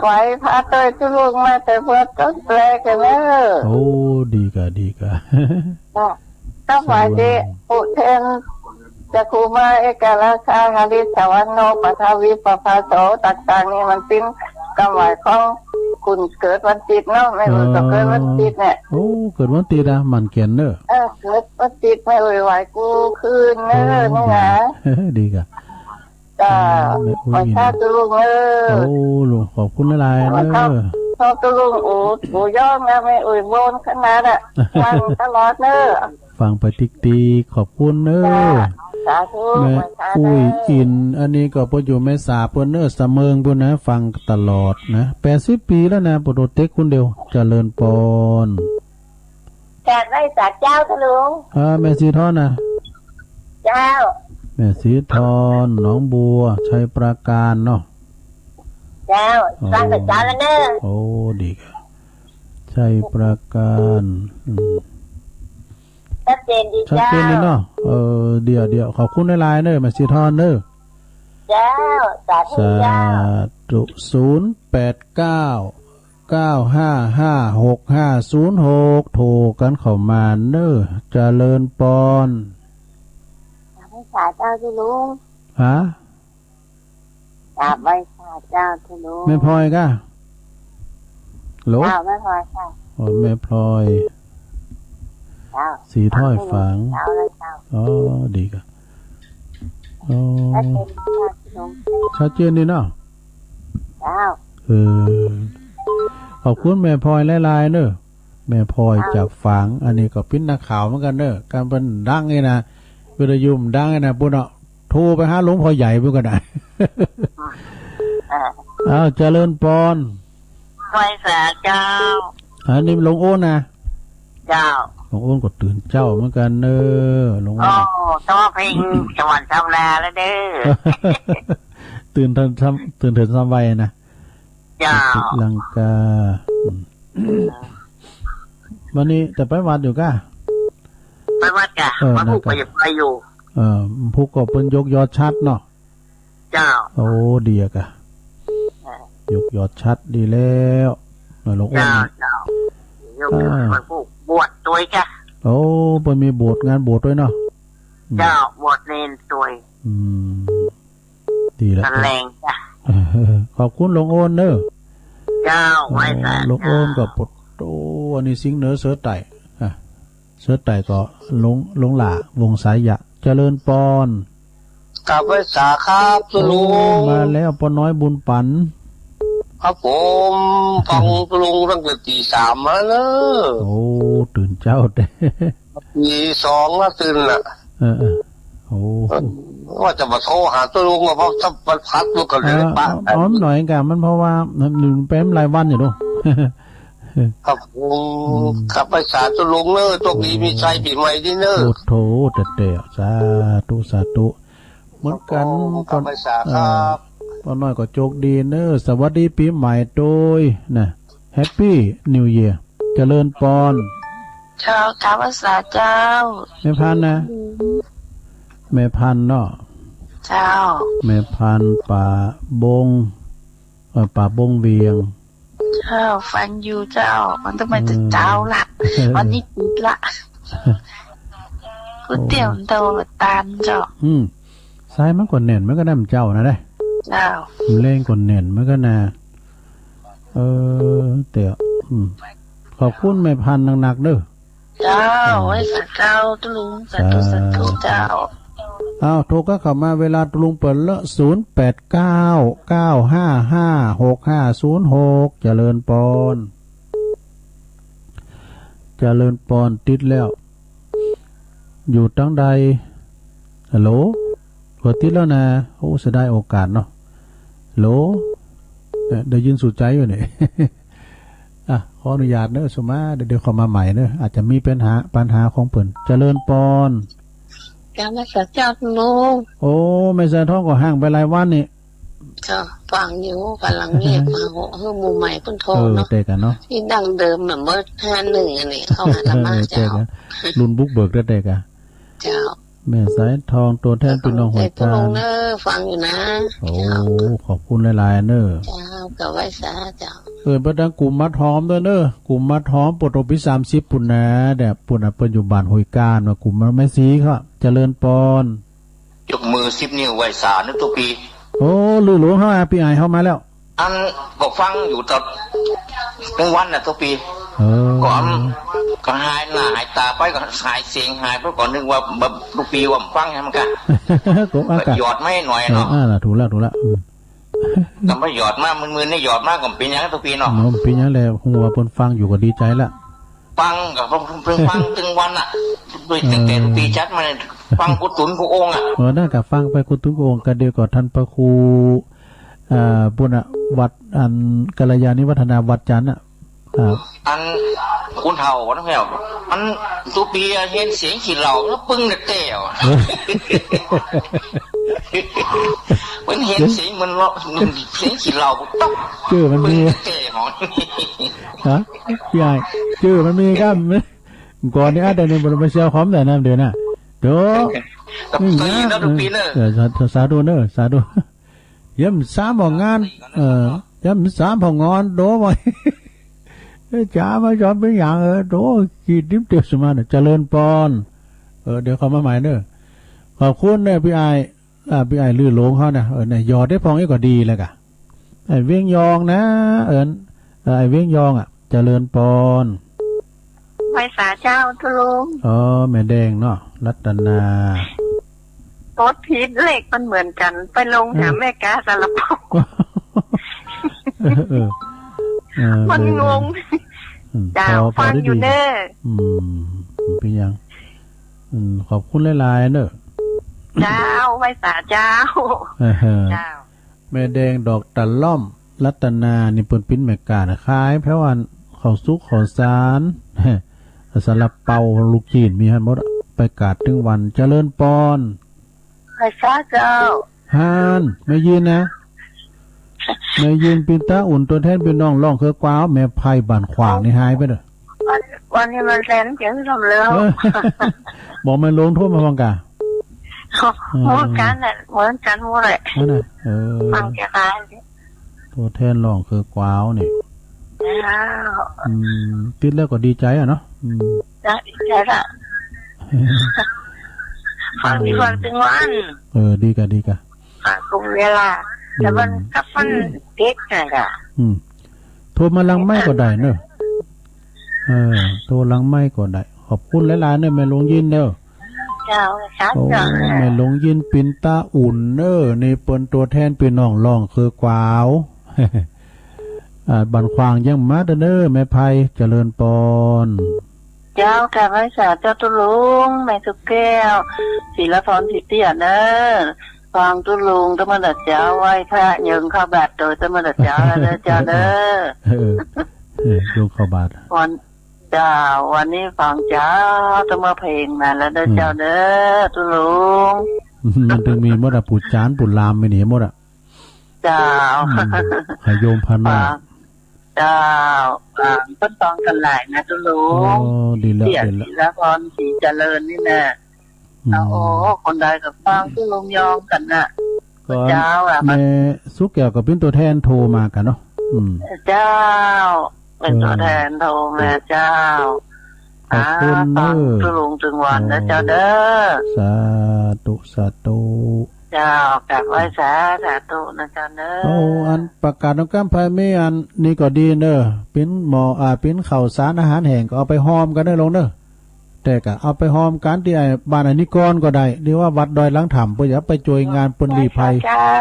ไหว้พระต้อยตุลุงมาแต่เพื่อต้นแปลกันเนอะ โอ้ ดีกะ ดีกะ เนาะ ถวายเดชอุเทน จักขุมาเอกราชาหริสวรรณโนปทาวิปภาโส ต่างๆ นี่มันเป็นกำไหว้ของคุณเกิดวันติดเนาะ แม่อุ้ยก็เกิดวันติดเนี่ย โอ้ เกิดวันติดอ่ะ หมั่นเขียนเนอะ เออ เกิดวันติด แม่อุ้ยไหว้กู้คืนเนอะ อ๋อ นี่นะ ดีกะ จ้า แม่อุ้ย ไหว้พระตุลุงเนอะ โอ้ ลุง ขอบคุณหลายๆ เนอะ ไหว้พระตุลุง โอ้ ปู่ย่องนะ แม่อุ้ยโบนขนาดอะ ฟังตลอดเนอะ ฟังไปติ๊กๆ ขอบคุณเนอะ จ้า สาธุ แม่ ไหว้พระเนอะ อุ้ยอิน อันนี้ก็เปิ้นอยู่แม่สาเปิ้นเนอะ สะเมิงเปิ้นนะ ฟังตลอดนะ แปดสิบปีแล้วนะ ปวดหัวเต็กคนเดียว เจริญปอน กราบไหว้สาเจ้าค่ะลุง อ่า แม่สีทอนนะ เจ้า แม่สีทอน หนองบัว ชัยปราการเนาะ เจ้า อ๋อ ฟังแต่เช้าแล้วเนอะ โอ้ ดีครับ เจ ชัยปราการ อืม ชัดเจนดี ชัดเจนดี เจ้า เนาะ เออ เดี๋ยว เดี๋ยว ขอบคุณหลายๆ เนอะ แม่สีทองเนอะ เจ้า สาธุ เจ้า สาธุ ศูนย์แปดเก้า เก้าห้าห้า หกห้าศูนย์หก โทรกันเข้ามาเนอะ เจริญปอน กราบไหว้สาเจ้าที่ลุง ฮะ กราบไหว้สาเจ้าที่ลุง แม่พลอยก้า ฮัลโหล เจ้า แม่พลอยค่ะ อ๋อ แม่พลอย เจ้า สีถ้อยฝาง เจ้าเลยเจ้า อ๋อ ดีก้า อ๋อ ชัดเจนค่ะที่ลุง ชัดเจนดีเนาะ เจ้า เออ ขอบคุณแม่พลอยหลายๆ เนอะ แม่พลอย เจ้า จากฝาง อันนี้ก็เป็นนักข่าวเหมือนกันเนอะ การเปิ้นดังนี่นะ วิทยุมันดังนี่นะ ปุ้นเนาะ โทรไปหาหลวงพ่อใหญ่ปุ้นก็ได้ อ่า อ้าว เจริญปอน ไหว้สาเจ้า อันนี้หลวงโอนนะ เจ้า หลวงโอนก็ตื่นเจ้าเหมือนกันเนอะ หลวงโอน โอ้ ต้องเพลงสวรรค์ทำนาแล้วเด้อ ตื่นทันทำ ตื่นเถินซ้ำไวนะ เจ้า ติดลังกา อืม วันนี้จะไปวัดอยู่ก้า ไปวัดจ้ะ เออ วันพุธ นะครับ ก็จะไปอยู่ เออ พุธก็เปิ้นยกยอดฉัตรเนาะ เจ้า โอ้ ดีอะกะ เออ ยกยอดฉัตรดีแล้ว เออ หลวงโอน เจ้า เจ้า ยก อ่า วันพุธบวชด้วยจ้ะ โอ้ เปิ้นมีโบสถ์ งานโบสถ์ด้วยเนาะ อืม เจ้า บวชเณรด้วย อืม ดีแล้ว ตะแลงจ้ะ ขอบคุณหลวงโอนเนอะ เจ้า ไหว้สา หลวงโอน เจ้า ก็ปด โอ้ อันนี้สิงห์เหนือเสือใต้ อ่ะ เสือใต้ก็หลวง หลวงหล้า วงศ์สายะ เจริญปอน กราบไหว้สาครับ โอ้ ลุง มาแล้ว ป้าน้อยบุญปัน ครับผม ฟังลุงตั้งแต่ตีสามมาเนอะ โอ้ ตื่นเจ้าแต๊ ตีสองแล้วตื่นน่ะ เออ เออ โอ้ ว่าจะมาโทรหาตัวลุงอะ เพราะถ้ามันพัดมันก็เลย อ่า ปะ เอา เอาหน่อยกะ มันเพราะว่ามันแป๊มหลายวันอยู่เนาะ ครับผม อืม กราบไหว้สาตัวลุงเนอะ โชคดีมีชัยปีใหม่ดีเนอะ โอ้โถ แต่แต่ สาธุ สาธุ เหมือนกัน ครับผม กราบไหว้สาครับ เอ่อ ป้าน้อยก็โชคดีเนอะ สวัสดีปีใหม่โดยนะ Happy New Year เจริญปอน เจ้า กราบไหว้สาเจ้า แม่พันธุ์นะ อืม แม่พันธุ์เนาะ เจ้า แม่พันธุ์ ป่าบง เอ่อ ป่าบงเวียง เจ้า ฟังอยู่เจ้า มันทำไมจะเจ้าล่ะ เออ วันนี้ปิดละ ก๋วยเตี๋ยวโตตานเจ้า อืม สายมันก็แน่นเหมือนกันนะเจ้านะเด้ เจ้า แรงก็แน่นเหมือนกันนะ เออ แต่ อืม ขอบคุณแม่พันธุ์หนักๆ เด้อ เจ้า อืม ไหว้สาเจ้า ตุ๊ลุง สาธุ สาธุ สาธุเจ้า อ้าว โทรก็เข้ามาเวลาตุ๊ลุงเปิดละ ศูนย์แปดเก้า เก้าห้าห้า หกห้าศูนย์หก เจริญปอน เจริญปอน ติดแล้ว อยู่ตังใด ฮัลโหล เปิดติดแล้วนะ โอ้ เสียดายโอกาสเนาะ ฮัลโหล เอ่อ ได้ยินสู่ใจอยู่นี่ อ่ะ ขออนุญาตเนอะ สุมา เดี๋ยว เดี๋ยวเข้ามาใหม่เนอะ อาจจะมีปัญหา ปัญหาของเปิ้น เจริญปอน กราบไหว้สาเจ้าลุง โอ้ แม่สายทองก็ห่างไปหลายวันนี่ เจ้า ฟังอยู่ กำลังเงียบมา โห เฮ้อ หมู่ใหม่เพิ่นโทรเนาะ เออ แต่กันเนาะ นี่ดั้งเดิมน่ะ เบอร์ห้าหนึ่งอันนี้ เข้ามาธรรมะ เออ เจ้า แต่กัน รุ่นบุกเบิกแต่กัน เจ้า แม่สายทอง ตัวแทนพี่น้องห้วยจาน ขอบใจพระองค์เนอะ ฟังอยู่นะ โอ้ เจ้า ขอบคุณหลายๆ เนอะ เจ้า กราบไหว้สาเจ้า เออ ไปทางกลุ่มมัดหอมด้วยเนอะ กลุ่มมัดหอม ปดโอปีสามสิบ ปุ้นนะ เนี่ย ปุ้นนะ เปิ้นอยู่บ้านห้วยจาน ว่ากลุ่มแม่สีเขา เจริญปอน ยกมือสิบนิ้วไหว้สาเนอะทุกปี โอ้ ลือหลวงเฮาอ่ะ ปีใหม่เฮามาแล้ว อันก็ฟังอยู่ตลอดทั้งวันน่ะทุกปี เออ ก่อนก็หายหน้าหายตาไป ก็หายเสียงหายไป ก็นึกว่าแบบทุกปีว่าฟังให้มันกัน ก็อากาศ ก็หยอดมาให้หน่อยเนาะ เออ อ่า ถูกแล้ว ถูกแล้ว อืม ก็บ่หยอดมา มื้อๆ นี่หยอดมาก็เป็นหยังทุกปีเนาะ เนาะ เป็นหยังแหละ ฮู้ว่าเปิ้นฟังอยู่ก็ดีใจละ ฟังก็เพิ่นฟังทั้งวันน่ะ ด้วยตั้งแต่ เออ ทุกปีจัดมาเนี่ย ฟังกู้ตนกู้องค์อ่ะ เออ นั่นก็ฟังไปกู้ตนกู้องค์ ก็เดี๋ยวก็ท่านพระครู เอ่อ ปุ้นน่ะ วัดอันกัลยาณิวัฒนาวัดจันทร์น่ะ อ่า อันคุณเฒ่าว่านั่นแหละ มันสุปีเห็นเสียงขี้เหล้าแล้วปึ้งแต้ว เออ เห็นเสียงมันเลาะ เสียงขี้เหล้าต๊อก จื้อมันมี เตะหมอ ฮะ พี่อ้าย จื้อมันมีครับ ก่อนนี้อาจจะเนี่ยมันมาเชียวพร้อมแต่น้ำเดือนน่ะ โด กับ อืม ตีนะ นะ ทุกปีเนอะ เออ สา สาธุเนอะ สาธุ เยี่ยมสามของงาน เออ เยี่ยมสามของงาน โดบ่อย เอ้ย จ๋ามาสอนเป็นอย่าง เออ โด ขีดดิบเตียวสมาเนี่ย เจริญปอน เออ เดี๋ยวเขามาใหม่เนอะ ขอบคุณเนอะ พี่อ้าย อ่า พี่อ้ายลือหลงเขานะ เออ เนี่ย หยอดได้พองนี้ก็ดีแล้วกะ ไอ้เวียงยองนะ เอิ้น เออ ไอ้เวียงยองอะ เจริญปอน ไหว้สาเจ้าตุ๊ลุง อ๋อ แม่แดงเนาะ รัตนา โพสต์ผิดเลขมันเหมือนกัน ไปลงแถว เออ แม่กาซาลาเปา เออ เออ เออ มันงง อืม เจ้า พอ พอ ฟัง ได้ อยู่ ดี เด้อ อืม เป็นยัง อืม ขอบคุณหลายๆ เนอะ เจ้า ไหว้สาเจ้า เออ เจ้า แม่แดงดอกตะล่อม รัตนานี่เปิ้นปิ้นแม่กาดขาย แผวอันข้าวสุกข้าวสาร ซาลาเปา ลูกจีนมีหั้นหมดอะ ไปกาดตึงวัน เจริญปอน ไหว้สาเจ้า ฮั่น แม่ยืนนะ แม่ยืนปิ้นตาอุ่น ตัวแทนพี่น้องร้องเครือกวาว แม่ไพบ้านขวางนี่หายไปเด้อ วัน วันนี้มันแลนเจ๋งสมแล้ว เออ บอกแม่หลวงโทรมาฟังกะ เออ เหมือนกันแหละ เหมือนกันหมดแหละ นั่นน่ะ เออ ฟังจะตาย ตัวแทนร้องเครือกวาวนี่ แล้ว อืม ติดแล้วก็ดีใจอะเนาะ อืม จ้ะ ดีใจละ ฟังดีกว่าตึงวัน เออ ดีกะ ดีกะ อ่ะ กลุ่มเวลา อืม แต่มันก็ฟังเด็กน่ะกะ อืม โทรมาหลังไมค์ก็ได้เนอะ เออ โทรหลังไมค์ก็ได้ ขอบคุณหลายๆ เนอะ แม่หลวงยินเนอะ เจ้า ครับ โอ้ เจ้า แม่หลวงยินปิ้นตาอุ่นเนอะ นี่เปิ้นตัวแทนพี่น้องร้องเครือกวาว อ่า บ้านขวางยังมาเด้อเนอะ แม่ไพ เจริญปอน เจ้า กราบไหว้สาเจ้าตุ๊ลุง แม่สุแก้ว ศิลพร ศรีเตี้ยเนอะ ฟังตุ๊ลุงเสมอเด้อเจ้า ไหว้พระเยิงข้าวบาตรโตยเสมอเด้อเจ้า เด้อเจ้าเด้อ เออ เออ เยิงข้าวบาตร วัน เจ้า วันนี้ฟังเจ้าเสมอเพลงมาแล้วเด้อ อืม เจ้าเด้อ ตุ๊ลุง มันถึงมีหมดอะ ผู้จานผู้ลามมีหนีหมดอะ เจ้า อืม ให้โยมพานา อ่า เจ้า อ่า เปิ้นต้องกันหลายนะตุ๊ลุง โอ้ ดีแล้ว เตี้ย ดีแล้ว ศิลพร ศรีเจริญนี่นะ อืม เอา โอ้ คนใดก็ฟังตุ๊ลุงยองกันนะ ก็ เจ้าอะ แม่สุแก้วก็เป็นตัวแทนโทรมากันเนาะ อืม เจ้า เป็นตัวแทนโทรมาเจ้า ขอบคุณ อ่า เนอะ ฟังตุ๊ลุงตึงวันนะเจ้าเด้อ สาธุ สาธุ เจ้า กราบไหว้สา สาธุนะเจ้าเนอะ โอ้ อันประกาศนำกำไพมีอันนี้ก็ดีเนอะ ปิ้นหม้อ อ่า ปิ้นข้าวสารอาหารแห้งก็เอาไปหอมกันเนอะลุงเนอะ แต่ก็เอาไปหอมกันที่ไอ้บ้านอนิกรก็ได้ หรือว่าวัดดอยหลังถ้ำ เพื่อจะไปช่วยงานเปิ้นลี้ภัย เจ้า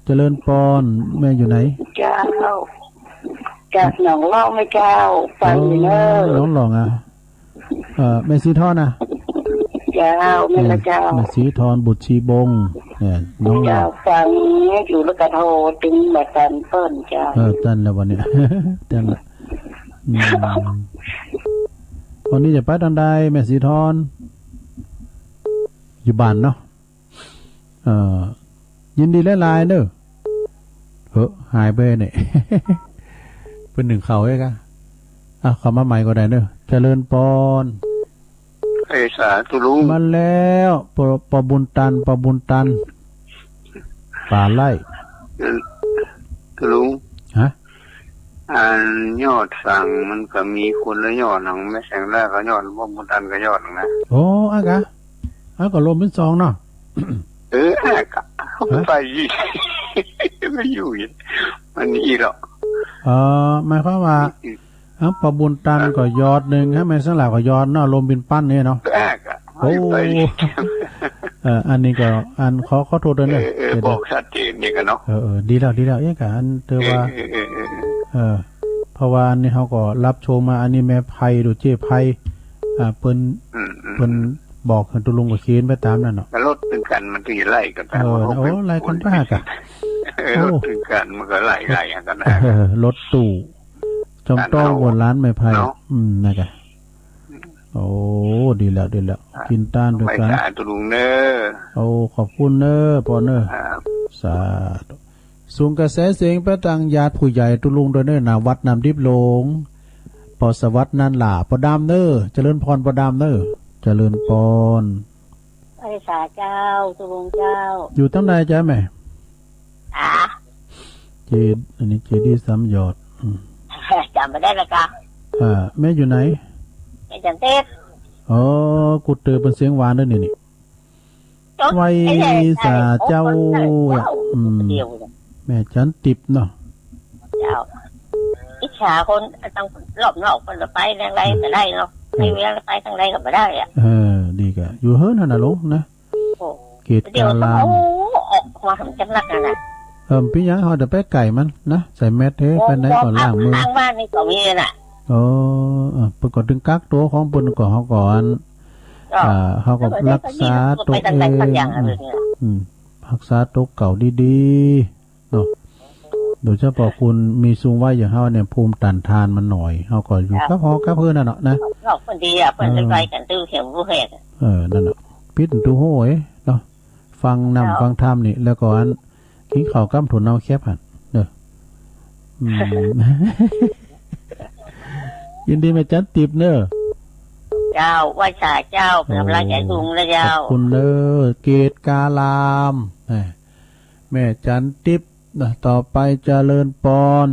เจริญปอน แม่อยู่ไหน เจ้า จากหนองล่องนะเจ้า ฟังอยู่เนอะ อ๋อ หนองล่องอะ เอ่อ แม่สีทอนนะ เจ้า แม่นละเจ้า แม่สีทอนบุตรชีบง เนี่ย หนองล่อง เจ้า ฟังอยู่แล้วก็โทรถึงมาตันเปิ้นเจ้า เออ ตันแล้ววันเนี้ย ตันละ อืม วันนี้จะไปตอนใด แม่สีทอน อยู่บ้านเนาะ เอ่อ ยินดีหลายๆ เนอะ เฮ้อ หายไปเนี่ย เปิ้นนึ่งข้าวเอ้ยกะ อ่ะ เข้ามาใหม่ก็ได้เนอะ เจริญปอน เอ้ย สาธุลุง มาแล้ว ปอ ปอบุญตัน ปอบุญตัน ป่าไร่ เออ ลุง ฮะ อันยอดสั่งมันก็มีคนละยอดหนัง แม่แสงล่าก็ยอด พวกบุญตันก็ยอดหนังนะ โอ้ อ่ะกะ อ่ะ ก็รวมเป็นสองเนาะ เออ อ่ะกะ ฮะ ไปอีก ไม่อยู่อีก มันอีกหรอก เอ่อ หมายความว่า อืม อ่ะ ปอบุญตันก็ยอดหนึ่ง ฮะ แม่แสงล่าก็ยอดเนาะ รวมเป็นปั้นเนี่ยเนาะ อ่ะกะ โอ้ ไปอีก เอ่อ อันนี้ก็ อันขอ ขอโทษด้วยเนอะ เออ เออ เดี๋ยว บอกชัดเจนนี่กันเนาะ เออ เออ ดีแล้ว ดีแล้ว เอ๊ะ กะ อันเธอว่า เออ เออ เออ เออ เพราะว่าอันนี้เขาก็รับชมมา อันนี้แม่ไพโดยเจ้ไพ อ่า เปิ้น อืม อืม เปิ้นบอกให้ตุ๊ลุงก็เขียนไปตามนั่นเนาะ แล้วรถตึงกันมันถึงจะไล่กันไป เออ โอ้ ไล่กันไปกะ เออ โอ้ รถตึงกันมันก็ไล่ ไล่กันนะ เออ รถตู้ จอมต้อง อันเอา หัวล้านแม่ไพ เนาะ อืม นะกะ โอ้ ดีแล้ว ดีแล้ว กินตานด้วยกัน ไม่ตายตุลุงเนอะ โอ้ ขอบคุณเนอะ ปอเนอะ ครับ สาธุ ส่งกระแสเสียงไปทางญาติผู้ใหญ่ตุลุงด้วยเนอะ ณ วัดน้ำดิบหลวง ปอสวัสดิ์นันหล่า ปอดำเนอะ เจริญพร ปอดำเนอะ เจริญพร ไหว้สาเจ้า ตุลุงเจ้า อยู่ทางใดจ๊ะแม่ อ่า เจ อันนี้เจดีย์สามยอด อืม จ๋ำบ่ได้ละกะ อ่า แม่อยู่ไหน แม่จันติพย์ อ๋อ กูเตอเปิ้นเสียงหวานเด้อนี่นี่ จด ไหว้สาเจ้า ไอ้แหล่ อ่ะ อืม เดียวเลย แม่จันติพย์เนาะ เจ้า อิจฉาคนตั้งรอบนอก เปิ้นไปทางใดก็ได้เนาะ อืม ในเวียงไปทางใดก็บ่ได้อะ เออ ดีกะ อยู่เฮือนหั่นน่ะลุงนะ โอ้ เกต เดี๋ยว กาลาม ต้องเอาออกมาทำจังหนักนั่นน่ะ เออ เปิ้นยัง เฮาจะไปใก้มันนะ ใส่แมสเฮ้ โอ้ ไปไหนก็ล้างมือ ทางบ้านนี่ก็มีน่ะ โอ้ เออ เปิ้นก็ตึงกักตัวของเปิ้นก็ เฮาก็อัน ก็ อ่า เฮาก็ เออ รักษาตัวเอง ไปทางใดสักอย่างอะไรเนี่ย อืม รักษาตัวเก่าดีๆ เนาะ โดยเฉพาะคนมีสูงวัยอย่างเฮาเนี่ย ภูมิต้านทานมันน้อย เฮาก็อยู่ ครับ กับหอกับเฮือนน่ะเนาะนะ นอกพื้นที่อ่ะ เปิ้น เออ ไปกันตู้เข็มผู้แหก เออ นั่นน่ะ ปิดตู้โห้ยเนาะ ฟังน้ำ ครับ ฟังธรรมนี่ แล้วก็อัน กินข้าวกับถั่วเน่าแคบหั่นเด้อ อืม ยินดีแม่จันติพย์เนอะ เจ้า ไหว้สาเจ้า เป็นกำลังใจสูงนะเจ้า ขอบคุณเนอะ เกตกาลาม แหม แม่จันติพย์นะ ต่อไปเจริญปอน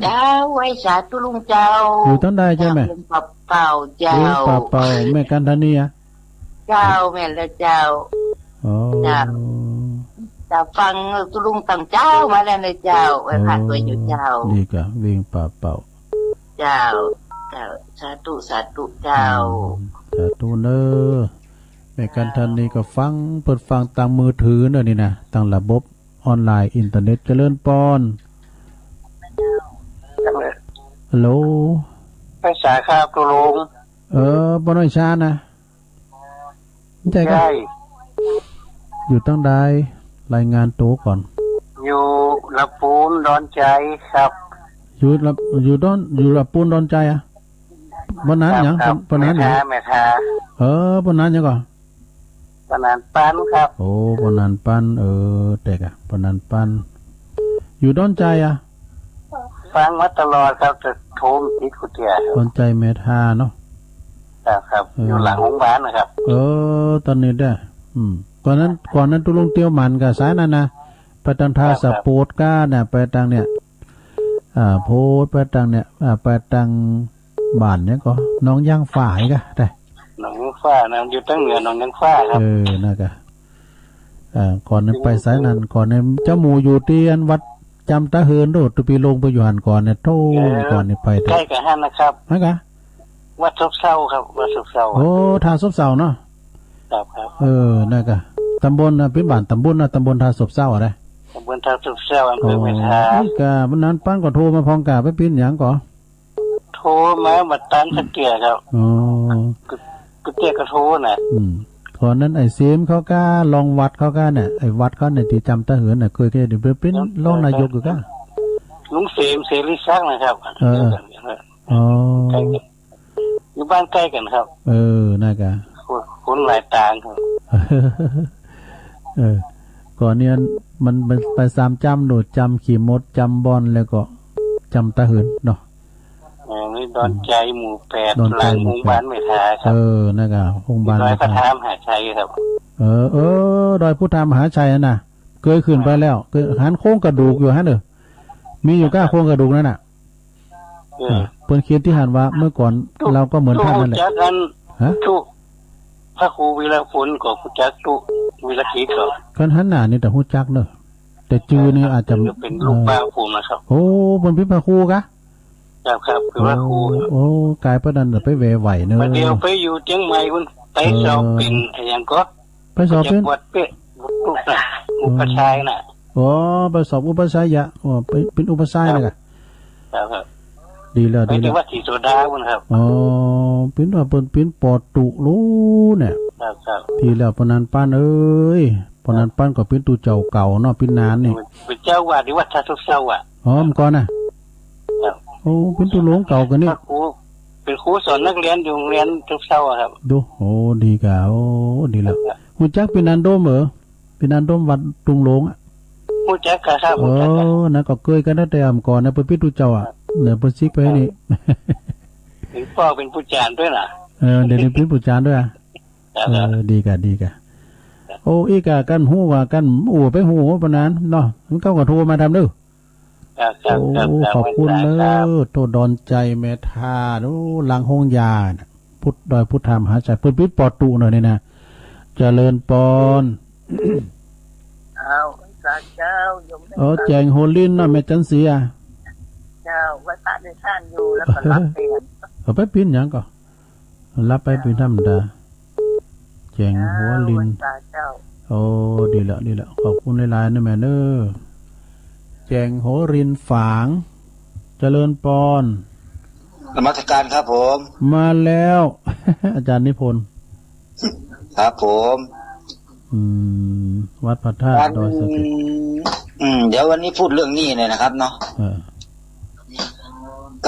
เจ้า ไหว้สาตุลุงเจ้า อยู่ทางใดเจ้าแม่ เจ้า เวียงป่าเป้าเจ้า เวียงป่าเป้า แม่กันทานีอะ เจ้า แม่นแล้วเจ้า อ๋อ เจ้า จะฟังตุลุงตั้งเจ้ามาแล้วนะเจ้า ไหว้พระ อ๋อ ตัวอยู่เจ้า ดีกะ เวียงป่าเป้า เจ้า เจ้า สาธุ สาธุ เจ้า อืม สาธุเนอะ แม่กันทานีก็ฟัง เปิดฟังตางมือถือเนอะนี่นะ ตางระบบออนไลน์อินเทอร์เน็ต เจริญปอน ฮัลโหล ไหว้สาครับตุลุง เออ ป้อน้อยชานะ ใช่ครับ ใช่ อยู่ทางใด รายงานตัวก่อน อยู่ละปูนดอนใจครับ อยู่ละ อยู่ดอน อยู่ละปูนดอนใจอะ ป้อนั้นหยัง ครับ ป้อนั้นหยัง แม่ค้า แม่ค้า เออ ป้อนั้นหยังก่อ ป้อนั้นปันครับ โอ้ ป้อนั้นปัน เออ แต่กะ ป้อนั้นปัน อยู่ดอนใจอะ ฟังมาตลอดครับ แต่โทรไม่ติดกุเตีย ดอนใจแม่ทาเนาะ ครับ ครับ เออ อยู่หลังโรงพยาบาลนะครับ เออ ตอนนี้เด้อ อืม ก่อนนั้น ก่อนนั้นตุลุงเตียวหมันกับสายนั้นนะ ไปตางท่า ครับ สะโปดก้าเนี่ย ไปตางเนี่ย อ่า โพดไปตางเนี่ย อ่า ไปตางบ้านเนี่ยก็ หนองยางฝายกะ ได้ หนองยางฝายนะ อยู่ทางเหนือหนองยางฝายครับ เออ นั่นกะ อ่า ก่อนนั้นไปสายนั้น ก่อนนั้นเจ้าหมู่อยู่ตี้อันวัดจำตะเหินโดด ตุปีลงไปอยู่หั่นก่อนเนี่ย โธ่ เออ ก่อนนี้ไปเถอะ ใกล้กับหั่นนะครับ นั่นกะ วัดซบเซาครับ วัดซบเซา โอ้ ท่าซบเซาเนาะ ครับ ครับ เออ นั่นกะ ตำบลน่ะ เป็นบ้านตำบลน่ะ ตำบลท่าซบเซาอะไร ตำบลท่าซบเซา อำเภอเมทา โอ้ นี่กะ วันนั้นป้านก็โทรมาพร้อมกะ ไปปิ้นหยังก่อ โทรมาบ่ตันสักเทื่อครับ อ๋อ กุ กุเตียก็โทรนะ อืม ก่อนนั้นไอ้เสมเขาก้า รองวัดเขาก้าเนี่ย ไอ้วัดเขาเนี่ยตี้จำตะเหินน่ะ เคย เคยได้ไปเป็นรองนายกอยู่ก้า ลุงเสมเสรีศักดิ์นะครับ เออ เดียวกันครับ อ๋อ ใกล้กัน อยู่บ้านใกล้กันครับ เออ นั่นกะ คน คนหลายต่างครับ เออ ก่อนเนี่ยมัน มันไปสามจำโดด จำขี้มด จำบ่อน แล้วก็จำตะเหินเนาะ เออ นี่ดอนใจหมู่แปด ดอนใจ หลัง หมู่แปด โรงพยาบาลเมทาครับ เออ นั่นกะ โรงพยาบาล ดอย เมทา พระธาตุมหาชัยครับ เออ เออ ดอยพุทธามหาชัยน่ะ เคยขึ้นไปแล้ว เคยหันโครงกระดูกอยู่หั่นเด้อ มีอยู่ก้า โครงกระดูกนั่นน่ะ เออ เออ เปิ้นเขียนตี้หั่นว่า เมื่อก่อน ตุ๊ เราก็เหมือนท่านนั่นแหละ ตุ๊ฮู้จักอัน ฮะ ตุ๊ พระครูวีรพลก็ฮู้จักตุ๊วีรกิจก็ คันหันหน้านี่แต่ฮู้จักเนอะ แต่จื่อนี่อาจจะ เออ เป็นลูกบ้านผมนะครับ โอ้ เปิ้นเป็นพระครูกะ ครับ ครับ คือพระครู โอ้ โอ้ กายปานนั้นน่ะไปแหวไหวเนอะ บัดเดียวไปอยู่เจียงใหม่พุ้น ไป เออ สอบเป็นอะหยังก็ ไปสอบเป็น จะบวชเป็นอุปัชฌาย์น่ะ อ๋อ ไปสอบอุปัชฌาย์ อ๋อ ไปเป็นอุปัชฌาย์ ครับ น่ะกะ ครับ ครับ ดีแล้ว ไป ดีแล้ว ที่วัดศรีโสดาพุ้นครับ อ๋อ เป็นว่าเปิ้นเป็นปอตุ๊ลูเนี่ย ครับ ครับ ดีแล้ว ป้อนั้นปันเอ้ย ป้อนั้นปันก็เป็นตุ๊เจ้าเก่าเนาะ เป็นนานนี่ เป็นเจ้าวัดที่วัดท่าซบเซาอ่ะ อ๋อ เมื่อก่อนน่ะ ครับ โอ้ เป็นตุ๊หลวงเก่ากันนี่ พระครู เป็นครูสอนนักเรียนอยู่โรงเรียนทุกเช้าอะครับ ดู โอ้ ดีกะ โอ้ ดีแล้ว ครับ ฮู้จักปี้นันโดมเออ ปี้นันโดมวัดตุงหลวงอะ ฮู้จักกะครับ โอ้ ฮู้จักกะ นั้นก็เกยกั๋นตั้งแต่อำก่อนนะ เปิ้นปิดฮู้เจ้าอะ ครับ เดี๋ยวเปิ้นซิกไปนี่ ครับ เป็นพ่อเป็นผู้จารด้วยนะ เออ เดี๋ยวนี้เป็นผู้จารด้วยอะ ครับ เออ ดีกะ ดีกะ ครับ โอ้ อีกอะ กั๋นฮู้ว่ากั๋น โอ้ ไปฮู้ปานนั้นเนาะ มันเขาก็โทรมาทำเด้อ ครับ ครับ โอ้ ครับ ครับ ขอบคุณเด้อ ครับ โทษดอนใจแม่ท่า โอ้ หลังโฮงยาน่ะ พุทธ ดอยพุทธามหาชัย เปิ้นปิดปอตุหน่อยนี่นะ เจริญปอน เจ้า พระเจ้า โยมแม่ โอ้ เจ้า แจ้งหัวลินเนาะ แม่จันทร์ศรีอะ เจ้า ไหว้พระในบ้านอยู่ แล้วก็รับไป เอาไปปิ้นหยังก่อ รับไปปิ้นธรรมดา แจ้งหัวลิน เจ้า ไหว้พระเจ้า โอ้ ดีแล้ว ดีแล้ว ขอบคุณหลายๆ นะแม่เนอะ แจ้งหัวลินฝาง เจริญปอน นมัสการครับผม มาแล้ว อาจารย์นิพนธ์ ครับผม อืม วัดพระธาตุ การ ดอยสะเก็ด อืม เดี๋ยววันนี้พูดเรื่องหนี้หน่อยนะครับเนาะ เออ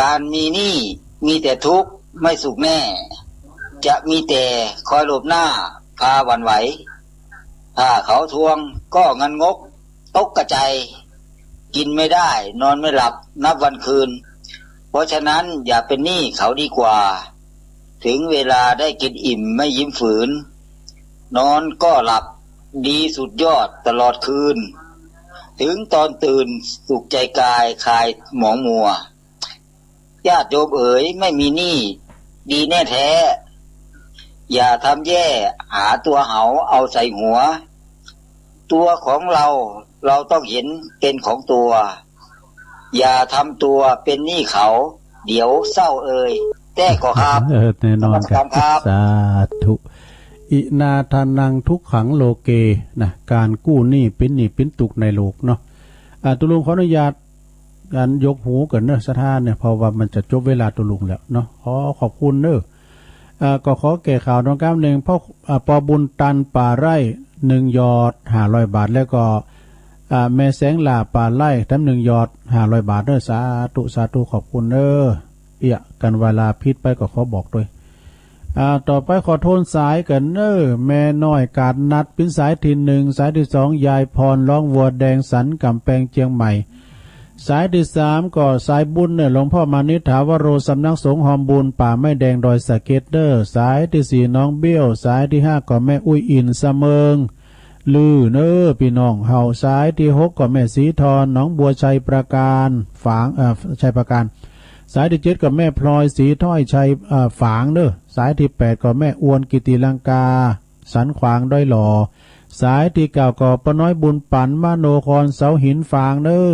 การมีหนี้มีแต่ทุกข์ไม่สุขแน่ จะมีแต่คอยโลภหน้าพาหวั่นไหว ถ้าเขาทวงก็งันงก ตกกระจาย กินไม่ได้ นอนไม่หลับ นับวันคืน เพราะฉะนั้นอย่าเป็นหนี้เขาดีกว่า ถึงเวลาได้กินอิ่มไม่ยิ้มฝืน นอนก็หลับดีสุดยอดตลอดคืน ถึงตอนตื่นสุขใจกายคลายหมองมัว ญาติโยมเอ๋ย ไม่มีหนี้ดีแน่แท้ อย่าทำแย่หาตัวเหาเอาใส่หัว ตัวของเราเราต้องเห็นเป็นของตัว อย่าทำตัวเป็นหนี้เขา เดี๋ยวเศร้าเอ่ย แต๊ก่อครับ เออ แน่นอนครับ นมัสการครับ สาธุ อินาทานังทุกขังโลเก นะ การกู้หนี้เป็นหนี้เป็นตุ๊กข์ในโลกเนาะ อ่า ตุ๊ลุงขออนุญาต อันยกหูก่อนเนอะ ศรัทธาเนี่ย เพราะว่ามันจะจบเวลาตุ๊ลุงแล้วเนาะ ขอขอบคุณเนอะ อ่า ก็ขอแก้ข่าวน้องก้ามหนึ่ง พ่อ อ่า ปอบุญตันป่าไร่ หนึ่งหยอด ห้าร้อยบาท แล้วก็ อ่า แม่แสงหล่าป่าไร่ แถมหนึ่งหยอด ห้าร้อยบาทเนอะ สาธุ สาธุ ขอบคุณเนอะ เอี้ย กันเวลาผิดไปก็ขอบอกด้วย อ่า ต่อไปขอโทนสายกันเนอะ แม่น้อยกาดนัด ปิ้นสายที่หนึ่ง สายที่สอง ยายพร ร้องวัวแดง สันกำแพง เจียงใหม่ สายที่สามก็สายบุญเนอะ หลวงพ่อมานิษฐาวโร สำนักสงฆ์ฮอมบุญ ป่าไม้แดง ดอยสะเก็ดเนอะ สายที่สี่ น้องเบี้ยว สายที่ห้าก็แม่อุ้ยอินสะเมิง ลือเนอะ พี่น้องเฮา สายที่หกก็แม่สีทอน หนองบัวชัยประการ ฝาง เอ่อ ชัยประการ สายที่เจ็ดก็แม่พลอย สีถ้อย ชัย เอ่อ ฝางเนอะ สายที่แปดก็แม่อวน กิติลังกา สันขวาง ดอยหล่อ สายที่เก้าก็ป้าน้อยบุญปัน มโนคร เสาหิน ฝางเนอะ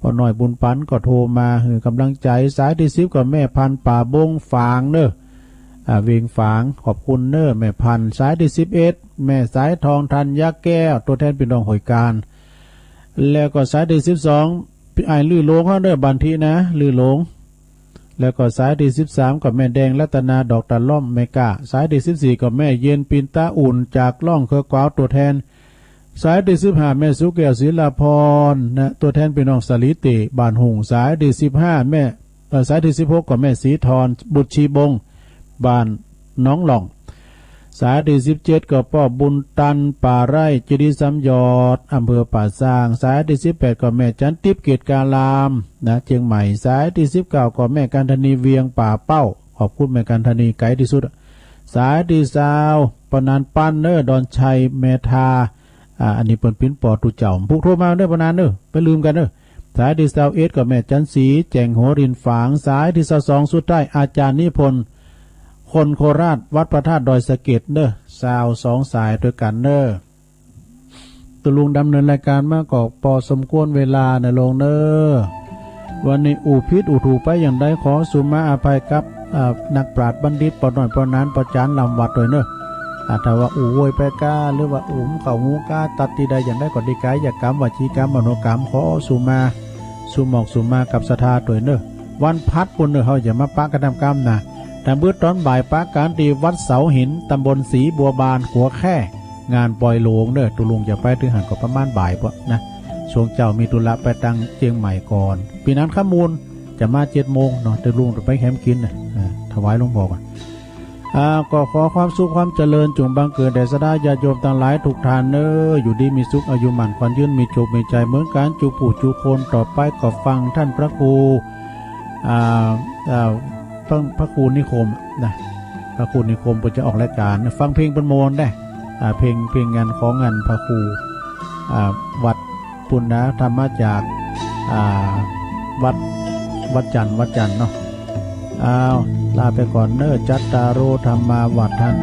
ป้าน้อยบุญปันก็โทรมาหื้อกำลังใจ สายที่สิบก็แม่พันธุ์ ป่าบง ฝางเนอะ อ่า เวียงฝาง ขอบคุณเนอะ แม่พันธุ์ สายที่สิบเอ็ด แม่สายทอง ธัญญาแก้ว ตัวแทนพี่น้องห้วยการ แล้วก็สายที่สิบสอง พี่อ้ายลือหลวงเฮาเนอะ บันทินะ ลือหลวง แล้วก็สายที่สิบสามก็แม่แดงรัตนา ดอกตะล่อม เมกา สายที่สิบสี่ก็แม่เย็น ปินตาอุ่น จากล่องเครือกวาว ตัวแทน สายที่สิบห้า แม่สุแก้ว ศิลาพร นะ ตัวแทนพี่น้องสาลีเต บ้านหุ่ง สายที่สิบห้า แม่ เอ่อ สายที่สิบหกก็แม่สีทอน บุตรชีบง บ้านหนองหล่อง สายที่สิบเจ็ดก็ป้อบุญตัน ป่าไร่ เจดีย์สามยอด อำเภอป่าซาง สายที่สิบแปดก็แม่จันทิพย์ เกตการาม นะ เชียงใหม่ สายที่สิบเก้าก็แม่กันธนี เวียงป่าเป้า ขอบคุณแม่กันธนี ไกลที่สุด สายที่ซาว ปานานปันเนอะ ดอนชัย เมธา อ่า อันนี้เปิ้นปิ้นปอตุ๊เจ้า ผู้โทรมาเนอะ ปานานเนอะ ไปลืมกันเนอะ สายที่ซาวเอ็ดก็แม่จันทร์ศรี แจ้งหัวรินฝาง สายที่ซาวสองสุดท้าย อาจารย์นิพนธ์ คนโคราช วัดพระธาตุดอยสะเก็ดเนอะ ซาวสองสายด้วยกันเนอะ ตุ๊ลุงดำเนินรายการมาก็ปอสมควรเวลานะลุงเนอะ วันนี้อู้ผิดอู้ถูกไปอย่างใดขอสุมาอภัยกับ อ่า นักปราชญ์บัณฑิต ปอน้อย ปอนาน ปอจาน ลำวัดด้วยเนอะ อ่า ถ้าว่าอู้โวยไปก้า หรือว่าอู้บ่เข้าหูก้า ตัดตี้ใดอย่างใดก็ดี กายกรรม วจีกรรม มโนกรรม ขอสุมา สุหมอกสุมากับศรัทธาด้วยเนอะ วันพัดปู้นเนอะ เฮาอย่ามาปะกันทำกรรมนะ แต่มื้อตอนบ่ายปะกันตี้วัดเสาหิน ตำบลศรีบัวบาน ขัวแค่ งานปอยโลงเนอะ ตุ๊ลุงจะไปถึงหั้นก็ประมาณบ่ายปะนะ ช่วงเจ๊ามีธุระไปตังเจียงใหม่ก่อน ปีนั้นข้ามูลจะมาเจ็ดโมงเนาะ ตุ๊ลุงจะไปแฮมกินนะ อ่า ถวายหลวงพ่อก่อน อ่า ก็ขอความสุขความเจริญจงบังเกิดแด่ศรัทธาญาติโยมทั้งหลายทุกท่านเนอะ อยู่ดีมีสุข อายุมั่นขวัญยืน มีโชคมีชัยเหมือนกัน จุผู้จุคน ต่อไปก็ฟังท่านพระครู อ่า อ่า พระ พระครูนิคมนะ พระครูนิคมเปิ้นจะออกรายการ ฟังเพลงเปิ้นโมนได้ อ่า เพลง เพลงงานของงานพระครู อ่า วัด ปุณณธรรมจาก อ่า วัด วัดจันทร์ วัดจันทร์เนาะ อ้าว ลาไปก่อนเนอะ จัตตาโร ธัมมา วัฑฒันติ